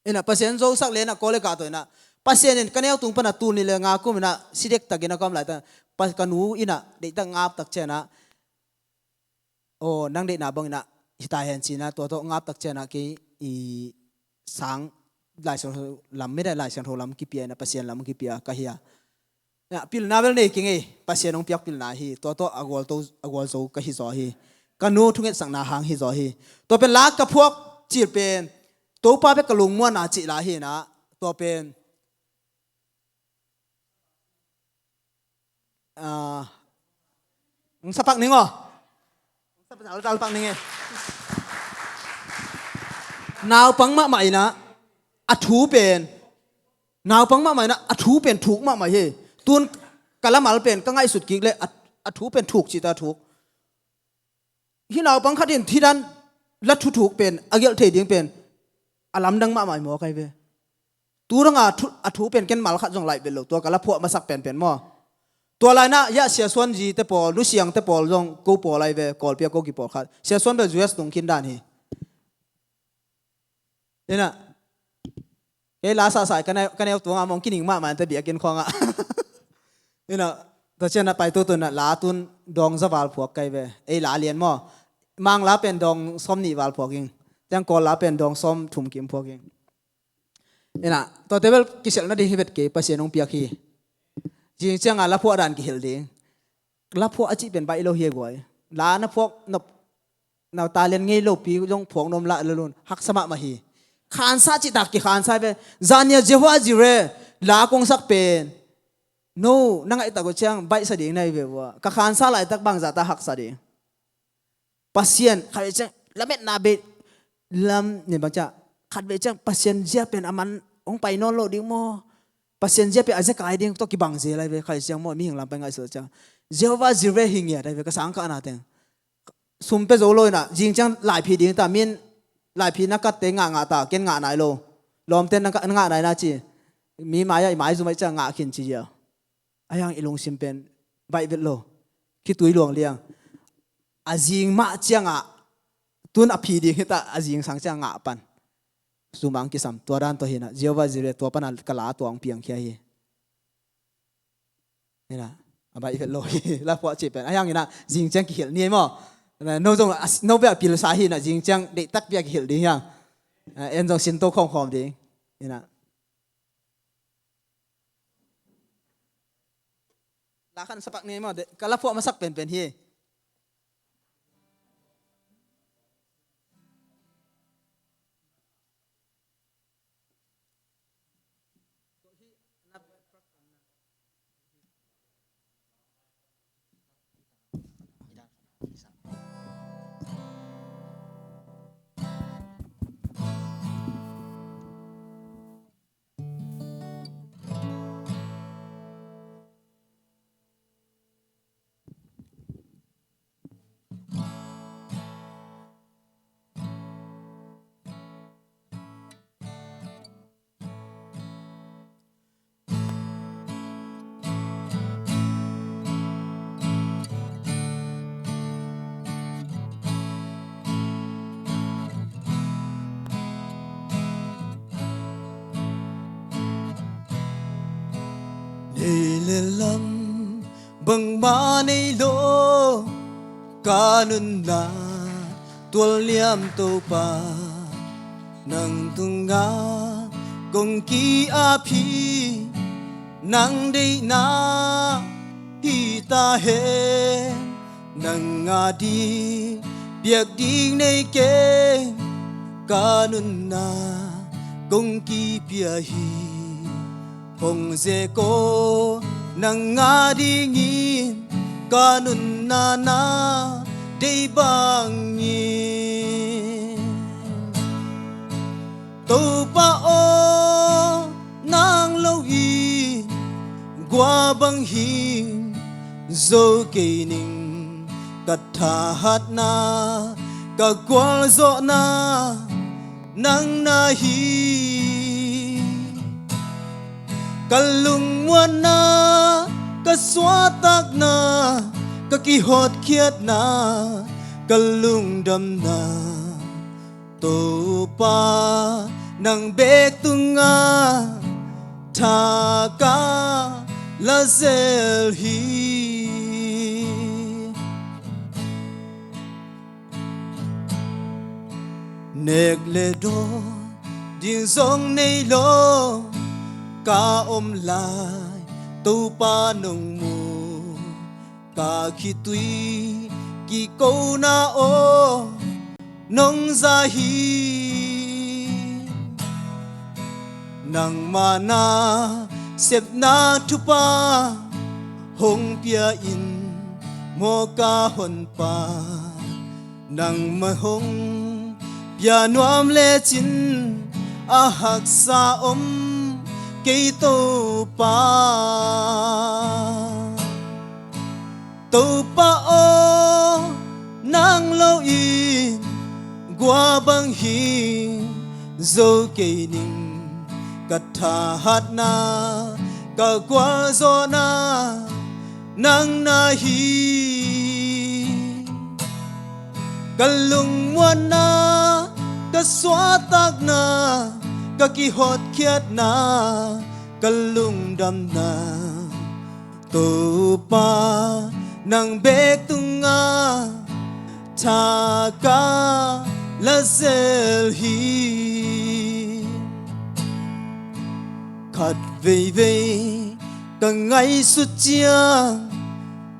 Inah Pasian zosak le inah Kawlei kah tawh inah, Pasian in ka neu tung pana tul nih le nga kum inah si dektak inah ka om laitak, pa, ka nu inah deihtak ngap tak cianah, aw, nang deihna bang inah hita hen ci inah, tua tawh ngap tak cianah kei i sang, Laisiangtho lam, mite Laisiangtho lam kipia inah, Pasian lam kipia ka hi a. Inah pilna bel nei kei ngei, Pasian hong piak pilna hi. Tua tawh a gualto, a gualzo ka hi zaw hi. Ka nu thungetsakna hang hi zaw hi. Tua pen la ka phuak cil pen, Topa bek ka lungmuanna cih la hinah, tua pen, Ah, sapak ning aw. Naupang mahmah inah a thu pen, naupang mahmah inah a thu pen thuk mahmah hi. Tun ka lamal pen ka ngaihsut kik le a, a thu pen thuk cita thuk. Hih naupang khat in thidan la thuthuk pen a gelh thei ding pen a lamdang mahmah hi maw kai ve. Tu danga thu, a thu pen ken mal khat zong laih vet lo, tua ka la phuah masak penpen maw. Tua lainah yah Sia Suan zi te pawl, Nu Siang te pawl zong ko pawl ai ve, Kawlpi a ko kipawl khat. Sia Suan bel U S tung khin dan hi. Inah kei la sahsai ka neu, ka neu tuanga mong kining mahmah ante biakinn khawngah. Inah tua cianah pai tutunah la tun dawng za val phuak kai ve. Ei la lian maw. Mang la pen dawng sawm nih val phuak ing. Ciang Kawl la pen dawng sawm thum kim phuak ing. Inah tuate bel kiselh nading hi vet kei, Pasian hong piak hi. Zing cianga la phuah dan kihilh ding. La phuah a cih pen baih lo hi a guai. La na phuak nop, na talent ngei lopi zong phuak nuam lah lalun haksa mahmah hi. Khansa cihtak kikhansa ve. Zania Jehovah Jireh la kong sak pen, no, na ngaihtak uh ciang baihsa ding na hi ve uh a, ka khansa laitak bangzahta haksa ding. Pasian khat vei ciang lametna bei lam ne bang ciang, khat vei ciang Pasian zia pen a man hong pai nawn lo ding maw. Pasian zia pen a zekai ding tawh kibang zel ai ve, khat vei ciang maw, mihing lam pai ngaihsut ciang Jehovah Jireh hi ngiat ai ve, ka sangkahna teng. Sum pia zo lo inah zing ciang laiphi ding ta, min laiphi na katte ngah ngah ta, ken ngah nai lo. Lawmte na ngah nai na ci. Mi mai-ah i maizum ai ciang ngah khin ci zia. Ahiang i lungsim pen baih vet lo. Khitui luang liang. A zing mah ciangah tun a phi ding hita, a zingsang ciang ngah pan. Sumang kisam tua dan tawh hinah Jehovah Jireh tua pana ka la tua hong piangkhia hi. Hinah a baih vet lo hi. La phuah cih pen ahiang hinah zing ciang kihilh ni maw. No zong no bia pilsa hinah zing ciang deihtak bia kihilh ding hiang. En zong sinto khawmkhawm ding hinah. La khan sapak ni maw, ka la phuah masak penpen hi. Nei le lam bangmah nei lo, ka nunna tualliam Topa, nang tungah kong ki-ap hi. Nang deihna hi ta hen, nang ading piak ding nei keng, ka nunna kong kipia hi. Hong zek aw nang adingin, ka nunna na deih bangin. Topa aw, nang lo-in gua bang hing zo kei ning. Ka thahatna, ka gualzawhna nang na hi. Ka lungmuanna, ka suahtakna, ka kihotkhiatna, ka lungdamna, Topa nang bek tungah tha ka la zel hi. Nek le dawn ding zong nei lo, ka om lai Topa nong mu, ka khitui kikona aw nong za hi. Nangma nasepna thupha hong pia in, mawka honpa nangmah hong pia nuam lecin a haksa om kei Topa. Topa aw, nang lo in gua bang hi zo kei ning. Ka thahatna, ka gualzawhna nang na hi. Ka lungmuanna, ka suahtakna, ka kihotkhiatna, ka lungdamna, Topa nang bek tungah tha ka la zel hi. Khat veivei ka ngaihsut ciang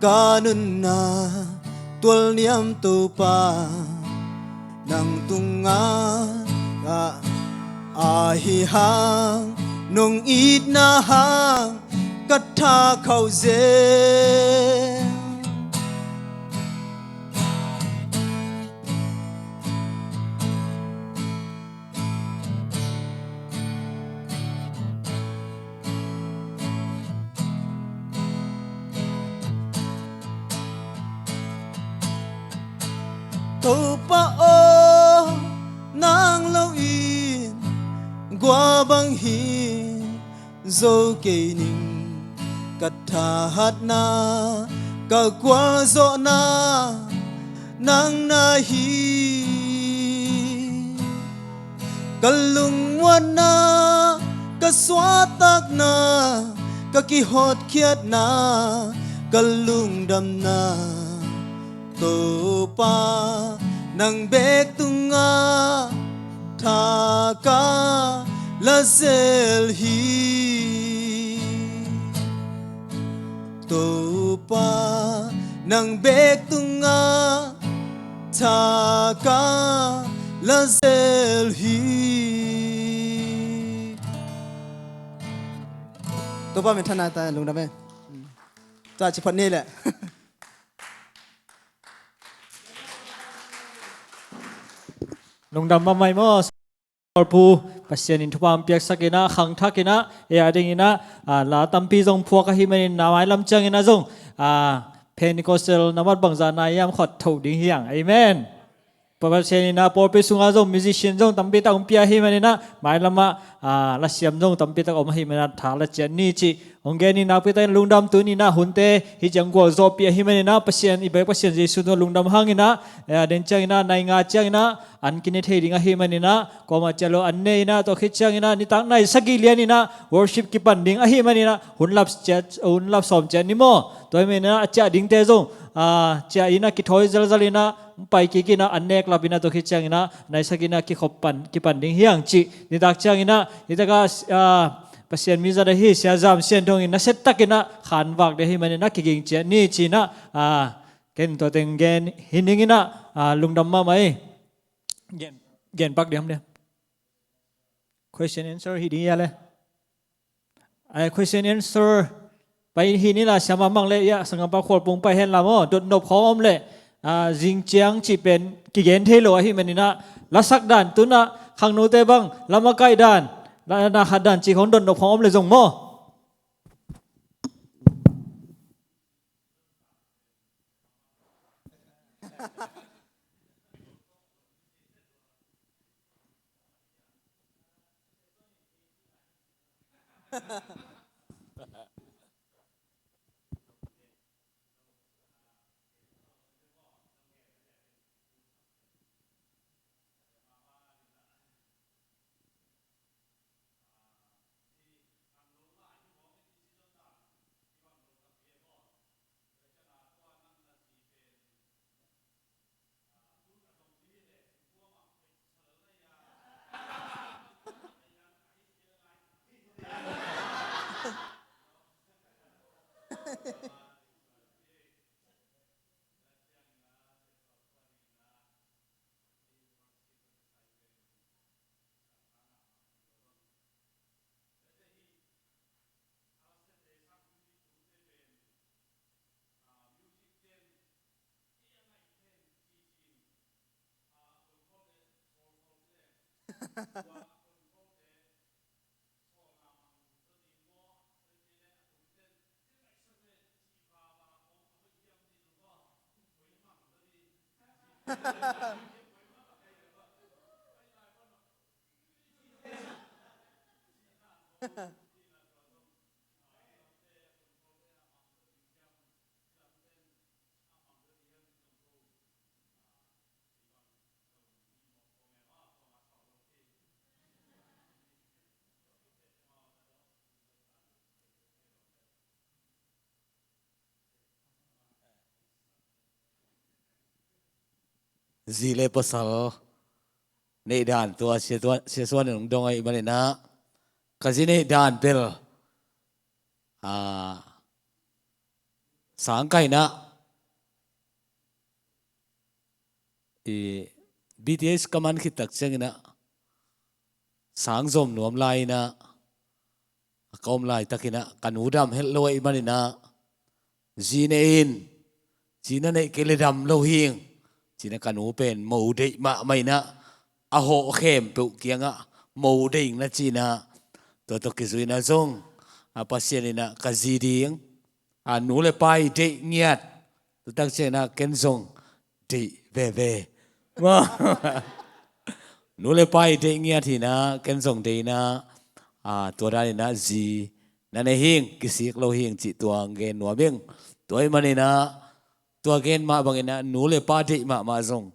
ka nunna tualniam Topa nang tungah a hi hang, nong itna hang ka tha khauh zel. Topa aw, nang lo in gua bang hi zo kei ning. Ka thahatna, ka gualzawhna nang na hi. Ka lungmuanna, ka suahtakna, ka kihotkhiatna, ka lungdamna, Topa nang bek tungah tha ka la zel hi. Topa nang bek tungah tha ka la zel hi. Topa minthanna ta lungdam e. Ta ci phot ni le. Lungdam mahmah maw. Pawlpu, Pasian in thupha hong piaksak in ah, khangthak in ah, ei a ding in ah, a, la tampi zong phuak ahih manin na mailam ciangin ah zong, a, Pentecostal na mat bangzah na hiam khat thoh ding hi hang. Amen. Pasian in ah pawlpi sungah zong musician zong tampi tak hong pia ahih manin ah, mailam ah, a, lasiam zong tampi tak om ahih manin ah, tha la ciat ni cih hong gen in ah, nakpi takin lungdam. Tuni in ah hunte hih ciang gualzawhpih ahih manin ah, Pasian, i biak Pasian Jesu tungah lungdam hang in ah, ei a ding ciangin ah, nai nga ciangin ah an kine thei ding ahih manin ah, kuamah ciah lo an nei in ah, tua khit ciangin ah nitak nai sagih lian in ah worship kipan ding ahih manin ah, hun lap ciat, hun lap sawm ciat ni maw. Tua ahih manin ah a ciah dingte zong, a, ciah in ah kithawi zelzel in ah, hong pai kik in ah, an nek lap in ah, tua khit ciangin ah nai sagih in ah kikhop pan, kipan ding hi hang cih. Nitak ciangin ah, nitak ah, a, Pasian mi zat ahi Sia Zam Sian Thong in nasia takin ah khanvak ding ahih manin ah kiging ciat ni ci in ah, a, ken tua teng gen hi ning in ah, a, lungdam mahmah hi. Gen, gen pak diam dia. Question answer hi ding hia le. Ai, question answer pai hi ni la, siamah mang le, ia, sanggampa Khualpung pai hen la maw, dotnop khawng om le, a, zing ciang cih pen kigen thei lo ahih manin ah, lasak dan, tu in ah khangnote bang la makaih dan, la na khat dan cih khawng dotnop khawng om le zong maw. Zi le pasal neih dan tua Sia Suan, Sia Suan in hong dong ahih manin ah, ka zi neih dan bel, ah, sang ka hi in ah, i, B T H ka man khit tak ciangin ah, sang zom nuam lai in ah, a ka om laitakin ah, ka nu dam het lo ahih manin ah, zi neih in, zi na neih kei leh dam lo hing, ci-in ah ka nu pen mo deih mahmah in ah, a hawh khempeuh kiangah mo deih ing na ci-in ah, tua tawh kizui in ah zong, a, Pasian in ah ka zi ding, a, nu le pa i deih ngiat, tu tak ciangin ah ken zong deih veve. Nu le pa i deih ngiat hi in ah, ken zong deih in ah, a, tua dan in ah zi na neih hing, kisik lo hing cih tua gen nuam ing. Tua ahih manin ah, tua gen mah bangin ah, nu le pa deih mahmah zong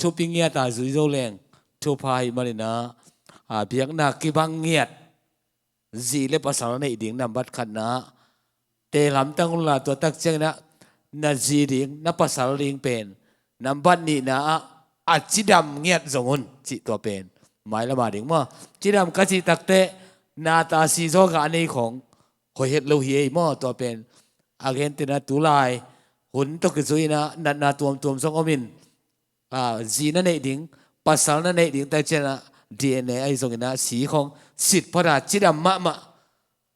thupi ngiat a zui zo leng thupha ahih manin ah, a, biakna kibang ngiat zi le pasal neih ding nambat khatna ah, te lamtang unla, tua tak ciangin ah na zi ding, na pasal ding pen nambat nihna ah, a cidam ngiat zong un, cih tua pen mailam a ding maw. Cidam ka cih takteh, na ta si zaw gah a nei khawng hoih het lo hi ei maw. Tua pen a gentehna, tulai hun tawh kizui in ah natna tuamtuam zong om in, a, zi na neih ding, pasal na neih ding tak ciangin ah, D N A ahi zongin ah, si khawng sit phot a cidam mahmah.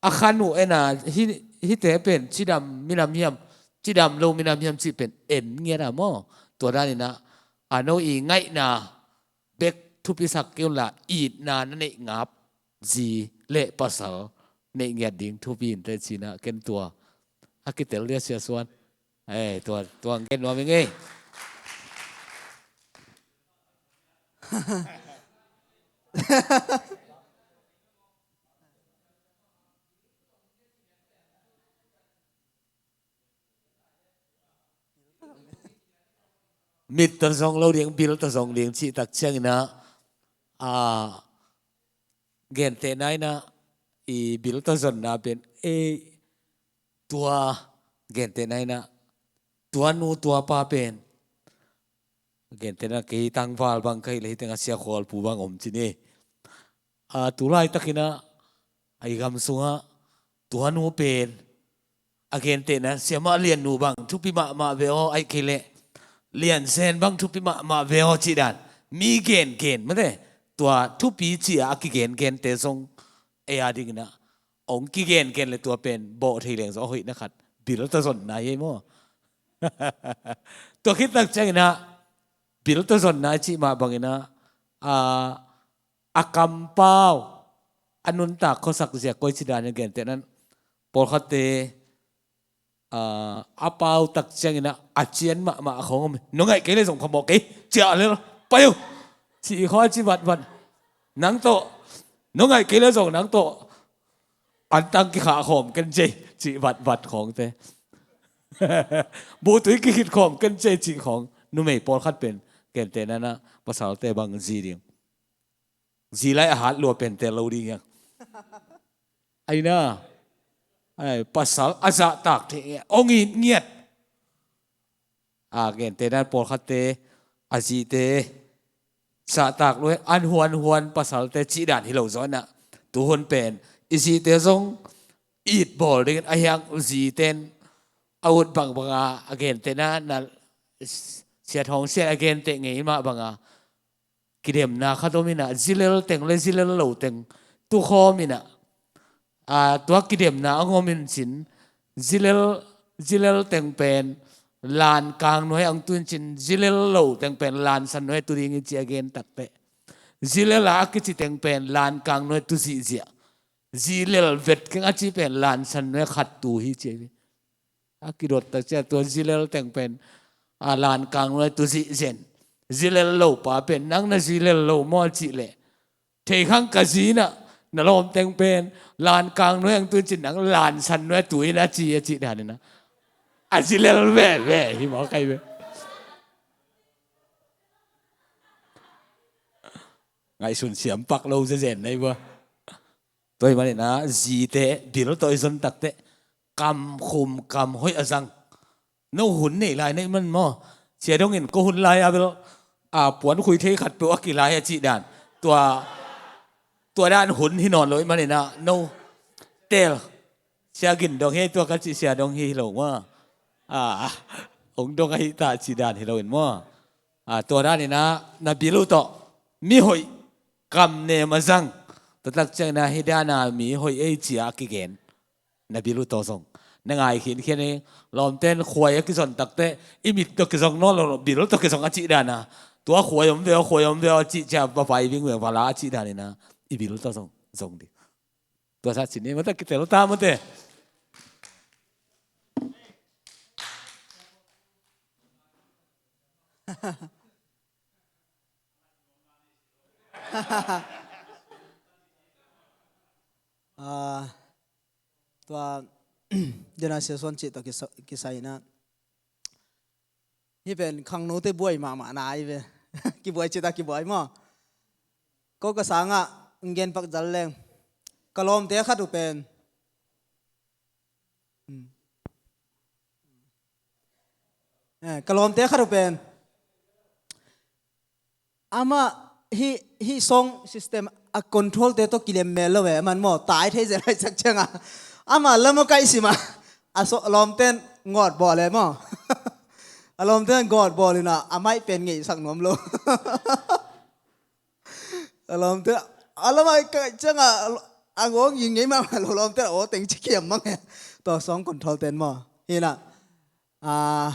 A khan uh en a, hi, hihte pen cidam minam hiam, cidam lo minam hiam cih pen en ngiat a maw. Tua dan in ah, a, no i ngaihna bek thupisak kei unla, itna na neih ngap zi le pasal neih ngiat ding thupi inteh, ci-in ah ken tua a kitel dia, Sia Suan. Eh, tua, tua gen nuam ing ei. Mit tawh zong lo ding, bil tawh zong ding cih tak ciangin ah, a, gentehna in ah, i bil tawh zonna pen, ei, tua, gentehna in ah, tua nu tua pa pen, gentehna kei tangval bang ka hih leh, hih tengah Sia Khualpu bang om ci ni. A, tu laitakin ah, a, i gam sungah tua nu pen, a gentehna, Siamah Lian nu bang thupi mahmah ve aw, ahih kei leh Lian Sen bang thupi mahmah ve aw cih dan mi gengen mate, tua thupi ci-a a kigengente zong ei a dingin ah hong kigengen leh, tua pen bawh thei leng zong a hoihna khat, bil tawh zonna hi ei maw. Tua khit tak ciangin ah, bil tawh zonna i cih mah bangin ah, a, a kampau, a nuntak khuasak zia koici dan in, gentehna in, pawlkhatte, a, a pau tak ciangin ah, a cian mahmah khawng om, no ngaih kei leh zong phamawh kei, ciah lel, pai uh, cih khawng a ci vatvat. Nang tawh, no ngaih kei leh zong nang tawh antang kikhah khawm ken cei, cih vatvat khawngte. Buhtui kikhit khawm ken cei, cih khawng. Numei pawlkhat pen, gentehna in ah, pasalte bang zi ding, zi lai a hat lua pen tel lo ding hiang. Ai na, ai, pasal a zahtak thei, hong it ngiat. A, gentehna in pawlkhatte, a zite zahtak lua, an huan huan pasalte cih dan hi lo zaw in ah, tuhun pen i zite zong it bawl dingin, a hiang zite in a ut bangbang a, a gentehna in ah, Sia Thawng Sian a genteh ngei mah bang a, kidemna khat om in ah, zilel teng le zilel lo teng tukhawm in ah, a, tua kidemna hong om in cin, zilel, zilel teng pen lan kang nuai ah hong tu in cin, zilel lo teng pen lan san nuai ah tu ding hi, ci a gen takteh, Zilel a kici teng pen lankang nuai tu zihziah. Zilel vet keng a ci pen lansan nuai khat tu hi ci hi. A kidot tak cia tua zilel teng pen a lankang nuai tu zihzen. Zilel lo pa pen nang na zilel lo maw a cih leh, thei khang ka zi na, na lawm teng pen lankang nuai ang tu cin nang lansan nuai tu in a ci a cih dan in a, a zilel veve hi maw kai ve. Ngaihsun siam pak lo zezen nei bua. Tua hi manin a zite bil tawh i zon takteh kam khum kam hoih a zang. No hun nei lai nei man maw? Sia dongin ko hun lai a bel a puan khui thei khat peuh a kilai a cih dan. Tua tua dan hun hi nawn lo i manin a no tel. Sia gin dong hi tua ka cih sia dong hi lo maw? A ong dong ahi ta cih dan hi lo in maw? A tua dan in a na bil uh tawh mi hoih kam nem a zang. Tua tak ciangin a hi dan a mi hoih ei cia a kigen. Na bil uh tawh zong na ngai khinkhian hi. Lawmten khuai a kizon takteh i mit tawh kizong nawn lo, bil tawh kizong a cih dan a, tua khuai om veu, khuai om veu a cih cia va pai ving veu va la a cih dan in a i bil tawh zong zong ding. Tua sa cin hi mata kitel ta mate. Ah, tua dena session cih tawh kisa- kisai na. Hi pen khangnote buai mahmah na ai ve. Kibuai cih ta kibuai maw? Ko ka sangah ngen pak zal leng. Ka lawmte khat uh pen. Hmm. Eh, ka lawmte khat uh pen. Amah hih, hih song system a control te tawh kilem mel lo ve, aman maw, tai thei zel lai sak cianga. Amah lam a kaih sima, a so-, lawmten ngawt bawl e maw. A lawmten ngawt bawl ina, a maih pen ngeihsak nuam lo. A lawmte, a lam a kaih cianga, a ngawng in ngei mahmah lo, lawmte a aw teng ci kiam mang e. Tua song control ten maw. Hina, ah,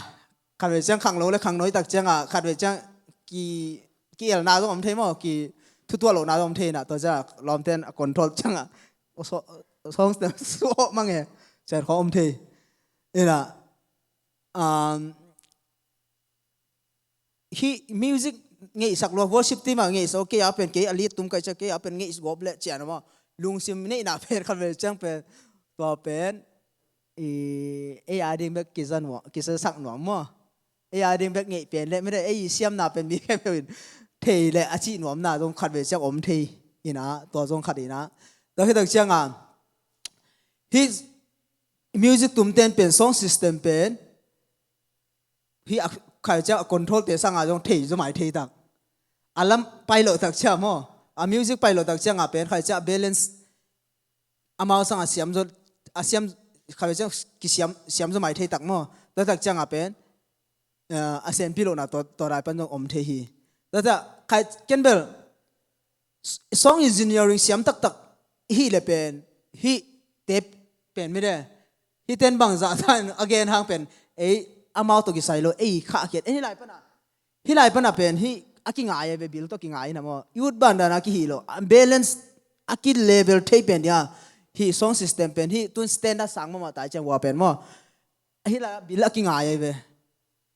khat vei ciang khanglo le khangno i tak cianga, khat vei ciang ki, ki elna zong om thei maw, ki thutuah lohna zong om thei na, tua cianga lawmten a control cianga, o so, song su awh mang e, cian kho om thei. Ina, um, hih music ngeihsak lua, worship team a ngeihsak, kei a pen, kei a lead tum kai ciang, kei a pen ngeih gawp le cian maw, lungsim neihna pen khat vei ciang pen, tua pen, i, ei a ding bek kiza nuam, kizasak nuam maw. Ei a ding bek ngeih pen le, mede ei siamna pen mi khempeuh in thei le a cih nuamna zong khat vei ciang om thei ina, tua zong khat ina. Tua hi tak cianga, hih music tumten pen, song system pen, hih a khai ciang a control te sanga zong thei zaw mai thei tak. A lam pai lo tak ciang maw, a music pai lo tak cianga pen khai ciang a balance amau sanga siam zaw, a siam, khai ciang kisiam, siam zaw mai thei tak maw. Tua tak cianga pen, eh, a senpi lohna tua, tua rai pan zong om thei hi. Tua tak khai ken bel song engineering siam taktak hih le pen, hih te pen mide, hih ten bangzah ta in a gen hang pen, ei amau tawh kisai lo, ei khah khiat, ei hih lai pana, hih lai pana pen, hih a kingai e ve, bil tawh kingai ina maw, youth ban dana kihih lo, balance a ki level thei pen dia, hih song system pen, hih tun standard sang mahmah tai ciang ua pen maw. Hih lai bil a kingai e ve.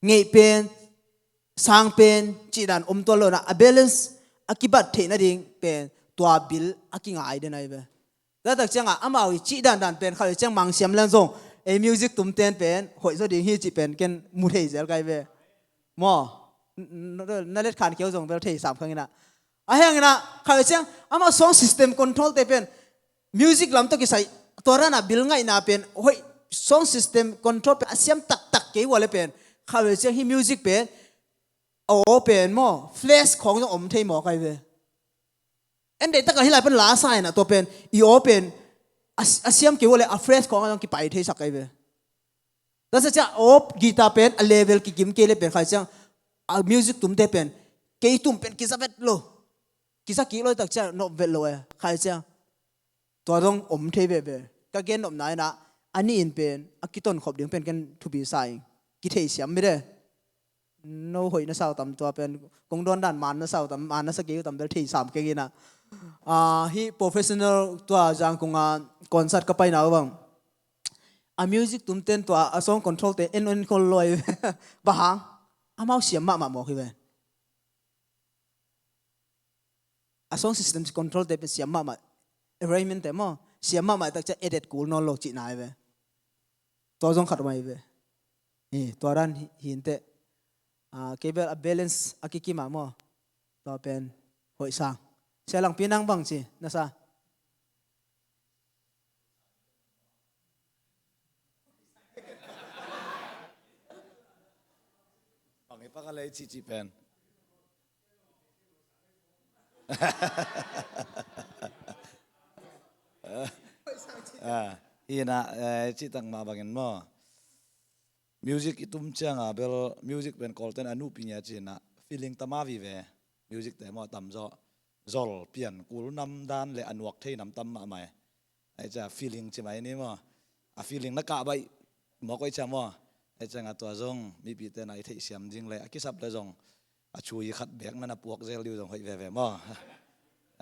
Ngeih pen, sang pen, cih dan om tuan lo na, a balance a kibat theih nading pen, tua bil a kingai den ai ve. Tua tak cianga, amau i cih dandan pen, khat vei ciang mangsiam leng zong, ei music tumten pen, hoih zaw ding hi cih pen, ken mu thei zel kai ve. Maw, n-, n-, na let khan keu zong bel thei sam khang ina. A heng ina, khat vei ciang, amau song system control te pen, music lam tawh kisai, tua rana bil ngaihna pen, hoih, song system control pen, a siam taktak kei ua le pen, khat vei ciang hi music pen, a aw pen maw, flash khawng zong om thei maw kai ve. En deih taka hih lai pen la sa ina tua pen, i aw pen, a, a siam kei ua le a flash khawng zong kipai thei sak kai ve. Tua sa cia aw guitar pen, a level kikim kei le pen khai ciang, a music tumte pen, kei tum pen kiza vet lo. Kiza kik lo tak cia nop vet lo e, khai ciang. Tua dong om thei veve. Ka gen nopna ina, a nih in pen, a kiton khop ding pen ken thupi sa ing. Kithei siam mi de. no hoih na sa uh tam, tua pen kong dawn dan man na sa uh tam, man na sa kei uh tam bel thei sam keng ina. Ah, hih professional tua Zangkong a concert ka paina uh bang, a music tumten tua a song control te en en khol loi. Bang hang? Amau siam mahmah mawk hi ve. A song system control te pen siam mahmah, arrangement te maw, siam mahmah tak ciang edit kul nawn lo cihna hi ve. Tua zong khat om ahi ve. Hi, tua dan hi, hi inteh. Ah, kei bel a balance a kikim ah maw, tua pen hoih sang. Sia Langpi, nang bang ci na sa? Bang i pak a lei cihcih pen. Ah, hi na, eh, cihtak mah bangin maw, music i tum cianga bel music pen Kawlten a nupi ngia cina feeling tam a vive. Music te maw tamzaw zol pian kul nam dan le a nuak thei nam tam mahmah e. Ai cia feeling ci mai ni maw. A feeling na kah baih mawk ai cia maw. Ai cianga tua zong mipite na i theihsiam ding le a kisap le zong a chui khat bek na na puak zel diu zong hoih veve maw.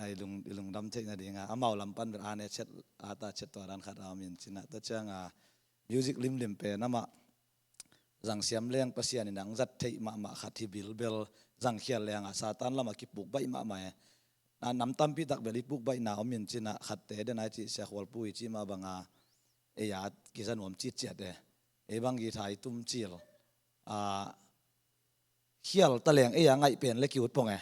Ai lung, i lungdam theihna dinga amau lam pan bel a ne chet, a ta chet tua dan khat a om in cina. Tua cianga music limlim pen amah zangsiam leng Pasian in ang zat theih mahmah khat hi bilbel, zangkhial lengah Satan lamah kipuk baih mahmah e. Na nam tampi tak bel i puk baihna om in cina khatte den ai cih Sia Khualpu i cih mah banga ei a kiza nuam citciat e. Ei bang guitar i tum cil a khial ta leng ei a ngaih pen le kiut pong e.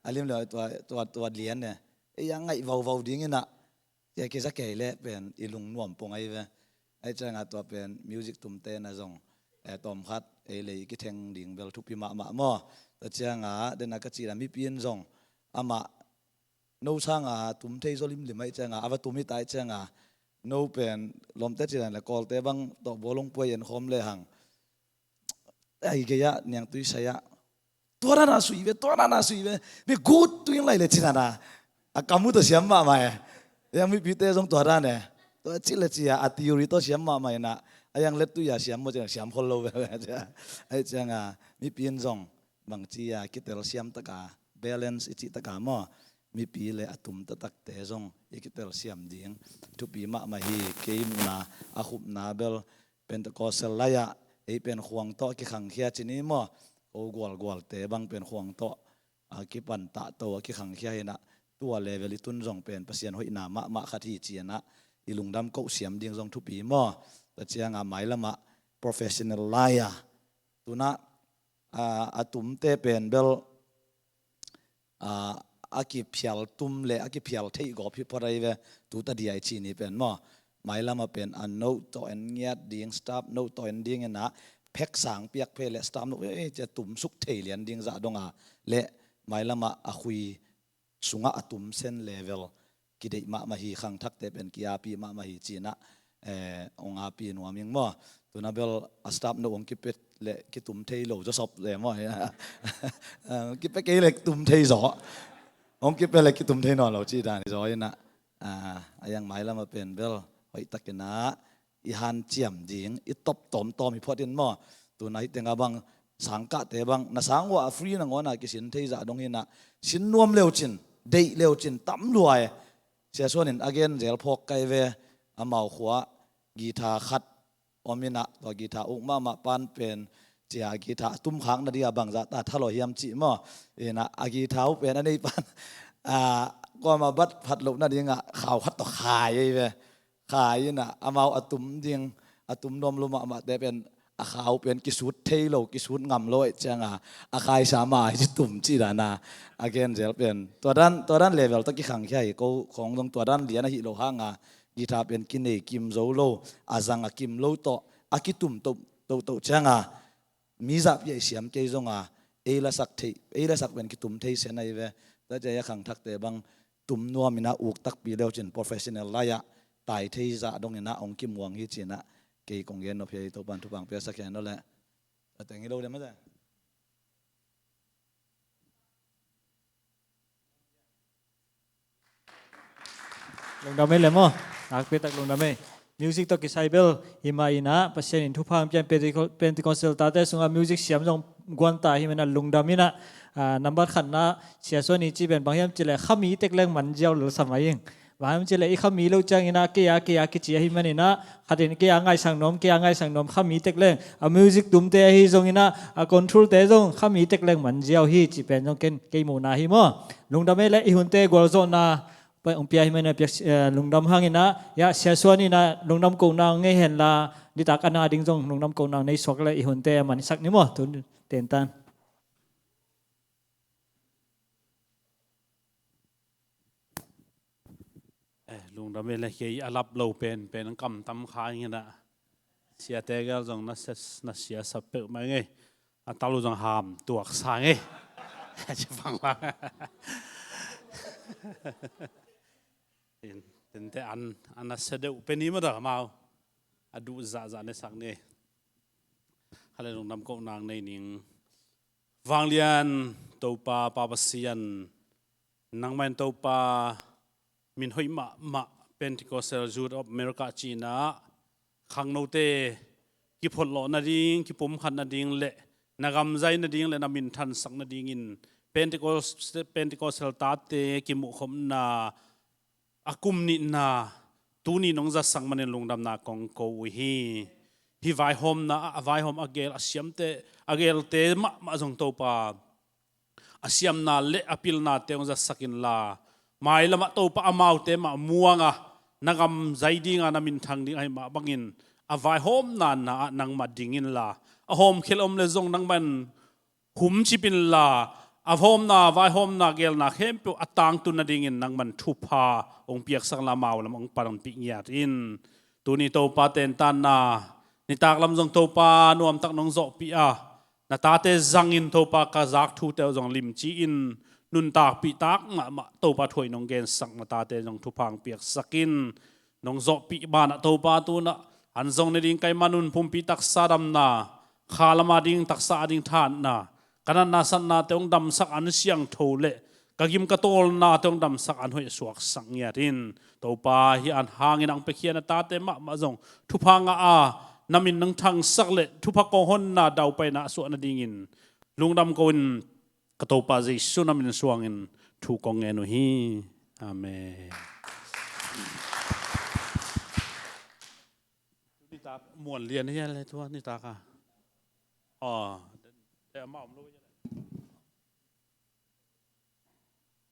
A lim le tua, tua, tua lian e. Ei a ngaih vauvau ding ina tia kiza kei le pen i lungnuam pong ahi ve. Ai cianga tua pen music tumte na zong, eh, tawmkhat ei le i kitheng ding bel thupi mahmah maw. Tua cianga dena ka cihna mipi in zong amah no sanga tum thei zaw limlim ai cianga a va tum hi ta ai cianga no pen lawmte cidan le Kawlte bang tawh bawlung puai en khawm le hang. Ai gei-ah niangtui sai-ah tua dana sui ve, tua dana sui ve, be good tuing lai le cinana a kamu tawh siam mahmah e. Yang mipite zong tua dan e. Tua cih le cia a theory tawh siam mahmah ina a yang lettui a siam maw ciang siam khol lo ve. Ai cianga mipi in zong bangci a kitel siam taka balance i cih taka maw, mipi le a tum taktakte zong i kitel siam ding thupi mahmah hi. Kei muhna a khupna bel Pentecostal lai-ah ei pen khuang tawh a kikhangkhia cini maw, ko gualgualte bang pen khuang tawh a kipan tahto a kikhangkhia hinah tua level i tun zong pen Pasian hoihna mahmah khat hi cinah i lungdam koh siam ding zong thupi maw. Tua cianga mailamah professional lai-a tunah a, a tumte pen bel a, a kiphial tum le a kiphial theih gawp hi phot ahi ve. Tuta diai cini pen maw, mailamah pen a note tawh en ngiat ding, staff note tawh en ding inah phek sang piak phei le staff note ei cia tum suk thei lian ding zah donga le mailamah a khui sungah a tum sen level kideih mahmah hi, khangthakte pen kiapi mahmah hi cinah, eh, hong api nuam ing maw. Tuna bel a staff note hong kipia le kitum thei lo zawsop le maw. Kipia kei le kitum thei zaw, hong kipia le kitum thei nawn lo ci dan hi zaw inah, ah, a yang mailamah pen bel hoih takinah i hanciam ding, i tawp tawmtawm hi phot in maw. Tuna hih tengah bang sangkahte bang na sang uh a free nangawn a kisin thei zah dong hinah sin nuam leucin, deih leucin tam lua e. Sia Suan in a gen zel phawk kai ve, amau khua guitar khat om inah tua guitar uk mahmah pan pen cia guitar a tum khak nadinga bangzah ta thalawh hiam cih maw. Inah a guitar uh pen a nei pan a, kuamah bat phat loh nadingah khau khat tawh khai ei ve. Khai inah amau a tum ding, a tum nuam lo mahmahte pen a khau pen kisut thei lo, kisut ngam lo aih cianga a khaisa mah hi ci tum ci dana a gen zel pen tua dan, tua dan level tawh kikhangkhia hi. Ko khawng zong tua dan lian ahi lo hanga guitar pen kinei kim zo lo, a zang a kim lo tawh a kitum tohtoh cianga mi zahpi a i siam kei zonga ei lasak thei, ei lasak pen kitum thei sen ahi ve. Tua cia a khangthakte bang tum nuam inah uk takpi leucin professional lai-ah tai thei zah dong inah hong kimuang hi cinah kei kong gen nop hi. Topan thupang piasak hian lo le a teng hi lo le mate. Lungdam ei le maw. Nakpi tak lungdam ei. Music tawh kisai bel hi mah inah Pasian in thupha hong pia in, Penteco-, Pentecostal tate sungah music siam zong guan ta hi manin ah lungdam in ah, ah, nambat khatna Sia Suan i cih pen bang hiam cih leh khami tek leng man ziau lel sam ahi ing. Bang hiam cih leh i khami lo ciangin ah kei a, kei a kici ahi manin ah khat in kei a ngaihsak nuam, kei a ngaihsak nuam, khami tek leng, a music tumte ahi zongin ah a control-te zong khami tek leng man ziau hi cih pen zong ken kei muhna hi maw. Lungdam ei leh i hunte gualzawhna pai hong pia hi manin ah piak, eh, lungdam hangin ah, ya, Sia Suan in ah lungdam kohna hong nei hen la, nitak a na ding zong lungdam kohna hong nei suak leh i hunte a mansak ni maw, tu tentan. Eh, lungdam ei leh kei a lap lo pen, pen kam tam kha ing in ah. Siate gel zong na sia, na sia sa peuhmah ing ei. A talu zong ham tuak sa ing ei. Ci bang bang. Ten, tente an, an a sia deuh pen hi mah ta mau. A duh zahzah ne sak ni. Hale lungdam kohna hong nei ning. Vanglian Topa, Pa Pasian, nangmah in Topa, min hoih mahmah Pentecostal Youth of America cihna khangnote kiphotlawh nading, kipumkhat nading leh na gam zai nading leh na minthansak nadingin Pentecost, Pentecostal tate kimuhkhopna a kum nihna tuni nong zatsak manin lungdamna kong ko uh hi. Hih vaihawmna ah, a vaihawm a gel a siamte, a gelte mahmah zong Topa, a siamna leh a pilnate hong zatsak inla, mailam ah Topa amaute mah muang a, na gam zai ding a, na minthang ding ahih mah bangin a vaihawmna na ah nangmah ding inla, a hawmkhia om leh zong nangmah in humcip inla, a hawmna, vaihawmna, gelna khempeuh a tangtun nadingin nangmah in thupha hong piaksak inla, amau lam hong panpih ngiat in. Tuni Topa tentanna, nitak lam zong Topa nuamtak nong zawhpih a, na tate zangin Topa ka zak thute uh zong limci-in, nuntakpih tak mahmah Topa thu hoih nong gensak na tate zong thupha hong piaksak in. Nong zawhpih banah Topa tu-in ah an zong ne ding ka hih man un pumpi taksa damna, kha lam a ding taksa a ding thahatna, ka natna satnate hong damsak an siangtho leh ka gim ka tawlnate hong damsak an hoih a suaksak ngiat in. Topa, hih an hangin hong piakhia na tate mahmah zong thupha ngah a, na min nong thangsak leh thupha kong honna daupaina a suah nadingin lungdam ko-in, ka Topa Jesu na min suangin thu kong ngen uh hi. Amen. Nitak muan lian hi a le tua nitak a. Aw, te amah om lo.